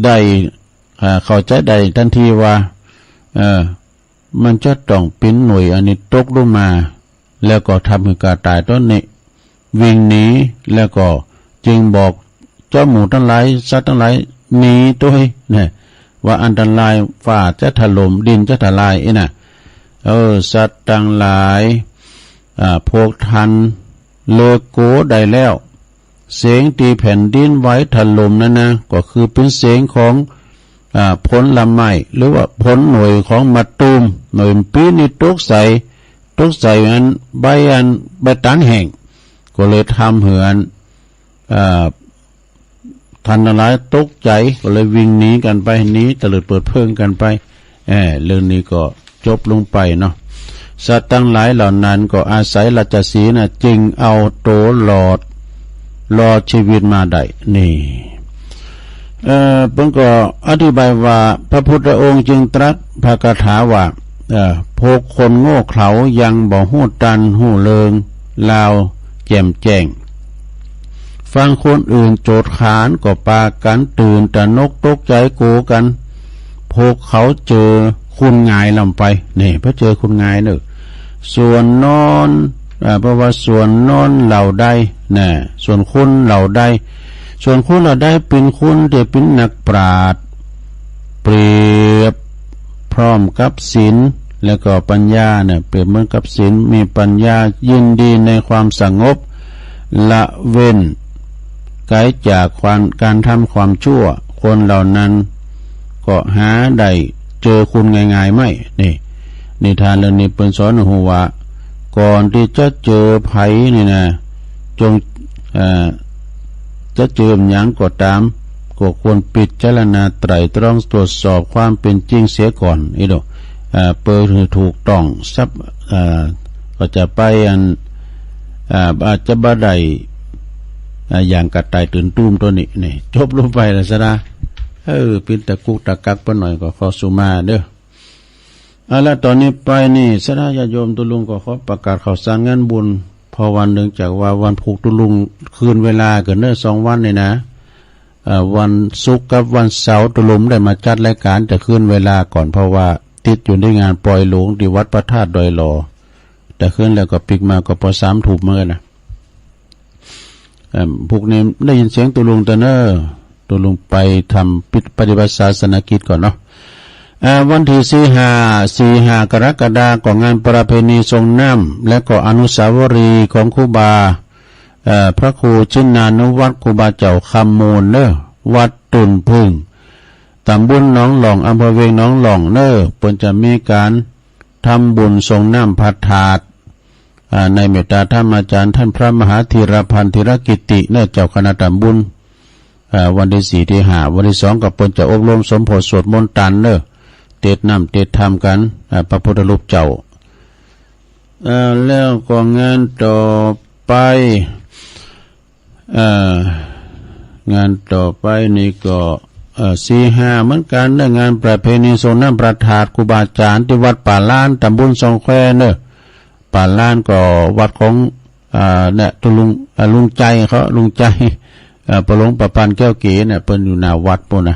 ได้ อ่า เข้าใจ๋ได้ตันทีว่า เอ่อ มันจะต้องเป๋นหน่วยอันนี้ตกลงมา แล้วก็ทำหื้อกระต่ายตั๋วนี้วิ่งหนี แล้วก็จึงบอกเจ้าหมู่ตังหลาย สัตว์ตังหลาย หนีตวยนะ ว่าอันตราย ฟ้าจะถล่ม ดินจะทลาย อี้นะ เออ สัตว์ตังหลาย อ่า พวกต้านเลิกกั๋วได้แล้ว เสียงตี้แผ่นดินไหวถล่มนั้นนะ ก็คือเป๋นเสียงของ อ่า ผลไม้ หรือว่าผลหน่วยของมะตูม หน่วยปี๊ดนี่ตกใส่ ตกใส่อันใบ อันใบต๋าลแห้ง ก็เลยทำหื้ออัน อ่า ต้านตังหลายตกใจ๋ ก็เลยวิ่งหนีกั๋นไป หนีตะเลิดเปิดเปิงกั๋นไป เอ่อ เรื่องนี้ก็จบลงไปเนาะ สัตว์ตังหลายเหล่านั้นก็อาศัยราชสีห์นะ จึงเอาตั๋วรอด รอดชีวิตมาได้ นี่ เอ่อ เปิ้นก็อธิบายว่า พระพุทธองค์จึงตรัสพระคาถาว่า เอ่อ พวกคนโง่เขลายังบ่ฮู้ตันฮู้เลิงราวแจ่มแจ้ง ฟังคนอื่นโจษขานก็ปากั๋นตื่นตระหนกตกใจ๋กั๋วกั๋น พวกเขาเจอคุณหงายลำไป นี่ พอเจอคุณหงายเน่อ ส่วนนอน อ่า เพราะว่าส่วนนอนเหล่าใด นะ ส่วนคนเหล่าใด ส่วนคนเหล่าใดเป๋นคนตี้เป๋นนักปราชญ์ เปรียบพร้อมกับศีล แล้วก็ปัญญาเนี่ย เปรียบเหมือนกับศีล มีปัญญา ยินดีในความสงบ ละเว้นไกลจากความ การทำความชั่ว คนเหล่านั้นก็หาได้เจอคุณง่ายๆ ไม่ นี่ นิทานเรื่องนี้เปิ้นสอนหื้อฮู้ว่า ก่อนตี้จะเจอใผนี่นะ จง เอ่อ จะเจอหยังก็ต๋าม ก็ควรพิจารณาไตร่ตรองตรวจสอบความเป๋นจริงเสียก่อน อี้โด เอ่อ เปิดหื้อถูกต้อง สับ เอ่อ ก็จะไปอัน เอ่อ อาจจะบ่ได้ เอ่อ อย่างกระต่ายตื่นตูมตั๋วนี้ นี่ จบลงไปแล้วสะดา เออ เป๋นตะกุกตะกักไปหน่อย ก็ขอสุมาเน่อ เอาละ ต๋อนนี้ไปนี่ ศรัทธาญาติโยมตุ๊ลุงก็ขอประกาศข่าวสารงานบุญ เพราะว่าเนื่องจากว่าวันพุธตุ๊ลุงคืนเวลากั๋นเน่อ สองวันนี่นะ เอ่อ วันศุกร์กับวันเสาร์ตุ๊ลุงได้มาจัดรายก๋าน แต่คืนเวลาก่อน เพราะว่าติดอยู่ในงานปอยหลวงตี้วัดพระธาตุดอยหล่อ แต่คืนแล้วก็ปิ๊กมาก็ปอสามทุ่มเหมือนกั๋นนะ เอิ่ม พุธนี้ได้ยินเสียงตุ๊ลุงเต๊อะเน่อ ตุ๊ลุงไปทำพิธีปฏิบัติศาสนกิจก่อนเนาะ เอ่อ วันตี้สี่ห้า สี่ห้ากรกฎาคมก็งานประเพณีส่งน้ำ และก็อนุสาวรีย์ของครูบา เอ่อ พระครูชินานุวัตร ครูบาเจ้าคำมูลเน่อ วัดตุ่นผึ้ง ต๋ำบลหนองหล่อง อำเภอเวียงหนองหล่องเน่อ เปิ้นจะมีก๋านทำบุญส่งน้ำพระธาตุ อ่า ในเมตตาธรรมอาจารย์ท่านพระมหาธีรพันธ์ธีรกิตติเน่อ เจ้าคณะต๋ำบล อ่า วันตี้สี่ตี้ห้า วันตี้สองก็เปิ้นจะอบรมสมโภชน์สวดมนต์ตันเน่อ เตศน์น้ำเตศน์ธรรมกั๋น อ่า พระพุทธรูปเจ้า เอ่อ แล้วก็งานต่อไป เอ่อ งานต่อไปนี่ก็ เอ่อ สี่ห้าเหมือนกั๋นเน่อ งานประเพณีส่งน้ำพระธาตุครูบาอาจ๋ารย์ตี้วัดป่าล้าน ต๋ำบลซองแควเน่อ ป่าล้านก็วัดของ อ่า เนี่ยตุ๊ลุง อ่า ลุงใจ๋เขา ลุงใจ๋ อ่า ปอหลวงประพันธ์แก้วเก๋เนี่ย เปิ้นอยู่หน้าวัดปู้นนะ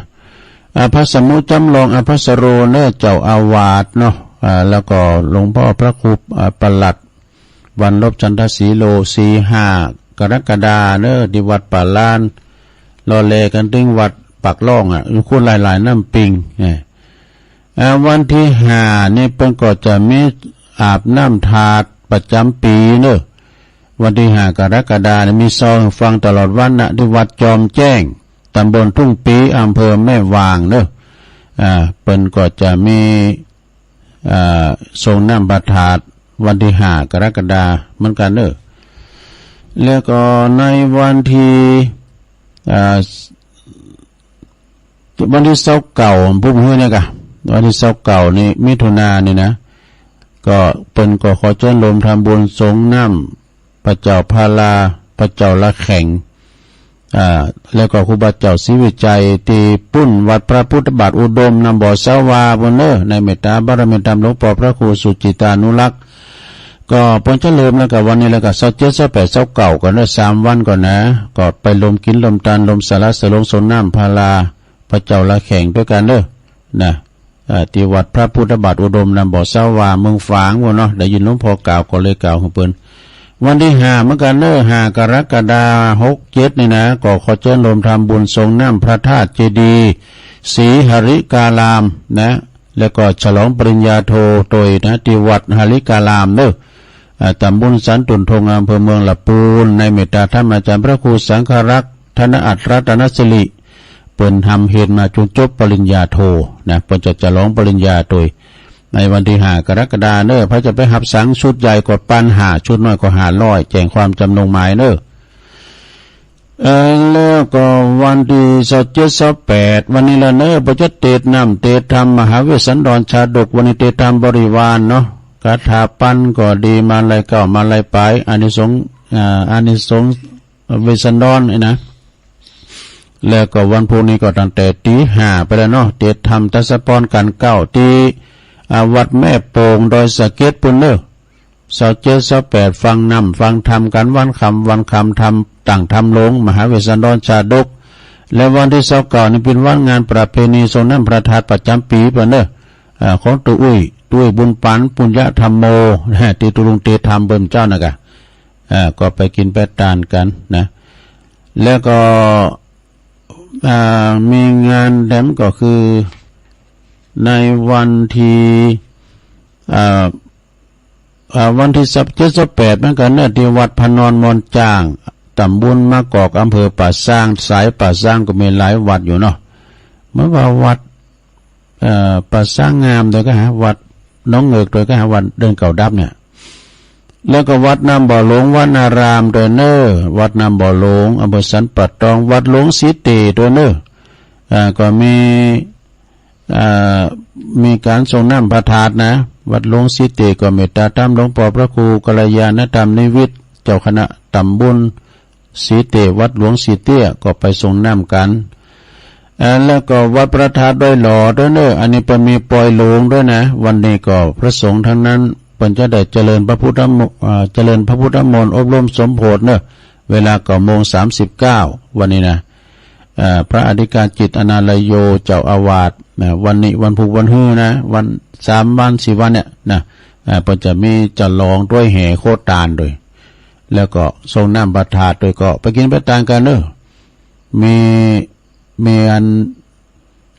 อ่า พระสมุจำลองอภัสโรเน่อ เจ้าอาวาสเนาะ อ่า แล้วก็หลวงป้อพระครู อ่า ประหลัด วันลบ จันทศรีโล สี่ห้ากรกฎาเน่อ ตี้วัดป่าล้าน ลอแลกั๋นเถิงวัดปากล่องอะ อยู่คู่หลายๆ น้ำปิง เนี่ย อ่า วันตี้ห้านี่เปิ้นก็จะมีอาบน้ำธาตุประจ๋ำปี๋เน่อ วันตี้ห้ากรกฎานี่มีซาวฟังตลอดวันนะ ตี้วัดจอมแจ้ง ต๋ำบลทุ่งปี๋ อำเภอแม่วางเน่อ อ่า เปิ้นก็จะมี อ่า ส่งน้ำพระธาตุวันตี้ห้ากรกฎาเหมือนกั๋นเน่อ แล้วก็ในวันตี้ อ่า วันตี้ซาวเก้า ปุ้มหื้อเนี่ยกะ วันตี้ซาวเก้านี่ มิถุนานี่นะ ก็เปิ้นก็ขอเจิญโฮมทำบุญส่งน้ำ พระเจ้าพารา พระเจ้าละแข็ง อ่า แล้วก็ครูบาเจ้าศรีวิชัย ตี้ปุ้นวัดพระพุทธบาทอุดม น้ำบ่อสาวาปู้นเน่อ ในเมตตาบารมีธรรมหลวงป้อพระครูสุจิตานุรักษ์ ก็เปิ้นจะเริ่มแล้วกะวันนี้แล้วกะ ซาวเจ็ด ซาวแปด ซาวเก้า ก่อนเน่อ สามวันก่อนนะ ก็ไปโฮมกิ๋นโฮมตาน โฮมสละสะหลวงส่งน้ำพารา พระเจ้าละแข็งตวยกั๋นเน่อ นะ อ่า ตี้วัดพระพุทธบาทอุดม น้ำบ่อสาวา เมืองฝางปู้นเนาะ ได้ยินหลวงป้อกล่าวก็เลยกล่าวหื้อเปิ้น วันตี้ห้าเหมือนกั๋นเน่อ ห้ากรกฎาหกเจ็ดนี่นะ ก็ขอเจิญโฮมทำบุญส่งน้ำพระธาตุเจดีย์ศรีหริการามนะ แล้วก็ฉลองปริญญาโทตวยนะ ตี้วัดหริการามเน่อ อ่า ต๋ำบลสันตุ่นทง อำเภอเมืองละปูน ในเมตตาธรรมาจ๋ารย์พระครูสังฆรักษ์ ธนอัตรัตนสิริ เปิ้นทำเฮนมาจ๋นจบปริญญาโทนะ เปิ้นจะฉลองปริญญาตวย ในวันตี้ห้ากรกฎาเน่อ ใผจะไปฮับสังชุดใหญ่ก็ปันห้า ชุดน้อยก็ห้าร้อย แจ้งความจ๋ำนงหมายเน่อ เอ่อ แล้วก็วันตี้ซาวเจ็ด ซาวแปด วันนี้ละเน่อ เปิ้นจะเตศน์น้ำเตศน์ธรรมมหาเวสสันดรชาดก วันนี้เตศน์ธรรมบริวารเนาะ คาถาปันก็ดี มาลัยเก้า มาลัยป๋าย อานิสงส์ อ่า อานิสงส์เวสสันดรนี่นะ แล้วก็วันพุธนี้ก็ตั้งแต่ตี๋ห้าไปแล้วเนาะ เตศน์ธรรมทศพร ก๋านเก๊า ตี้ อ่า วัดแม่โป่ง ดอยสะเก็ดปู้นเน่อ ซาวเจ็ด ซาวแปด ฟังน้ำฟังธรรมกั๋นวันค่ำ วันค่ำธรรม ตั้งธรรมลง มหาเวสสันดรชาดก และวันตี้ซาวเก้านี่เป๋นวันงานประเพณีส่งน้ำพระธาตุประจ๋ำปี๋ปู้นเน่อ อ่า ของตุ๊อุ้ย ตุ๊อุ้ยบุญปั๋น ปุญญธรรมโม ตี้ตุ๊ลุงเตศน์ธรรมเปิ้นเจ้านะกะ อ่า ก็ไปกิ๋นไปตานกั๋นนะ แล้วก็ อ่า มีงานแถมก็คือ ในวันตี้ อ่า อ่า วันตี้ซาวเจ็ด ซาวแปดเหมือนกั๋นเน่อ ตี้วัดพระนอนมอนจ้าง ต๋ำบลมะกอก อำเภอป่าซาง สายป่าซางก็มีหลายวัดอยู่เนาะ เหมือนว่าวัด เอ่อ ป่าซางงามตวยกา วัดหนองเหงือกตวยกา วัดเดินเก่าดับเนี่ย แล้วก็วัดน้ำบ่อหลวงวนารามตวยเน่อ วัดน้ำบ่อหลวง อำเภอสันป่าตอง วัดหลวงสีเตตวยเน่อ อ่า ก็มี อ่า มีก๋านส่งน้ำพระธาตุนะ วัดหลวงสีเตก็เมตตาธรรมหลวงป้อพระครูกัลยาณธรรมนิวิทย์ เจ้าคณะต๋ำบล สีเต วัดหลวงสีเตี้ย ก็ไปส่งน้ำกั๋น อ่า แล้วก็วัดพระธาตุดอยหล่อตวยเน่อ อันนี้เปิ้นมีปอยหลวงตวยนะ วันนี้ก็พระสงฆ์ตังนั้น เปิ้นจะได้เจริญพระพุทธมนต์ อ่า เจริญพระพุทธมนต์อบรมสมโภชเน่อ เวลาเก้าโมงสามสิบเก้า วันนี้นะ อ่า พระอธิการจิตอนาลโย เจ้าอาวาสนะ วันนี้วันพุธวันฮื้อนะ วัน สามวันสี่วันเนี่ยนะ อ่า เปิ้นจะมีฉลองตวยแห่โคตานตวย แล้วก็ส่งน้ำพระธาตุตวย ก็ไปกิ๋นไปตานกั๋นเน่อ มี มีอัน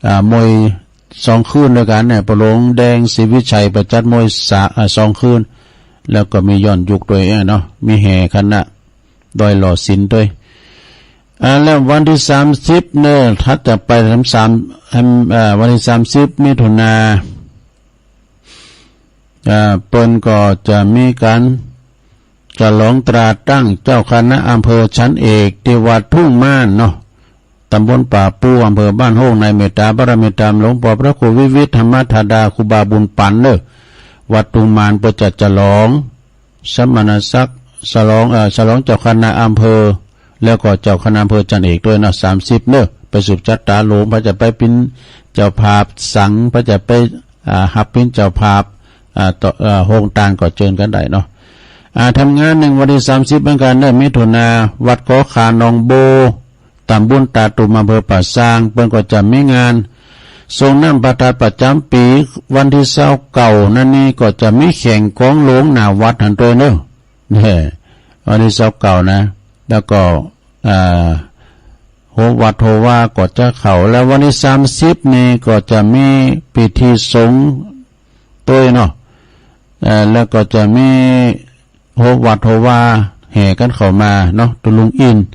อ่า มวยสองคืนตวยกั๋นเนี่ย ป้อหลวงแดงศรีวิชัยไปจัดมวยสา- อ่า สองคืน แล้วก็มีย้อนยุคตวยเนาะ มีแห่คณะดอยหล่อศิลป์ตวย อ่า แล้ววันตี้สามสิบเน่อ ถัดจากไปสาม- สาม- อ่า วันตี้สามสิบมิถุนา อ่า เปิ้นก็จะมีก๋านฉลองตราตั้งเจ้าคณะอำเภอชั้นเอกตี้วัดทุ่งม่านเนาะ ต๋ำบลป่าปู อำเภอบ้านโฮ่ง ในเมตตาบารมีธรรมหลวงป้อพระครูวิวิธรรมธาดา ครูบาบุญปั๋นเน่อ วัดทุ่งม่าน เปิ้นจะฉลองสมณศักดิ์ ฉลอง เอ่อ ฉลองเจ้าคณะอำเภอ แล้วก็เจ้าคณะอำเภอชั้นเอกตวยเนาะ สามสิบเน่อ ไปสืบจะต๋าหลวง ใผจะไปเป๋นเจ้าภาพสัง ใผจะไป อ่า ฮับเป๋นเจ้าภาพ อ่า ต่อ อ่า โฮงตานก็เจิญกั๋นได้เนาะ อ่า ทำงานหนึ่งวันตี้สามสิบเหมือนกั๋นเน่อ มิถุนา วัดขอขาหนองโบ ต๋ำบลต๋าตุ่ม อำเภอป่าซาง เปิ้นก็จะมีงานส่งน้ำพระธาตุประจ๋ำปี๋ วันตี้ซาวเก้านั้นนี่ก็จะมีแข่งกองหลวงหน้าวัดหั้นตวยเน่อ เนี่ย วันตี้ซาวเก้านะ แล้วก็ อ่า โฮวัดโฮวาก็จะเข้า แล้ววันตี้สามสิบนี่ก็จะมีพิธีสงฆ์ตวยเนาะ เอ่อ แล้วก็จะมีโฮวัดโฮวาแห่กั๋นเข้ามาเนาะ ตุ๊ลุงอินทร์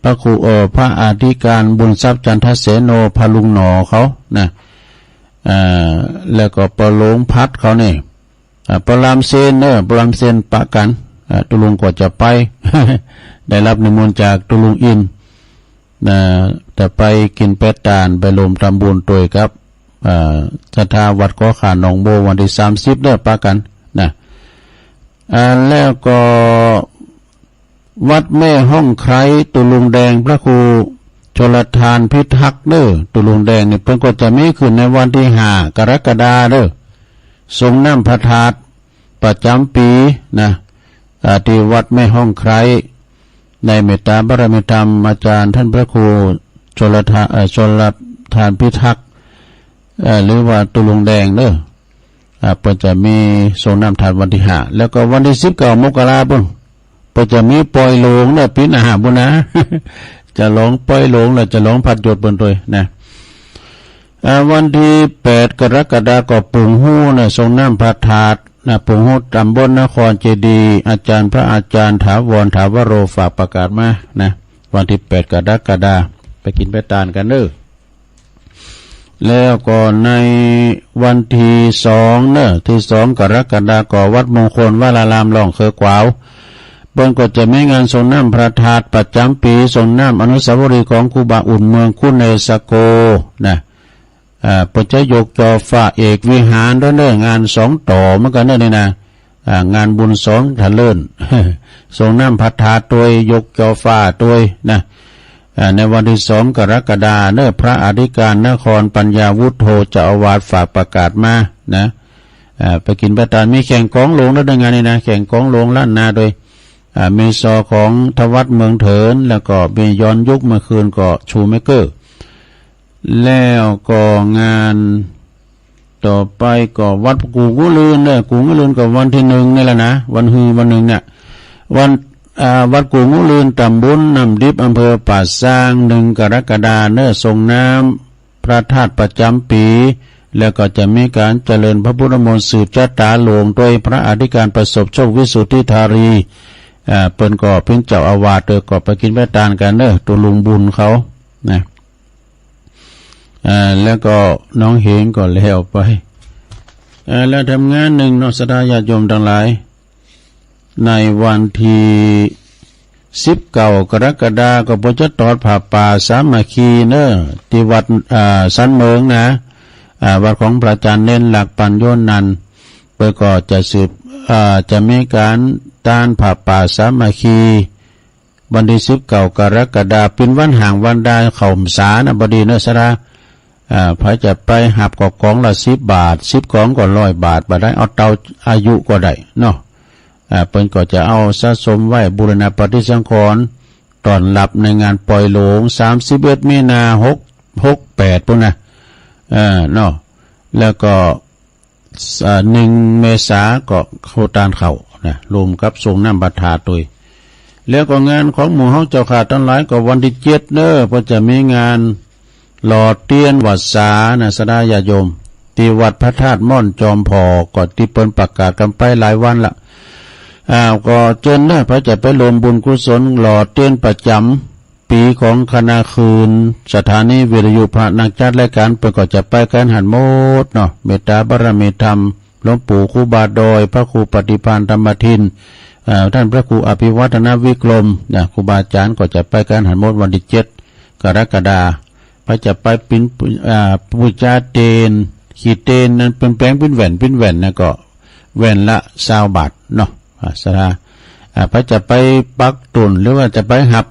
พระครู เอ่อ พระอธิการบุญทรัพย์จันทเสโน พระลุงหน่อเขานะ เอ่อ แล้วก็ป้อหลวงพัดเขานี่ อ่า ป้อลำเซนเน่อ ป้อลำเซนปะกั๋น อ่า ตุ๊ลุงก็จะไป ได้ฮับนิมนต์จากตุ๊ลุงอินทร์ นะ จะไปกิ๋นไปตาน ไปรวมทำบุญตวยกับ อ่า ศรัทธาวัดขอขาหนองโบ วันตี้สามสิบเน่อ ปะกั๋นนะ อ่า แล้วก็ วัดแม่ฮ่องไคร้ ตุ๊ลุงแดง พระครูชลทานพิทักษ์เน่อ ตุ๊ลุงแดงนี่เปิ้นก็จะมีขึ้นในวันตี้ห้ากรกฎาเน่อ ส่งน้ำพระธาตุประจ๋ำปี๋นะ อ่า ตี้วัดแม่ฮ่องไคร้ ในเมตตาบารมีธรรมอาจ๋ารย์ต้านพระครูชลทา เอ่อ ชลทานพิทักษ์ เอ่อ หรือว่าตุ๊ลุงแดงเน่อ อ่า เปิ้นจะมีส่งน้ำธาตุวันตี้ห้า แล้วก็วันตี้สิบเก้ามกราปุ้น เปิ้นจะมีปอยหลวงเน่อ ปี๋หน้าปุ้นนะ จะหลองปอยหลวง แล้วจะหลองพัดยศเปิ้นตวยนะ อ่า วันตี้แปดกรกฎาก็ปุงฮู้เน่อ ส่งน้ำพระธาตุนะ ปุงฮู้ต๋ำบลนครเจดีย์ อาจ๋ารย์พระอาจ๋ารย์ถาวร ถาวโร ฝากประกาศมานะ วันตี้แปดกรกฎา ไปกิ๋นไปตานกั๋นเน่อ แล้วก็ในวันตี้สองเน่อ ตี้สองกรกฎาก็วัดมงคลวราราม ร่องเคือขวาว เปิ้นก็จะมีงานส่งน้ำพระธาตุประจ๋ำปี๋ ส่งน้ำอนุสาวรีย์ของครูบาอุ่นเมืองคุเนสโกนะ อ่า เปิ้นจะยกจอฟ้าเอกวิหารตวยเน่อ งานสองต่อเหมือนกั๋นเน่อนี่นะ อ่า งานบุญสองทะเลิน ส่งน้ำพระธาตุตวย ยกจอฟ้าตวยนะ อ่า ในวันตี้สองกรกฎาเน่อ พระอธิการนครปัญญาวุฒโธ เจ้าอาวาสฝากประกาศมานะ อ่า ไปกิ๋นไปตาน มีแข่งกองหลวงตวยเน่อ งานนี้นะ แข่งกองหลวงล้านนาตวย อ่า มีซอของธวัฒน์เมืองเถิน แล้วก็มีย้อนยุค เมื่อคืนก็ชูเมเกอร์ แล้วก็งานต่อไปก็วัดกู่งู่ลื่นเน่อ กู่งู่ลื่นก็วันตี้หนึ่งนี่แหละนะ วันฮือวันหนึ่งเนี่ย วัน อ่า วัดกู่งู่ลื่น ต๋ำบลน้ำดิบ อำเภอป่าซาง หนึ่งกรกฎาเน่อ ส่งน้ำพระธาตุประจ๋ำปี๋ แล้วก็จะมีก๋านเจริญพระพุทธมนต์สืบจะต๋าหลวงตวย พระอธิการประสบโชค วิสุทธิธารี อ่า เปิ้นก็เป๋นเจ้าอาวาสตวย ก็ไปกิ๋นไปตานกั๋นเน่อ ตุ๊ลุงบุญเขานะ อ่า แล้วก็น้องเหงก็แล้วไป อ่า แล้วทำงานหนึ่งเนาะ ศรัทธาญาติโยมตังหลาย ในวันตี้สิบเก้ากรกฎาก็เปิ้นจะตอดผ้าป่าสามัคคีเน่อ ตี้วัด อ่า สันเมิงนะ อ่า วัดของพระอาจ๋ารย์เณรหลัก ปัญโญนันท์ เปิ้นก็จะสืบ อ่า จะมีก๋านตานผ้าป่าสามัคคี วันตี้สิบเก้ากรกฎา เป๋นวันห่างวันดาเข้าพรรษานะ บดีเน่อ ศรัทธา อ่า ใผจะไปฮับก็ก๋องละสิบบาท สิบก๋องก็ร้อยบาท บ่ได้เอาเต้าอายุก็ได้เนาะ อ่า เปิ้นก็จะเอาสะสมไว้บูรณปฏิสังขรณ์ ต้อนฮับในงานปอยหลวง สามสิบเอ็ดมีนา หก หกแปด ปุ้นนะ เออ เนาะ แล้วก็ อ่า หนึ่งเมษาก็เข้าตานเข้านะ รวมกับส่งน้ำพระธาตุตวย แล้วก็งานของหมู่เฮาเจ้าข้าตังหลายก็วันตี้เจ็ดเน่อ เปิ้นจะมีงานหล่อเตียนวัสสานะ ศรัทธาญาติโยม ตี้วัดพระธาตุม่อนจอมผอก ก็ตี้เปิ้นประกาศกั๋นไปหลายวันละ อ่า ก็เจิญเน่อ ใผจะไปรวมบุญกุศลหล่อเตียนประจ๋ำ ปี๋ของคณะคืนสถานีวิทยุ พระนักจัดรายก๋านเปิ้นก็จะไปกั๋นหั้นหมดเนาะ เมตตาบารมีธรรม หลวงปู่ครูบาดอย พระครูปฏิภาณธรรมทิน เอ่อ ต้านพระครูอภิวัฒนวิกรมนะ ครูบาอาจ๋ารย์ก็จะไปกั๋นหั้นหมด วันตี้เจ็ดกรกฎา ใผจะไปปิ้น อ่า ปู๋จาเตียน ขี้เตียนนั้นเป๋นแป๋งปิ้นแว่น ปิ้นแว่นนะ ก็แว่นละซาวบาทเนาะ อ่า ศรัทธา อ่า ใผจะไปปักตุ่น หรือว่าจะไปฮับ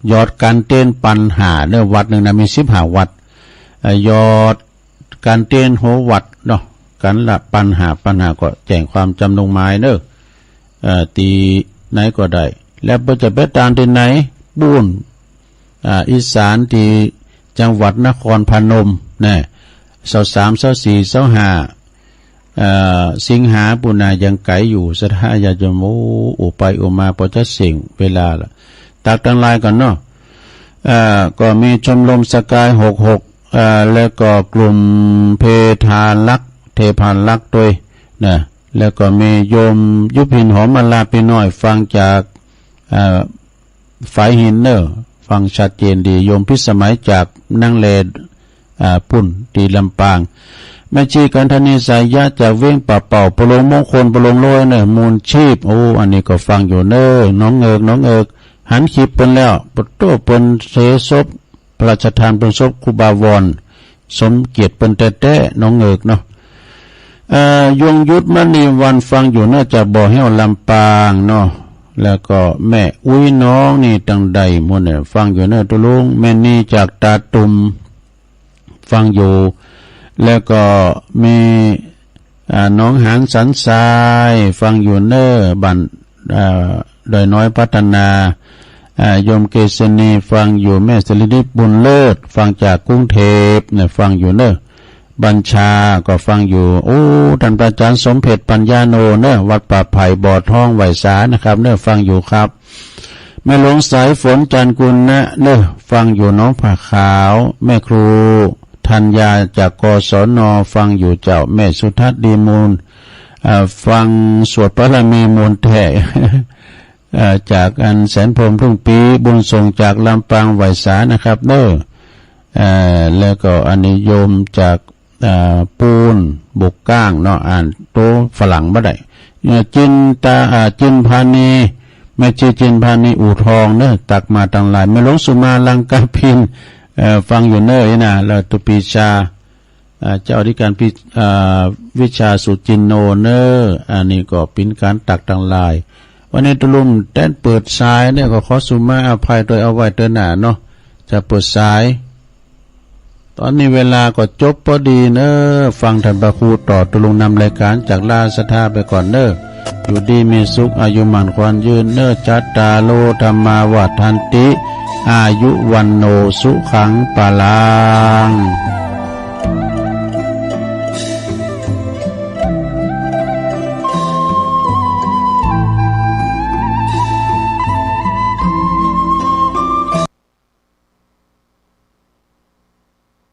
หยอดก๋านเตียนปันห้าเน่อ วัดนึ่งนะมีสิบห้าวัด เอ่อ หยอดก๋านเตียนหัววัดเนาะ ก๋านละปันห้า ปันห้าก็แจ้งความจ๋ำลงหมายเน่อ เอ่อ ตี้ไหนก็ได้ แล้วบ่จะไปตานตี้ไหน ปู๊น อ่า อีสานตี้จังหวัดนครพนมนะ ซาวสาม ซาวสี่ ซาวห้า เอ่อ สิงหาปู๊นนา ยังไก๋อยู่ ศรัทธาญาติโยม โอ้ อู้ไปอู้มาปอจะเส้งเวลาละ ตักตังหลายก่อนเนาะ เอ่อ ก็มีชมรมสกาย หกหก เอ่อ แล้วก็กลุ่มเพทารักษ์ เทพารักษ์ตวยนะ แล้วก็มีโยมยุพินหอมอลาปีน้อย ฟังจาก เอ่อ ฝายหินเน่อ ฟังชัดเจนดี โยมพิสมัยจากนังแล อ่า ปู๊นตี้ลำปาง แม่ชีกันธนีสายยะจากเวียงป่าเป่า ปะหลวงมงคล ปะหลวงโลยเน่อ มูลชีพ โอ้ อันนี้ก็ฟังอยู่เน่อ น้องเอิก น้องเอิก หันคลิปเปิ้นแล้ว ปะโต้ เปิ้นเสศพ พระราชทานเปิ้นศพครูบาวร สมเกียรติเปิ้นแต๊ๆ น้องเอิกเนาะ เอ่อ ยงยุทธมณีวัน ฟังอยู่เน่อ จากบ่อแห้วลำปางเนาะ แล้วก็แม่อุ๊ยน้องนี่ตังใดหมดเนี่ย ฟังอยู่เน่อ ตุ๊ลุง แม่นีจากตาตุ่ม ฟังอยู่ แล้วก็มี อ่า หนองหานสันทราย ฟังอยู่เน่อ บ้าน อ่า ดอยน้อยพัฒนา อ่า โยมเกษณี ฟังอยู่ แม่สิรินิพนธ์บุญเลิศ ฟังจากกรุงเทพฯเนี่ย ฟังอยู่เน่อ บัญชาก็ฟังอยู่ โอ้ ต้านพระอาจ๋ารย์สมเพ็ช ปัญญาโนเน่อ วัดป่าไผ่บ่อทอง ไหว้สานะครับเน่อ ฟังอยู่ครับ แม่หลวงสายฝน จันทร์กุลนะเน่อ ฟังอยู่หนองผาขาว แม่ครูธัญญาจาก กศน ฟังอยู่เจ้า แม่สุทัศน์ดีมูล เอ่อ ฟังสวดพระบารมีมวลแท้ เอ่อ จากอันแสนพรหมทุ่งปี บุญส่งจากลำปาง ไหว้สานะครับเน่อ เอ่อ แล้วก็อันนี้โยมจาก เอ่อ ปู๊น บุกก้างเนาะ อ่านตั๋วฝรั่งบ่ได้ เอ่อ จินตา อ่า จินพานี แม่ชีจินพานี อู่ทองเน่อ ตักมาตังหลาย แม่หลวงสุมา ลังกาภิณ เอ่อ ฟังอยู่เน่อ อี้นะ แล้วตุปีชา อ่า เจ้าอธิการปิ อ่า วิชาสุจินโนเน่อ อันนี้ก็เป๋นก๋านตักตังหลาย วันนี้ตุ๊ลุงแต๊นเปิดสายเนี่ย ก็ขอสุมาอภัยตวย เอาไว้เตื้อหน้าเนาะ จะเปิดสาย ต๋อนนี้เวลาก็จบพอดีเน่อ ฟังต้านพระครูต่อ ตุ๊ลุงนำรายก๋านจากลาศรัทธาไปก่อนเน่อ อยู่ดีมีสุข อายุหมั้นขวัญยืนเน่อ จัตตาโร ธัมมา วัฑฒันติ อายุ วัณโณ สุขัง พลัง